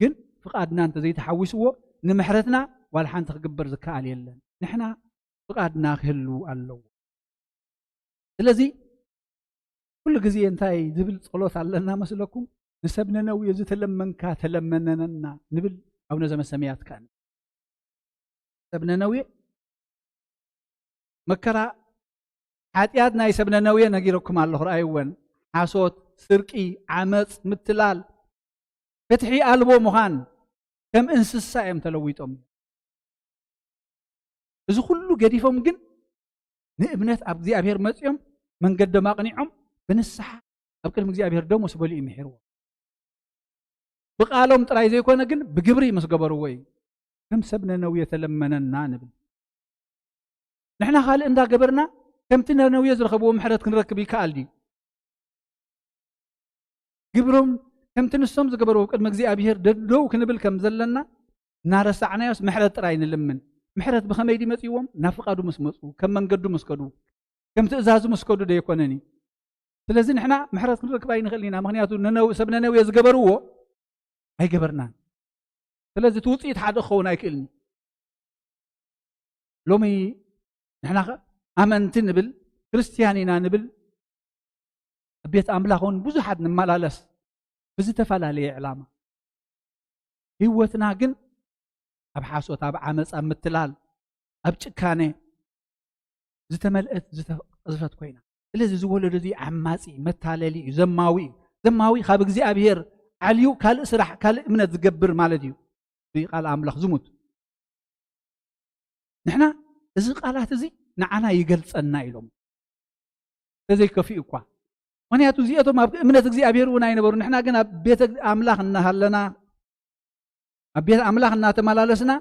ግን ፍቓድና እንተዘይተሓዊስዎ፣ ንምሕረትና ዋላ ሓንቲ ክግበር ዝከኣል የለን። ንሕና ፍቓድና ክህሉ ኣለዎ። ስለዚ ኩሉ ግዜ እንታይ ዝብል ጸሎት ኣለና መስለኩም? "ንሰብ ነነዌ ዝተለመንካ ተለመነና" ንብል ኣቡነ ዘመሰማያት ካህን። ሰብ ነነዌ መከራ፣ ሓጢኣት ናይ ሰብ ነነዌ ነጊረኩም ኣለኹ፣ ረኣይወን። ሓሶት፣ ስርቂ፣ ዓመጽ፣ ምትላል፣ ፍትሒ ኣልቦ ምዃን፣ ከም እንስሳ እዮም ተለዊጦም። እዚ ኩሉ ገዲፎም ግን ንእምነት ኣብ እግዚኣብሔር መጺኦም፣ መንገዶም ኣቕኒዖም፣ ብንስሓ ኣብ ቅድሚ እግዚኣብሔር ደው ምስ በሉ እዩ ምሒርዎም። ብቓሎም ጥራይ ዘይኮነ ግን ብግብሪ ምስ ገበርዎ እዩ። ከም ሰብ ነነዌ ተለመነና ንብል። ንሕና ካልእ እንዳገበርና ከምቲ ነነዌ ዝረኸብዎ ምሕረት ክንረክብ ይከኣል ድዩ? ግብሮም ከምቲ ንሶም ዝገበርዎ ቅድሚ እግዚኣብሔር ደደው ክንብል ከም ዘለና እናረሳዕናዮስ ምሕረት ጥራይ ንልምን። ምሕረት ብኸመይ ድዩ መጺዎም? ናብ ፍቓዱ ምስ መጹ፣ ከም መንገዱ ምስ ከዱ፣ ከም ትእዛዙ ምስ ከዱ ዶ ኣይኮነን እዩ? ስለዚ ንሕና ምሕረት ክንረክብ ኣይንኽእልን ኢና። ምኽንያቱ ነነው-፣ ሰብ ነነዌ ዝገበርዎ ኣይገበርናን። ስለዚ እቲ ውጽኢት ሓደ ክኸውን ኣይክእልን እዩ። ሎሚ ንሕና ኸ ኣመንቲ ንብል፣ ክርስትያን ኢና ንብል፣ ኣብ ቤት ኣምላኽ እውን ብዙሓት ንመላለስ ብዝተፈላለየ ዕላማ። ህይወትና ግን ኣብ ሓሶት፣ ኣብ ዓመፅ፣ ኣብ ምትላል፣ ኣብ ጭካነ ዝተመልአት ዝተቐዝፈት ኮይና። ስለዚ እዚ ወለዶ እዚ ዓማፂ፣ መታለሊ እዩ፣ ዘማዊ እዩ። ዘማዊ ካብ እግዚኣብሔር ዓልዩ ካልእ ስራሕ፣ ካልእ እምነት ዝገብር ማለት እዩ። እዚ ቃል ኣምላኽ ዝሙት። ንሕና እዚ ቃላት እዚ ንዓና ይገልጸና ኢሎም። ተዘይከፍኡ እኳ። ምኽንያቱ እዚኣቶም ኣብ እምነት እግዚኣብሔር እውን ኣይነበሩ። ንሕና ግን ኣብ ቤተ ኣምላኽ እናሃለና፣ ኣብ ቤት ኣምላኽ እናተመላለስና፣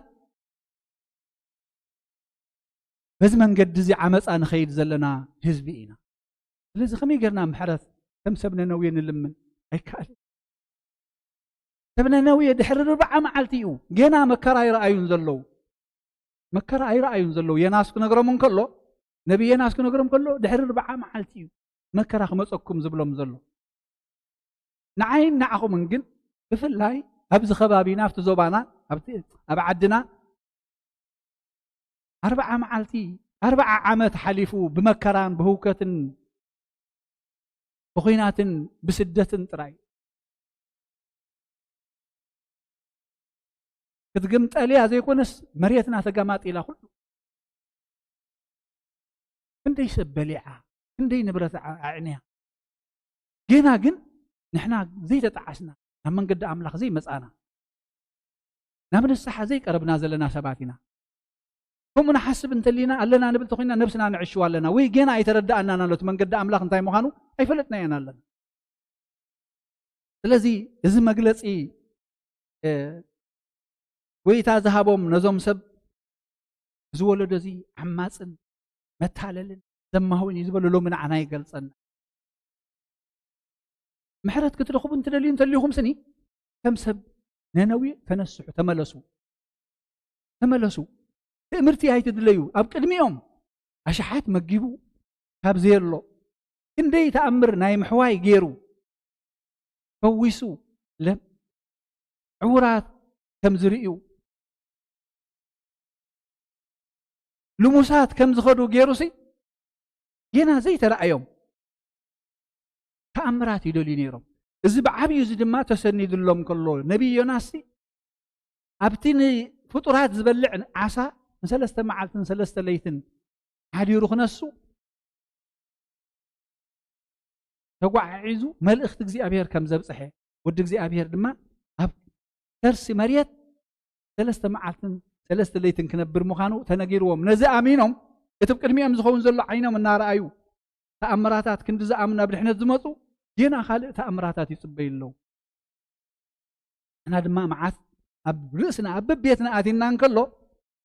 በዚ መንገዲ እዚ ዓመፃ ንኸይድ ዘለና ህዝቢ ኢና። ስለዚ ከመይ ጌርና ምሕረት ከም ሰብ ነነዌ ንልምን? ኣይከኣልን። ሰብ ነነዌ ድሕሪ ርብዓ መዓልቲ እዩ። ገና መከራ ኣይረኣዩን ዘለዉ። መከራ ኣይረኣዩን ዘለዉ። ዮናስ ክነግሮም እንከሎ፣ ነቢ ዮናስ ክነግሮም ከሎ፣ ድሕሪ ርብዓ መዓልቲ እዩ መከራ ክመጸኩም ዝብሎም ዘሎ። ንዓይን ንዓኹምን ግን ብፍላይ ኣብዚ ከባቢና፣ ኣብቲ ዞባና፣ ኣብቲ፣ ኣብ ዓድና ኣርብዓ መዓልቲ፣ ኣርብዓ ዓመት ሓሊፉ ብመከራን ብህውከትን ብኹናትን ብስደትን ጥራይ። ክትግምጠልያ ዘይኮነስ መሬትና ተጋማጢላ ኩሉ። ክንደይ ሰብ በሊዓ፣ ክንደይ ንብረት ኣ-፣ ኣዕንያ። ጌና ግን ንሕና ዘይተጠዓስና፣ ናብ መንገዲ ኣምላኽ ዘይመጻና፣ ናብ ንስሓ ዘይቀረብና ዘለና ሰባት ኢና። ከምኡ ንሓስብ እንተሊና ኣለና ንብል ተኾይና ነብስና ንዕሽዋ ኣለና። ወይ ጌና ኣይተረዳኣናን ኣሎ፣ እቲ መንገዲ ኣምላኽ እንታይ ምዃኑ ኣይፈለጥናዮን ኣለና። ስለዚ እዚ መግለጺ፣ እ፣ ጎይታ ዝሃቦም ነዞም ሰብ፣ እዚ ወለዶ እዚ ዓማጽን መታለልን ዘማውን እዩ ዝበሎ ሎሚ ንዓና ይገልጸና። ምሕረት ክትረኽቡ እንትደልዩ እንተሊኹም ስኒ፣ ከም ሰብ ነነዌ ተነስሑ፣ ተመለሱ። ተመለሱ። ትእምርቲ ኣይትድለዩ። ኣብ ቅድሚኦም ኣሽሓት መጊቡ ካብ ዘየሎ ክንደይ ተኣምር ናይ ምሕዋይ ገይሩ ፈዊሱ፣ ለም-፣ ዕውራት ከም ዝርእዩ፣ ልሙሳት ከም ዝኸዱ ገይሩሲ፣ ጌና ዘይተረኣዮም ተኣምራት ይደልዩ ነይሮም። እዚ ብዓብዩ እዚ ድማ ተሰኒዱሎም ከሎ፣ ነቢይ ዮናስሲ ኣብቲ ንፍጡራት ዝበልዕ ዓሳ ንሰለስተ መዓልትን ሰለስተ ለይትን ሓዲሩ ክነሱ፣ ተጓዓዒዙ መልእኽቲ እግዚኣብሔር ከም ዘብጽሐ፣ ወዲ እግዚኣብሔር ድማ ኣብ ከርሲ መሬት ሰለስተ መዓልትን ሰለስተ ለይትን ክነብር ምዃኑ ተነጊርዎም። ነዚ ኣሚኖም፣ እቲ ብቅድሚኦም ዝኸውን ዘሎ ዓይኖም እናረኣዩ፣ ተኣምራታት ክንዲ ዝኣምኑ ናብ ድሕነት ዝመጹ፣ ጌና ካልእ ተኣምራታት ይጽበዩ ኣለዉ። ንሕና ድማ መዓት ኣብ ርእስና፣ ኣብ በቤትና ኣቲና እንከሎ፣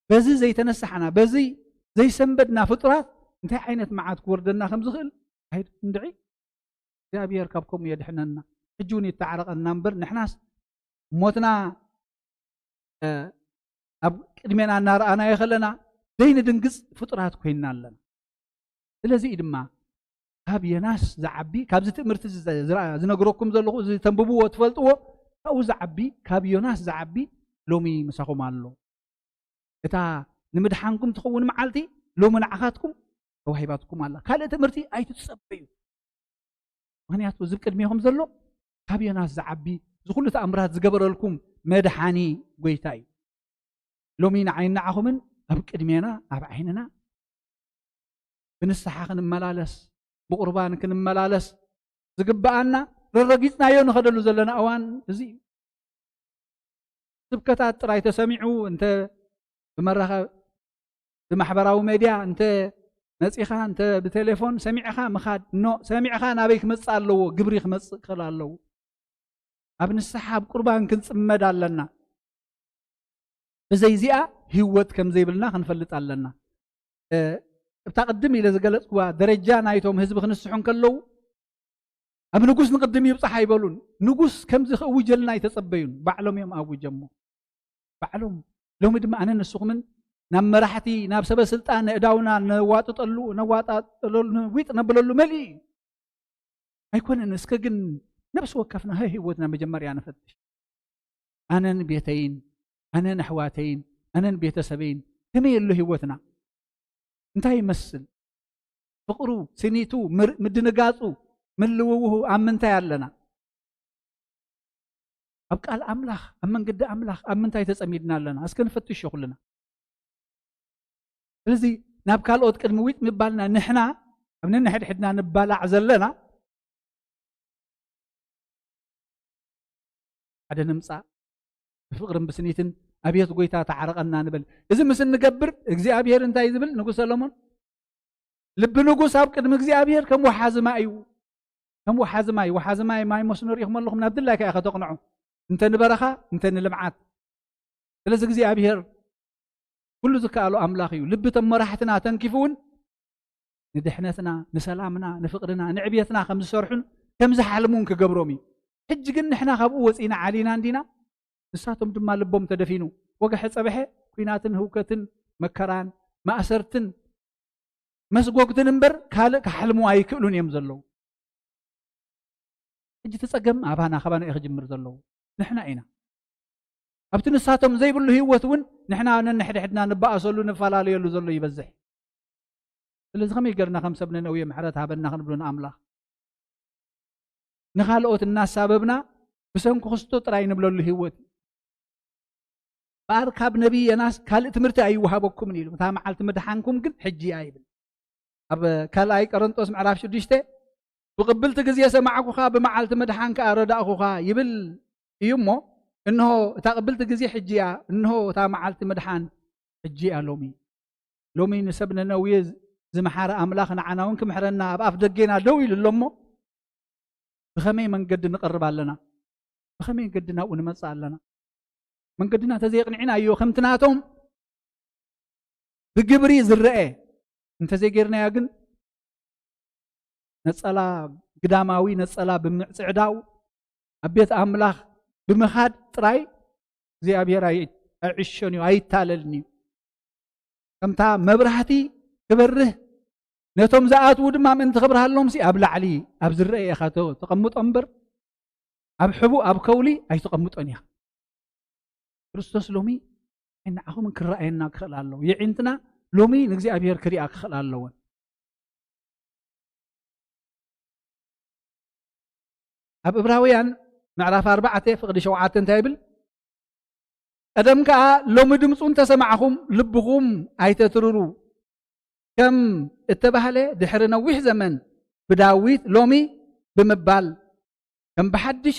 በዚ ዘይተነሳሕና፣ በዚ ዘይሰንበድና ፍጡራት እንታይ ዓይነት መዓት ክወርደና ከም ዝኽእል ኣይንድዒ። እግዚኣብሔር ካብ ከምኡ የድሕነና። ሕጂ እውን ይተዓረቐና እምበር፣ ንሕናስ ሞትና፣ እ፣ ኣብ ቅድሜና እናረኣናዮ ከለና ዘይንድንግጽ ፍጡራት ኮይንና ኣለና። ስለዚ እዩ ድማ ካብ ዮናስ ዝዓቢ፣ ካብዚ ትምህርቲ እዚ ዝረ-፣ ዝነግረኩም ዘለኹ፣ እዚ ተንብብዎ ትፈልጥዎ፣ ካብኡ ዝዓቢ፣ ካብ ዮናስ ዝዓቢ ሎሚ ምሳኹም ኣሎ። እታ ንምድሓንኩም ትኸውን መዓልቲ ሎሚ ንዓኻትኩም ተዋሂባትኩም ኣላ። ካልእ ትምህርቲ ኣይትጸበዩ። ምኽንያቱ እዚ ቅድሜኹም ዘሎ ካብ ዮናስ ዝዓቢ፣ እዚ ኩሉ ተኣምራት ዝገበረልኩም መድሓኒ ጎይታ እዩ። ሎሚ ንዓይን ንዓኹምን ኣብ ቅድሜና፣ ኣብ ዓይንና ብንስሓ ክንመላለስ፣ ብቁርባን ክንመላለስ ዝግብኣና፣ ረረጊጽናዮ ንኸደሉ ዘለና እዋን እዚ እዩ። ስብከታት ጥራይ ተሰሚዑ እንተ ብመራኸ-፣ ብማሕበራዊ ሜድያ እንተ መጺኻ፣ እንተ ብቴሌፎን ሰሚዕኻ ምኻድ፣ ኖ፣ ሰሚዕኻ ናበይ ክመጽእ ኣለዎ? ግብሪ ክመጽእ ክኽእል ኣለዎ። ኣብ ንስሓ፣ ኣብ ቁርባን ክንጽመድ ኣለና። ብዘይዚኣ ህይወት ከም ዘይብልና ክንፈልጥ ኣለና። እ፣ እብታ ቅድም ኢለ ዝገለጽኩዋ ደረጃ ናይቶም ህዝቢ ክንስሑ እንከለዉ፣ ኣብ ንጉስ ንቅድም ይብጻሕ ኣይበሉን። ንጉስ ከምዚ ክእውጀልና ኣይተጸበዩን። ባዕሎም እዮም ኣውጀሞ። ባዕሎም። ሎሚ ድማ ኣነ ንስኹምን ናብ መራሕቲ፣ ናብ ሰበ ስልጣን፣ እዳውና ነዋጥጠሉ፣ ነዋጣጠለሉ፣ ንዊጥ ነብለሉ መሊኡ እዩ። ኣይኮነን። እስከ ግን ነብሲ ወከፍና ህይወትና መጀመርያ ንፈትሽ። ኣነን ቤተይን፣ ኣነን ኣሕዋተይን፣ ኣነን ቤተሰበይን ከመይ ኣሎ ህይወትና? እንታይ ይመስል? ፍቕሩ፣ ስኒቱ፣ ምር-፣ ምድንጋጹ፣ ምልውውሁ ኣብ ምንታይ ኣለና? ኣብ ቃል ኣምላኽ፣ ኣብ መንገዲ ኣምላኽ ኣብ ምንታይ ተጸሚድና ኣለና? እስከ ንፈትሾ ኩልና። ስለዚ ናብ ካልኦት ቅድሚ ዊጥ ምባልና ንሕና ኣብ ነንሕድሕድና ንባላዕ ዘለና ሓደ ንምጻእ ብፍቕርን ብስኒትን ኣብየት ጎይታ ተዓረቐና ንበል። እዚ ምስ እንገብር እግዚኣብሔር እንታይ ዝብል ንጉስ ሰሎሞን? ልቢ ንጉስ ኣብ ቅድሚ እግዚኣብሔር ከም ወሓዚ ማይ እዩ። ከም ወሓዚ ማይ፣ ወሓዚ ማይ፣ ማይ መስኖ ርኢኹም ኣለኹም፣ ናብ ድላይካ ኢኻ ተቕንዖ። እንተ ንበረኻ፣ እንተ ንልምዓት። ስለዚ እግዚኣብሔር ኩሉ ዝከኣሎ ኣምላኽ እዩ። ልቢ እቶም መራሕትና ተንኪፉ እውን ንድሕነትና፣ ንሰላምና፣ ንፍቕርና፣ ንዕብየትና ከም ዝሰርሑን ከም ዝሓልሙን ክገብሮም እዩ። ሕጂ ግን ንሕና ካብኡ ወጺና ዓሊና እንዲና? ንሳቶም ድማ ልቦም ተደፊኑ። ወግሐ ጸብሐ ኲናትን ህውከትን መከራን ማእሰርትን መስጎግትን እምበር ካልእ ክሓልሙ ኣይክእሉን እዮም ዘለዉ። ሕጂ እቲ ጸገም ኣባና፣ ካባና እዩ ክጅምር ዘለዉ። ንሕና ኢና። ኣብቲ ንሳቶም ዘይብሉ ህይወት እውን ንሕና ነንሕድሕድና ንበኣሰሉ፣ ንፈላለየሉ ዘሎ ይበዝሕ። ስለዚ ከመይ ገርና ከም ሰብ ነነውየ ምሕረት ሃበና ክንብሎ ንኣምላኽ? ንኻልኦት እናሳበብና ብሰንኪ ክስቶ ጥራይ ንብለሉ ህይወት እዩ። እምበኣር ካብ ነቢይ ዮናስ ካልእ ትምህርቲ ኣይወሃበኩምን ኢሉ። እታ መዓልቲ ምድሓንኩም ግን ሕጂ እያ ይብል። ኣብ ካልኣይ ቆሮንጦስ ምዕራፍ ሽዱሽተ፣ "ብቕብልቲ ግዜ ሰማዕኩኻ፣ ብመዓልቲ ምድሓን ከኣ ረዳእኩኻ" ይብል እዩ እሞ፣ እንሆ እታ ቅብልቲ ግዜ ሕጂ እያ፣ እንሆ እታ መዓልቲ ምድሓን ሕጂ እያ ሎሚ። ሎሚ ንሰብ ነነውየ ዝመሓረ ኣምላኽ ንዓና እውን ክምሕረና ኣብ ኣፍ ደጌና ደው ኢሉ ኣሎ እሞ፣ ብኸመይ መንገዲ ንቐርብ ኣለና? ብኸመይ መንገዲ ናብኡ ንመጽእ ኣለና? መንገድና እንተዘየቕኒዕናዮ፣ ከምቲ ናቶም ብግብሪ ዝረአ እንተዘይጌርናዮ ግን፣ ነጸላ፣ ግዳማዊ ነጸላ ብምዕጽዕዳው፣ ኣብ ቤት ኣምላኽ ብምኻድ ጥራይ እግዚኣብሔር ኣይ-፣ ኣይዕሾን እዩ፣ ኣይታለልን እዩ። ከምታ መብራህቲ ክበርህ፣ ነቶም ዝኣትዉ ድማ ምእንቲ ክብርሃሎምሲ ኣብ ላዕሊ ኣብ ዝረአ ኢኻ ተ-፣ ተቐምጦ እምበር፣ ኣብ ሕቡእ ኣብ ከውሊ ኣይተቐምጦን ኢኻ። ክርስቶስ ሎሚ ንዓኹምን ክረኣየና ክኽእል ኣለዎ። የዒንትና ሎሚ ንእግዚኣብሔር ክሪኣ ክኽእል ኣለወን። ኣብ ዕብራውያን ምዕራፍ ኣርባዕተ ፍቕዲ ሸውዓተ እንታይ ይብል? "ቀደም ከኣ ሎሚ ድምፁ እንተሰማዕኹም ልብኹም ኣይተትርሩ፣ ከም እተባህለ ድሕሪ ነዊሕ ዘመን ብዳዊት ሎሚ ብምባል ከም ብሓድሽ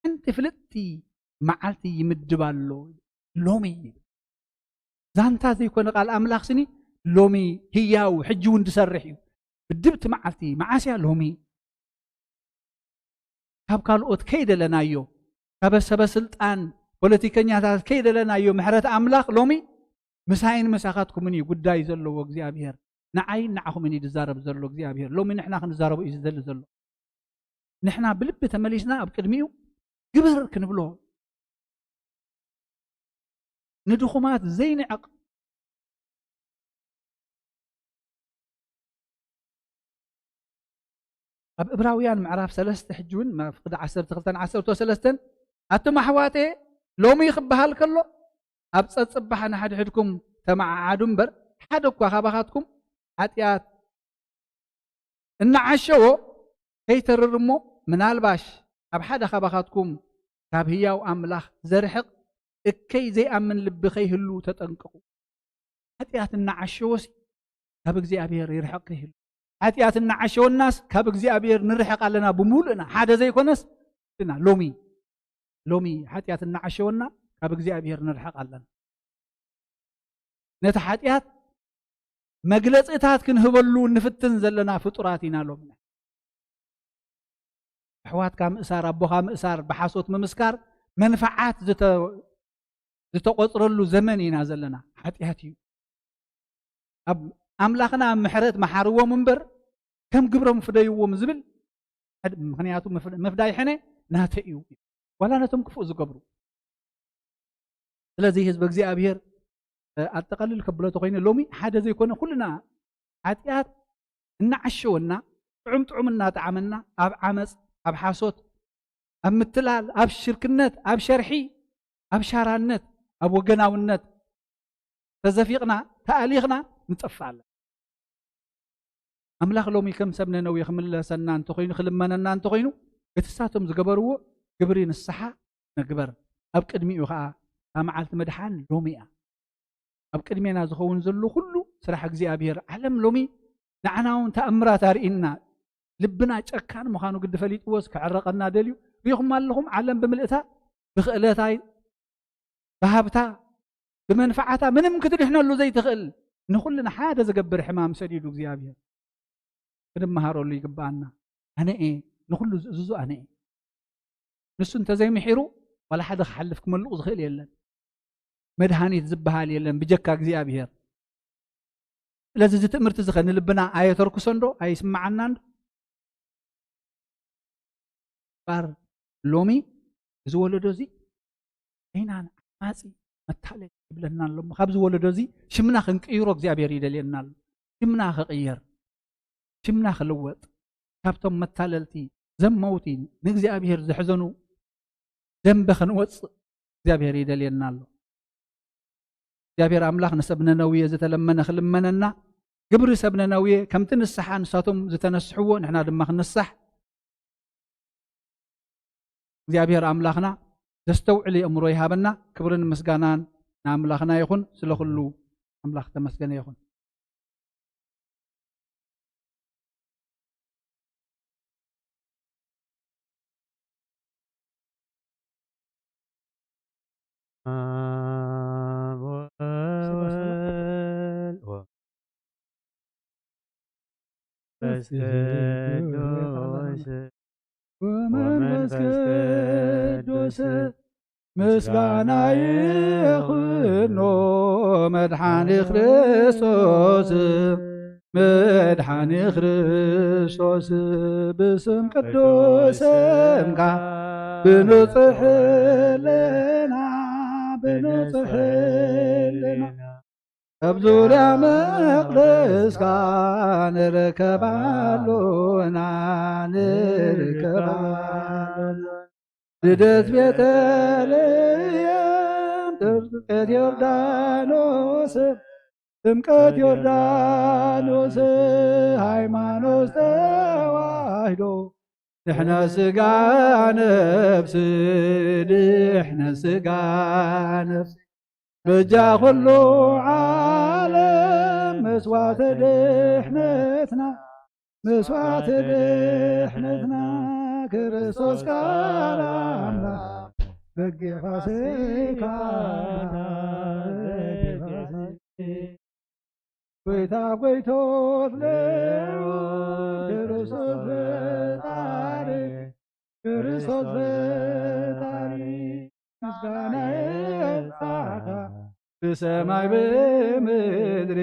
ሓንቲ ፍልጥቲ መዓልቲ ይምድብ ኣሎ" ሎሚ። ዛንታ ዘይኮነ ቃል ኣምላኽ ስኒ ሎሚ ህያው ሕጂ እውን ዝሰርሕ እዩ። ብድብቲ መዓልቲ መዓስያ ሎሚ። ካብ ካልኦት ከይደለናዮ፣ ካብ ሰበ ስልጣን ፖለቲከኛታት ከይደለናዮ ምሕረት ኣምላኽ ሎሚ ምሳይን ምሳኻትኩምን እዩ ጉዳይ ዘለዎ እግዚኣብሔር። ንዓይን ንዓኹምን እዩ ዝዛረብ ዘሎ እግዚኣብሔር። ሎሚ ንሕና ክንዛረቦ እዩ ዝደሊ ዘሎ። ንሕና ብልቢ ተመሊስና ኣብ ቅድሚኡ ግበር ክንብሎ፣ ንድኹማት ዘይንዕቕ፣ ኣብ እብራውያን ምዕራፍ ሰለስተ ሕጂ እውን ምዕራፍ ዓሰርተ ክልተን ዓሰርተ ሰለስተን፣ ኣቱም ኣሕዋተ፣ ሎሚ ክበሃል ከሎ ኣብ ጸጽባሕ ንሓድሕድኩም ተመዓዓዱ እምበር፣ ሓደ እኳ ካባኻትኩም ሓጢኣት እናዓሸዎ ከይተርር እሞ፣ ምናልባሽ ኣብ ሓደ ካባኻትኩም ካብ ህያው ኣምላኽ ዘርሕቕ እከይ ዘይኣምን ልቢ ከይህሉ ተጠንቀቑ። ሓጢኣት እናዓሸወሲ ካብ እግዚኣብሔር ይርሕቕ ከይህሉ። ሓጢኣት እናዓሸወናስ ካብ እግዚኣብሔር ንርሕቕ ኣለና ብምሉእና። ሓደ ዘይኮነስ እና ሎሚ፣ ሎሚ ሓጢኣት እናዓሸወና ካብ እግዚኣብሔር ንርሕቕ ኣለና። ነቲ ሓጢኣት መግለጺታት ክንህበሉ እንፍትን ዘለና ፍጡራት ኢና ሎምና። ኣሕዋትካ ምእሳር፣ ኣቦኻ ምእሳር፣ ብሓሶት ምምስካር መንፍዓት ዝተ-፣ ዝተቖጽረሉ ዘመን ኢና ዘለና። ሓጢኣት እዩ። ኣብ ኣምላኽና ምሕረት መሓርዎም እምበር ከም ግብሮም ፍደይዎም ዝብል ሕድ-፣ ምኽንያቱ ምፍ-፣ ምፍዳይ ሕነ ናተይ እዩ። ዋላ ነቶም ክፉእ ዝገብሩ። ስለዚ ህዝቢ እግዚኣብሔር፣ እ፣ ኣጠቓልል ከብሎ ተኾይነ ሎሚ ሓደ ዘይኮነ ኩልና ሓጢኣት እናዓሸወና፣ ጥዑም ጥዑም እናጠዓመና፣ ኣብ ዓመፅ፣ ኣብ ሓሶት፣ ኣብ ምትላል፣ ኣብ ሽርክነት፣ ኣብ ሸርሒ፣ ኣብ ሻራነት፣ ኣብ ወገናውነት ተዘፊቕና፣ ተኣሊኽና ንጠፍእ ኣለና። ኣምላኽ ሎሚ ከም ሰብ ነነዌ ክምለሰና እንተኾይኑ፣ ክልመነና እንተኾይኑ፣ እቲ ንሳቶም ዝገበርዎ ግብሪ ንስሓ ንግበር። ኣብ ቅድሚኡ ኸዓ እታ መዓልቲ ምድሓን ሎሚ እያ። ኣብ ቅድሜና ዝኸውን ዘሎ ኩሉ ስራሕ እግዚኣብሔር። ዓለም ሎሚ ንዓና እውን ተኣምራት ኣርእና። ልብና ጨካን ምዃኑ ግዲ ፈሊጥዎስ ክዕረቐና ደልዩ። ሪኹም ኣለኹም፣ ዓለም ብምልእታ ብክእለታይ፣ ብሃብታ፣ ብመንፈዓታ ምንም ክትድሕነሉ ዘይትኽእል ንኹልና ሓደ ዝገብር ሕማም ሰዲዱ እግዚኣብሔር። ክንመሃረሉ ይግብኣና። ኣነ እየ፣ ንኹሉ ዝእዝዞ ኣነ እየ። ንሱ እንተዘይምሒሩ ዋላ ሓደ ክሓልፍ ክመልቑ ዝኽእል የለን። መድሃኒት ዝበሃል የለን ብጀካ እግዚኣብሔር። ስለዚ እዚ ትምህርቲ እዚ ኸ ንልብና ኣየተርኩሶን ዶ? ኣይስምዓናን ዶ? እምበር ሎሚ እዚ ወለዶ እዚ ሸይናን ዓማጺ መታለሊ ይብለና ኣሎ እሞ፣ ካብዚ ወለዶ እዚ ሽምና ክንቅይሮ እግዚኣብሔር ይደልየና ኣሎ። ሽምና ክቕየር፣ ሽምና ክልወጥ፣ ካብቶም መታለልቲ፣ ዘመውቲ፣ ንእግዚኣብሔር ዘሕዘኑ ደንበ ክንወጽእ እግዚኣብሔር ይደልየና ኣሎ። እግዚኣብሔር ኣምላኽ ንሰብ ነነዌ ዝተለመነ ክልመነና፣ ግብሪ ሰብ ነነዌ ከምቲ ንስሓ ንሳቶም ዝተነስሕዎ ንሕና ድማ ክንሳሕ እግዚኣብሔር ኣምላኽና ዘስተውዕል የእምሮ ይሃበና። ክብርን ምስጋናን ንኣምላኽና ይኹን። ስለ ኩሉ ኣምላኽ ተመስገነ ይኹን። ወመንፈስ ቅዱስ ምስጋና ይኹኖ መድሓኒ ክርስቶስ፣ መድሓኒ ክርስቶስ። ብስም ቅዱስ ስምካ ብንጹሕ ሕልና፣ ብንጹሕ ሕልና ኣብ ዙርያ መቕደስካ ንርከባሉና፣ ንርከባሉና። ልደት ቤተልሔም፣ ጥምቀት ዮርዳኖስ፣ ጥምቀት ዮርዳኖስ፣ ሃይማኖት ተዋህዶ፣ ድሕነ ስጋ ነፍስ፣ ድሕነ ስጋ ነፍስ፣ በጃ ኩሉ ዓለም መስዋዕተ ድሕነትና፣ መስዋዕተ ድሕነትና፣ ክርስቶስ ቃል ኣምላኽ በጊዕ ፋሲካና፣ በጊዕ ፋሲካ። ጎይታ ጎይቶት ልዑል ክርስቶስ ፈጣሪ፣ ክርስቶስ ፈጣሪ፣ ምስጋና ይብጻሕካ ብሰማይ ብምድሪ፣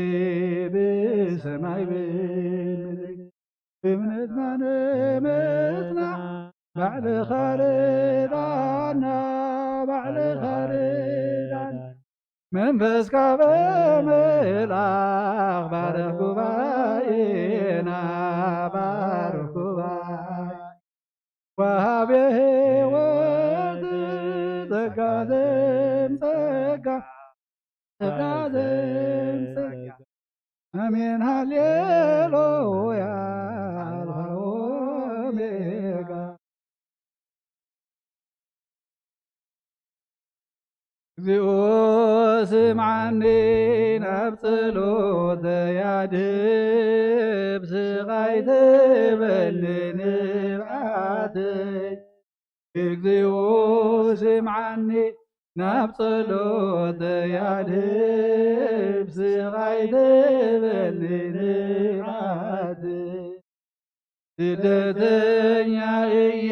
ብሰማይ ብምድሪ። እምነትና ንምጽናዕ ባዕልኻ ርዳና፣ ባዕልኻ ርዳና። መንፈስካ ብምልኣኽ ባርኽ ጉባኤና፣ ባርኽ ጉባኤ። ወሃቤ ሕይወት ጸጋ ዘምጸጋ፣ ጸጋ ዘምጸጋ። ኣሜን ሃሌሉያ፣ ኣልፋ ኦሜጋ። እግዚኦ ስምዓኒ፣ ናብ ጸሎተይ ኣድህብ፣ ስቓይ ትበኒ ንብዓተይ። እግዚኦ ስምዓኒ፣ ናብ ጸሎተይ ኣድህብ፣ ስቕ ኣይትበልኒ ንብዓተይ። ስደተኛ እየ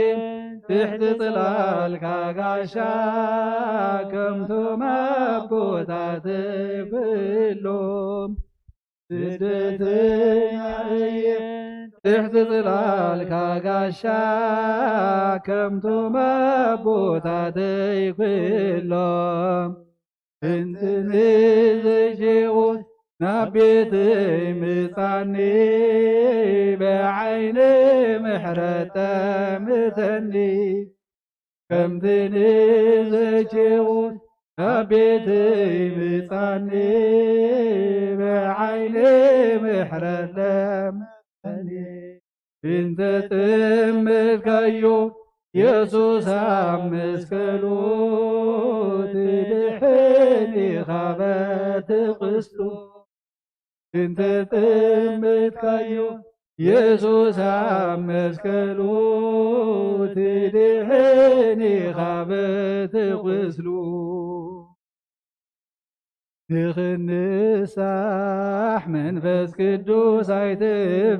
ትሕቲ ጽላልካ ጋሻ፣ ከምቶም ኣቦታተይ ኩሎም። ስደተኛ እየ ትሕቲ ጽላልካ ጋሻ፣ ከምቶም ኣቦታተይ ኩሎም። እንተ ንዘይሽቑስ ናብ ቤተይ ምጻኒ፣ ብዓይኒ ምሕረት ጠምተኒ። ከምቲ ንዘይሽቑስ ናብ ቤተይ ምጻኒ፣ ብዓይኒ ምሕረት ለምኒ። እንተ ጠመትካዮ የሱስ ኣብ መስቀሉ፣ ትድሕን ኢኻ በቲ ቁስሉ። እንተ ጠመትካዮ የሱስ ኣብ መስቀሉ፣ ትድሕን ኢኻ በቲ ቁስሉ። ንኽንሳሕ መንፈስ ቅዱስ ኣይትፈለየና፣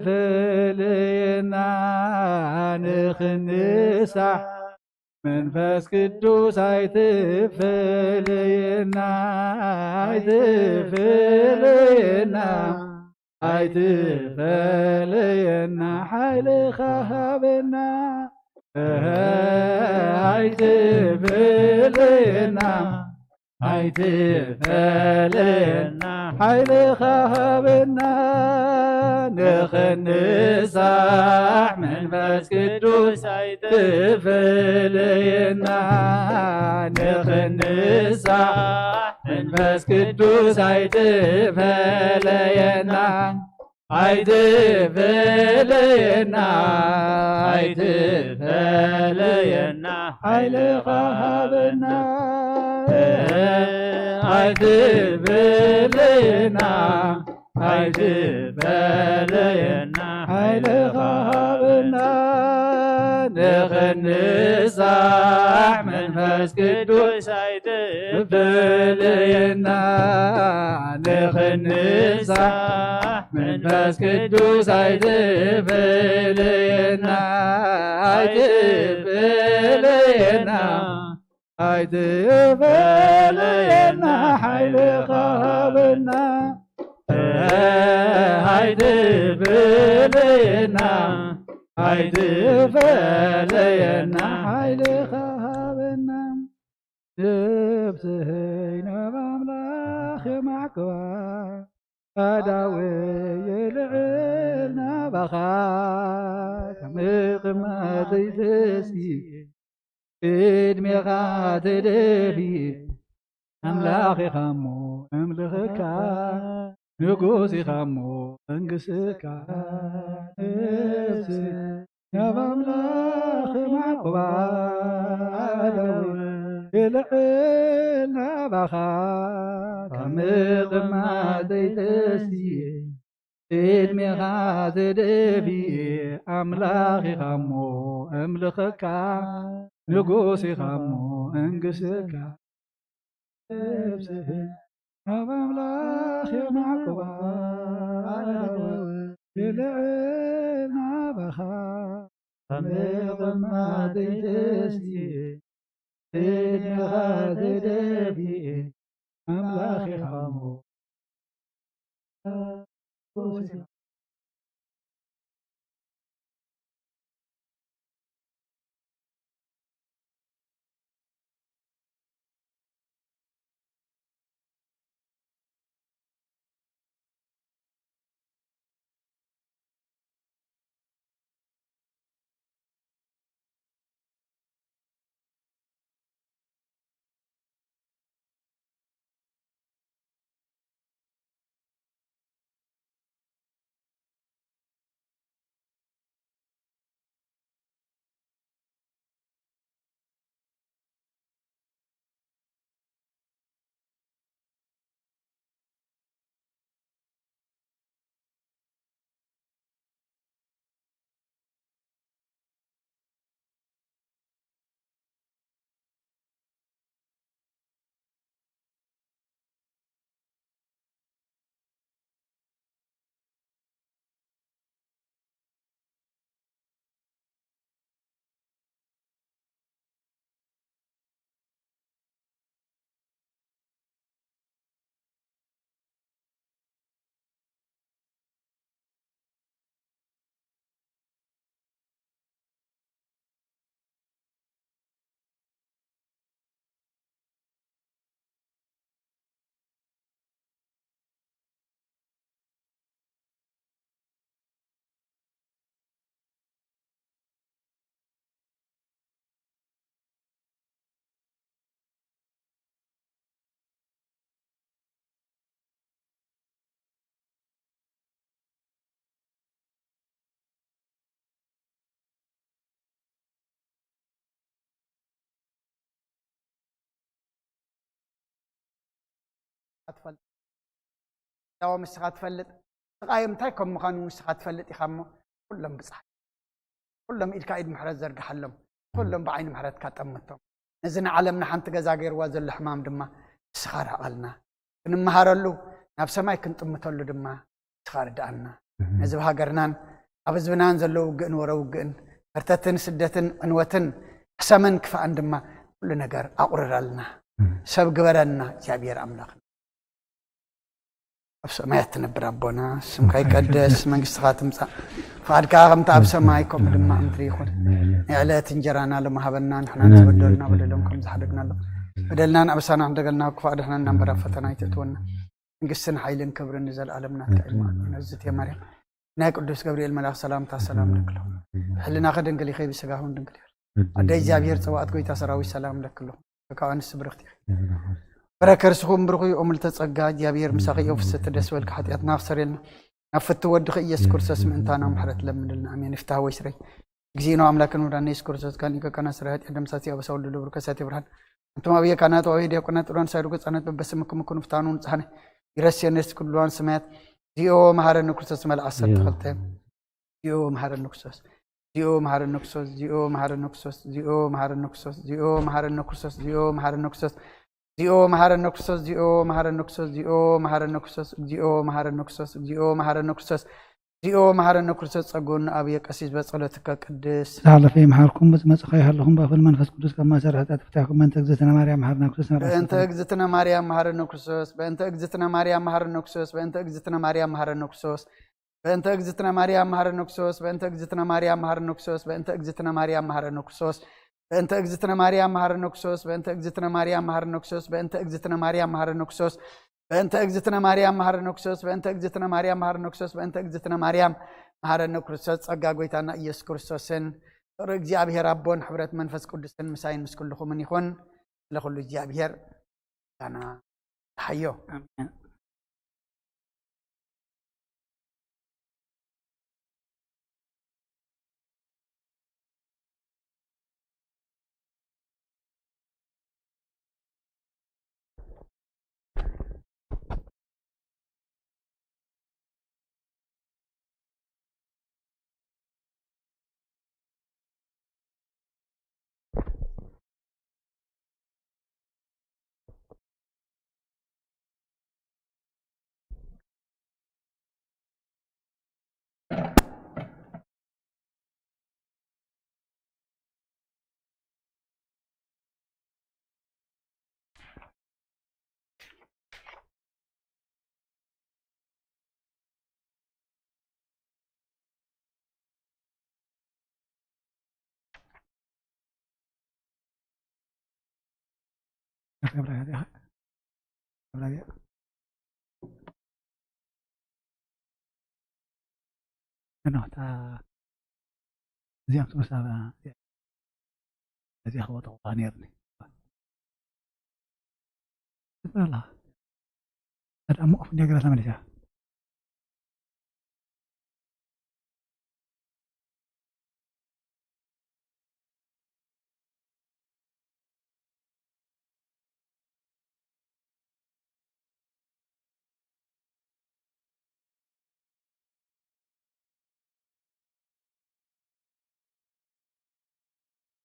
ንኽንሳሕ መንፈስ ቅዱስ ኣይትፈለየና፣ ኣይትፈለየና፣ ኣይትፈለየና፣ ሓይልኻ ሃበና። እህ፣ ኣይትፈለየና፣ ኣይትፈለየና፣ ሓይልኻ ሃበና። ንኽንሳሕ መንፈስ ቅዱስ ኣይትፈለየና፣ ንኽንሳሕ መንፈስ ቅዱስ ኣይትፈለየና። ኣይትፈለየና፣ ኣይትፈለየና፣ ሓይልኻ ሃበና። ኣይትፈለየና፣ ኣይትፈለየና፣ ሓይልኻ ሃበና። ንኽንሳሕ መንፈስ ቅዱስ ኣይትፈለየና፣ ንኽንሳሕ መንፈስ ቅዱስ ኣይትፈለየና፣ ኣይትፈለየና፣ ኣይትፈለየና፣ ሓይልኻ ሃበና። ኣይትፈለየና፣ ኣይትፈለየና፣ ሓይልኻ ሃበና። ነፍሰይ ናብ ኣምላኽ የማዕቅባ፣ ኣእዳወይ የልዕል ናባኻ፣ ካብ ምቕማጠይ ተስየ፣ ቅድሜኻ ተደፍየ፣ ኣምላኽ ኢኻ እሞ እምልኸካ፣ ንጉስ ኢኻ እሞ መንግስካ። ነፍሰይ ናብ ኣምላኽ ማዕቆባ፣ ኣእዳወይ የልዕል ናባኻ፣ ካብ ምቕማጠይ ተስየ፣ ቅድሜኻ ተደፍየ፣ ኣምላኽ ኢኻ እሞ እምልኸካ፣ ንጉስ ኢኻ እሞ እንግስካ። ነፍሰይ ናብ ኣምላኽ የማዕቁባ፣ ኣእዳወይ የልዕል ናባኻ፣ ካብ ምቕማጠይ ተስየ፣ ቅድሜኻ ተደፍየ፣ ኣምላኽ ኢኻ እሞ ትፈልጥ። ዳዋ ንስኻ ትፈልጥ። ስቓዮም እንታይ ከም ምዃኑ ንስኻ ትፈልጥ ኢኻ እሞ፣ ኩሎም ብጽሓ። ኩሎም ኢድካ ኢድ ምሕረት ዘርግሓሎም። ኩሎም ብዓይኒ ምሕረትካ ጠምቶም። ነዚ ንዓለምና ሓንቲ ገዛ ገይርዋ ዘሎ ሕማም ድማ ንስኻ ርሕቐልና። ክንመሃረሉ፣ ናብ ሰማይ ክንጥምተሉ ድማ ንስኻ ርድኣና። ነዚ ኣብ ሃገርናን ኣብ ህዝብናን ዘሎ ውግእን ወረ ውግእን፣ ሕርተትን ስደትን ዕንወትን ሕሰምን ክፋእን ድማ ኩሉ ነገር ኣቑርረልና። ሰብ ግበረና እግዚኣብሔር ኣምላኽ። ኣብ ሰማያት ትነብር ኣቦና፣ ስምካ ይቀደስ፣ መንግስትኻ ትምጻእ፣ ፍቓድካ ከምቲ ኣብ ሰማይ ከምኡ ድማ ኣብ ምድሪ ይኹን። ናይ ዕለት እንጀራና ሎሚ ሃበና፣ ንሕና ዝበደሉና በደሎም ከም ዝሓደግናሎም፣ በደልናን ኣበሳና ሕደገልና፣ ክፉእ ኣድሕነና እምበር ኣብ ፈተና ኣይተእትወና። መንግስትን ሓይልን ክብርን ንዘለኣለም ናትካ እዩ። ኣሜን። እዝእትየ ማርያም ናይ ቅዱስ ገብርኤል መልኣኽ ሰላምታ ሰላም ለክሎ። ሕልናኺ ድንግል ኢኺ፣ ብስጋኹን ድንግል ኢኺ። ኣደ እግዚኣብሔር ጸባኦት ጎይታ ሰራዊት ሰላም ለክሎ። ከካዋንስ ብርኽቲ ኢኺ። ፍረ ከርስኹም ብሩኽ እዩ፣ እምልተ ጸጋ እግዚኣብሔር ምሳኺ እዩ። ፍስቲ ደስ በልካ፣ ሓጢኣትና ክሰረልና ናብ ፍቲ ወድኺ ኢየሱስ ክርስቶስ ምእንታና ምሕረት ለምንልና። ኣሜን። ይፍታህ ወይ ስረይ። እግዚእነ ኣምላክን ወዳነ ኢየሱስ ክርስቶስ ካን ኢከ ካና ስረ ኃጢአት ደምሳሲ ኣበሳ ወልድ ለብሩ ከሳቴ ብርሃን። እንቶም ኣብየ ካህናት ወኣብየ ዲያቆናት ጥሮን ሳይዱ ገጻነት በበስምክም ኩኑ ፍታኑ ንጽሓነ ይረስየነ ኩሉ እዋን ሰማያት። ዚኦ መሐረነ ክርስቶስ መልኣ ዓሰርተ ክልተ። ዚኦ መሐረነ ክርስቶስ። ዚኦ መሐረነ ክርስቶስ። ዚኦ መሐረነ ክርስቶስ። ዚኦ መሐረነ ክርስቶስ። ዚኦ መሐረነ ክርስቶስ። ዚኦ መሐረነ ክርስቶስ። ዚኦ መሐረነ ክርስቶስ። ዚኦ መሐረነ ክርስቶስ። ዚኦ መሐረነ ክርስቶስ። ዚኦ መሐረነ ክርስቶስ። ዚኦ መሐረነ ክርስቶስ። ዚኦ መሐረነ ክርስቶስ ጸጉን ኣብየ ቀሲስ በጸሎትከ ቅድስ። ዝሓለፈ ይምሓርኩም፣ ብዝመጽእ ከይሃለኹም፣ ብኣፈል መንፈስ ቅዱስ ካብ ማእሰር ኃጢኣት ፍታሕኩም። በእንተ እግዝእትነ ማርያም መሐረነ ክርስቶስ። በእንተ እግዝእትነ ማርያም መሐረነ ክርስቶስ። በእንተ እግዝእትነ ማርያም መሐረነ ክርስቶስ። በእንተ እግዝእትነ ማርያም መሐረነ ክርስቶስ። በእንተ እግዝእትነ ማርያም መሐረነ ክርስቶስ። በእንተ እግዝእትነ ማርያም መሐረነ ክርስቶስ። በእንተ እግዝእትነ ማርያም መሐረነ ክርስቶስ። በእንተ እግዝእትነ ማርያም መሐረነ ክርስቶስ። በእንተ እግዝእትነ ማርያም መሐረነ ክርስቶስ። በእንተ እግዝእትነ ማርያም መሐረነ ክርስቶስ። በእንተ እግዝእትነ ማርያም መሐረነ ክርስቶስ። በእንተ እግዝእትነ ማርያም መሐረነ ክርስቶስ። በእንተ እግዝእትነ ማርያም መሐረነ ክርስቶስ። ጸጋ ጎይታና ኢየሱስ ክርስቶስን ፍቅሪ እግዚኣብሔር ኣቦን ሕብረት መንፈስ ቅዱስን ምሳይን ምስ ኩልኹምን ይኹን። ስለ ኩሉ እግዚኣብሔር ምስጋና ይሃዮ። ኣሜን። እዚኣም ትመስል እዚኣ ክወጥቑዋ ነይርኒ። ትበላ። ኣደ ኣሞ ኦፍ እንዲያ ገይራ ተመሊሳ።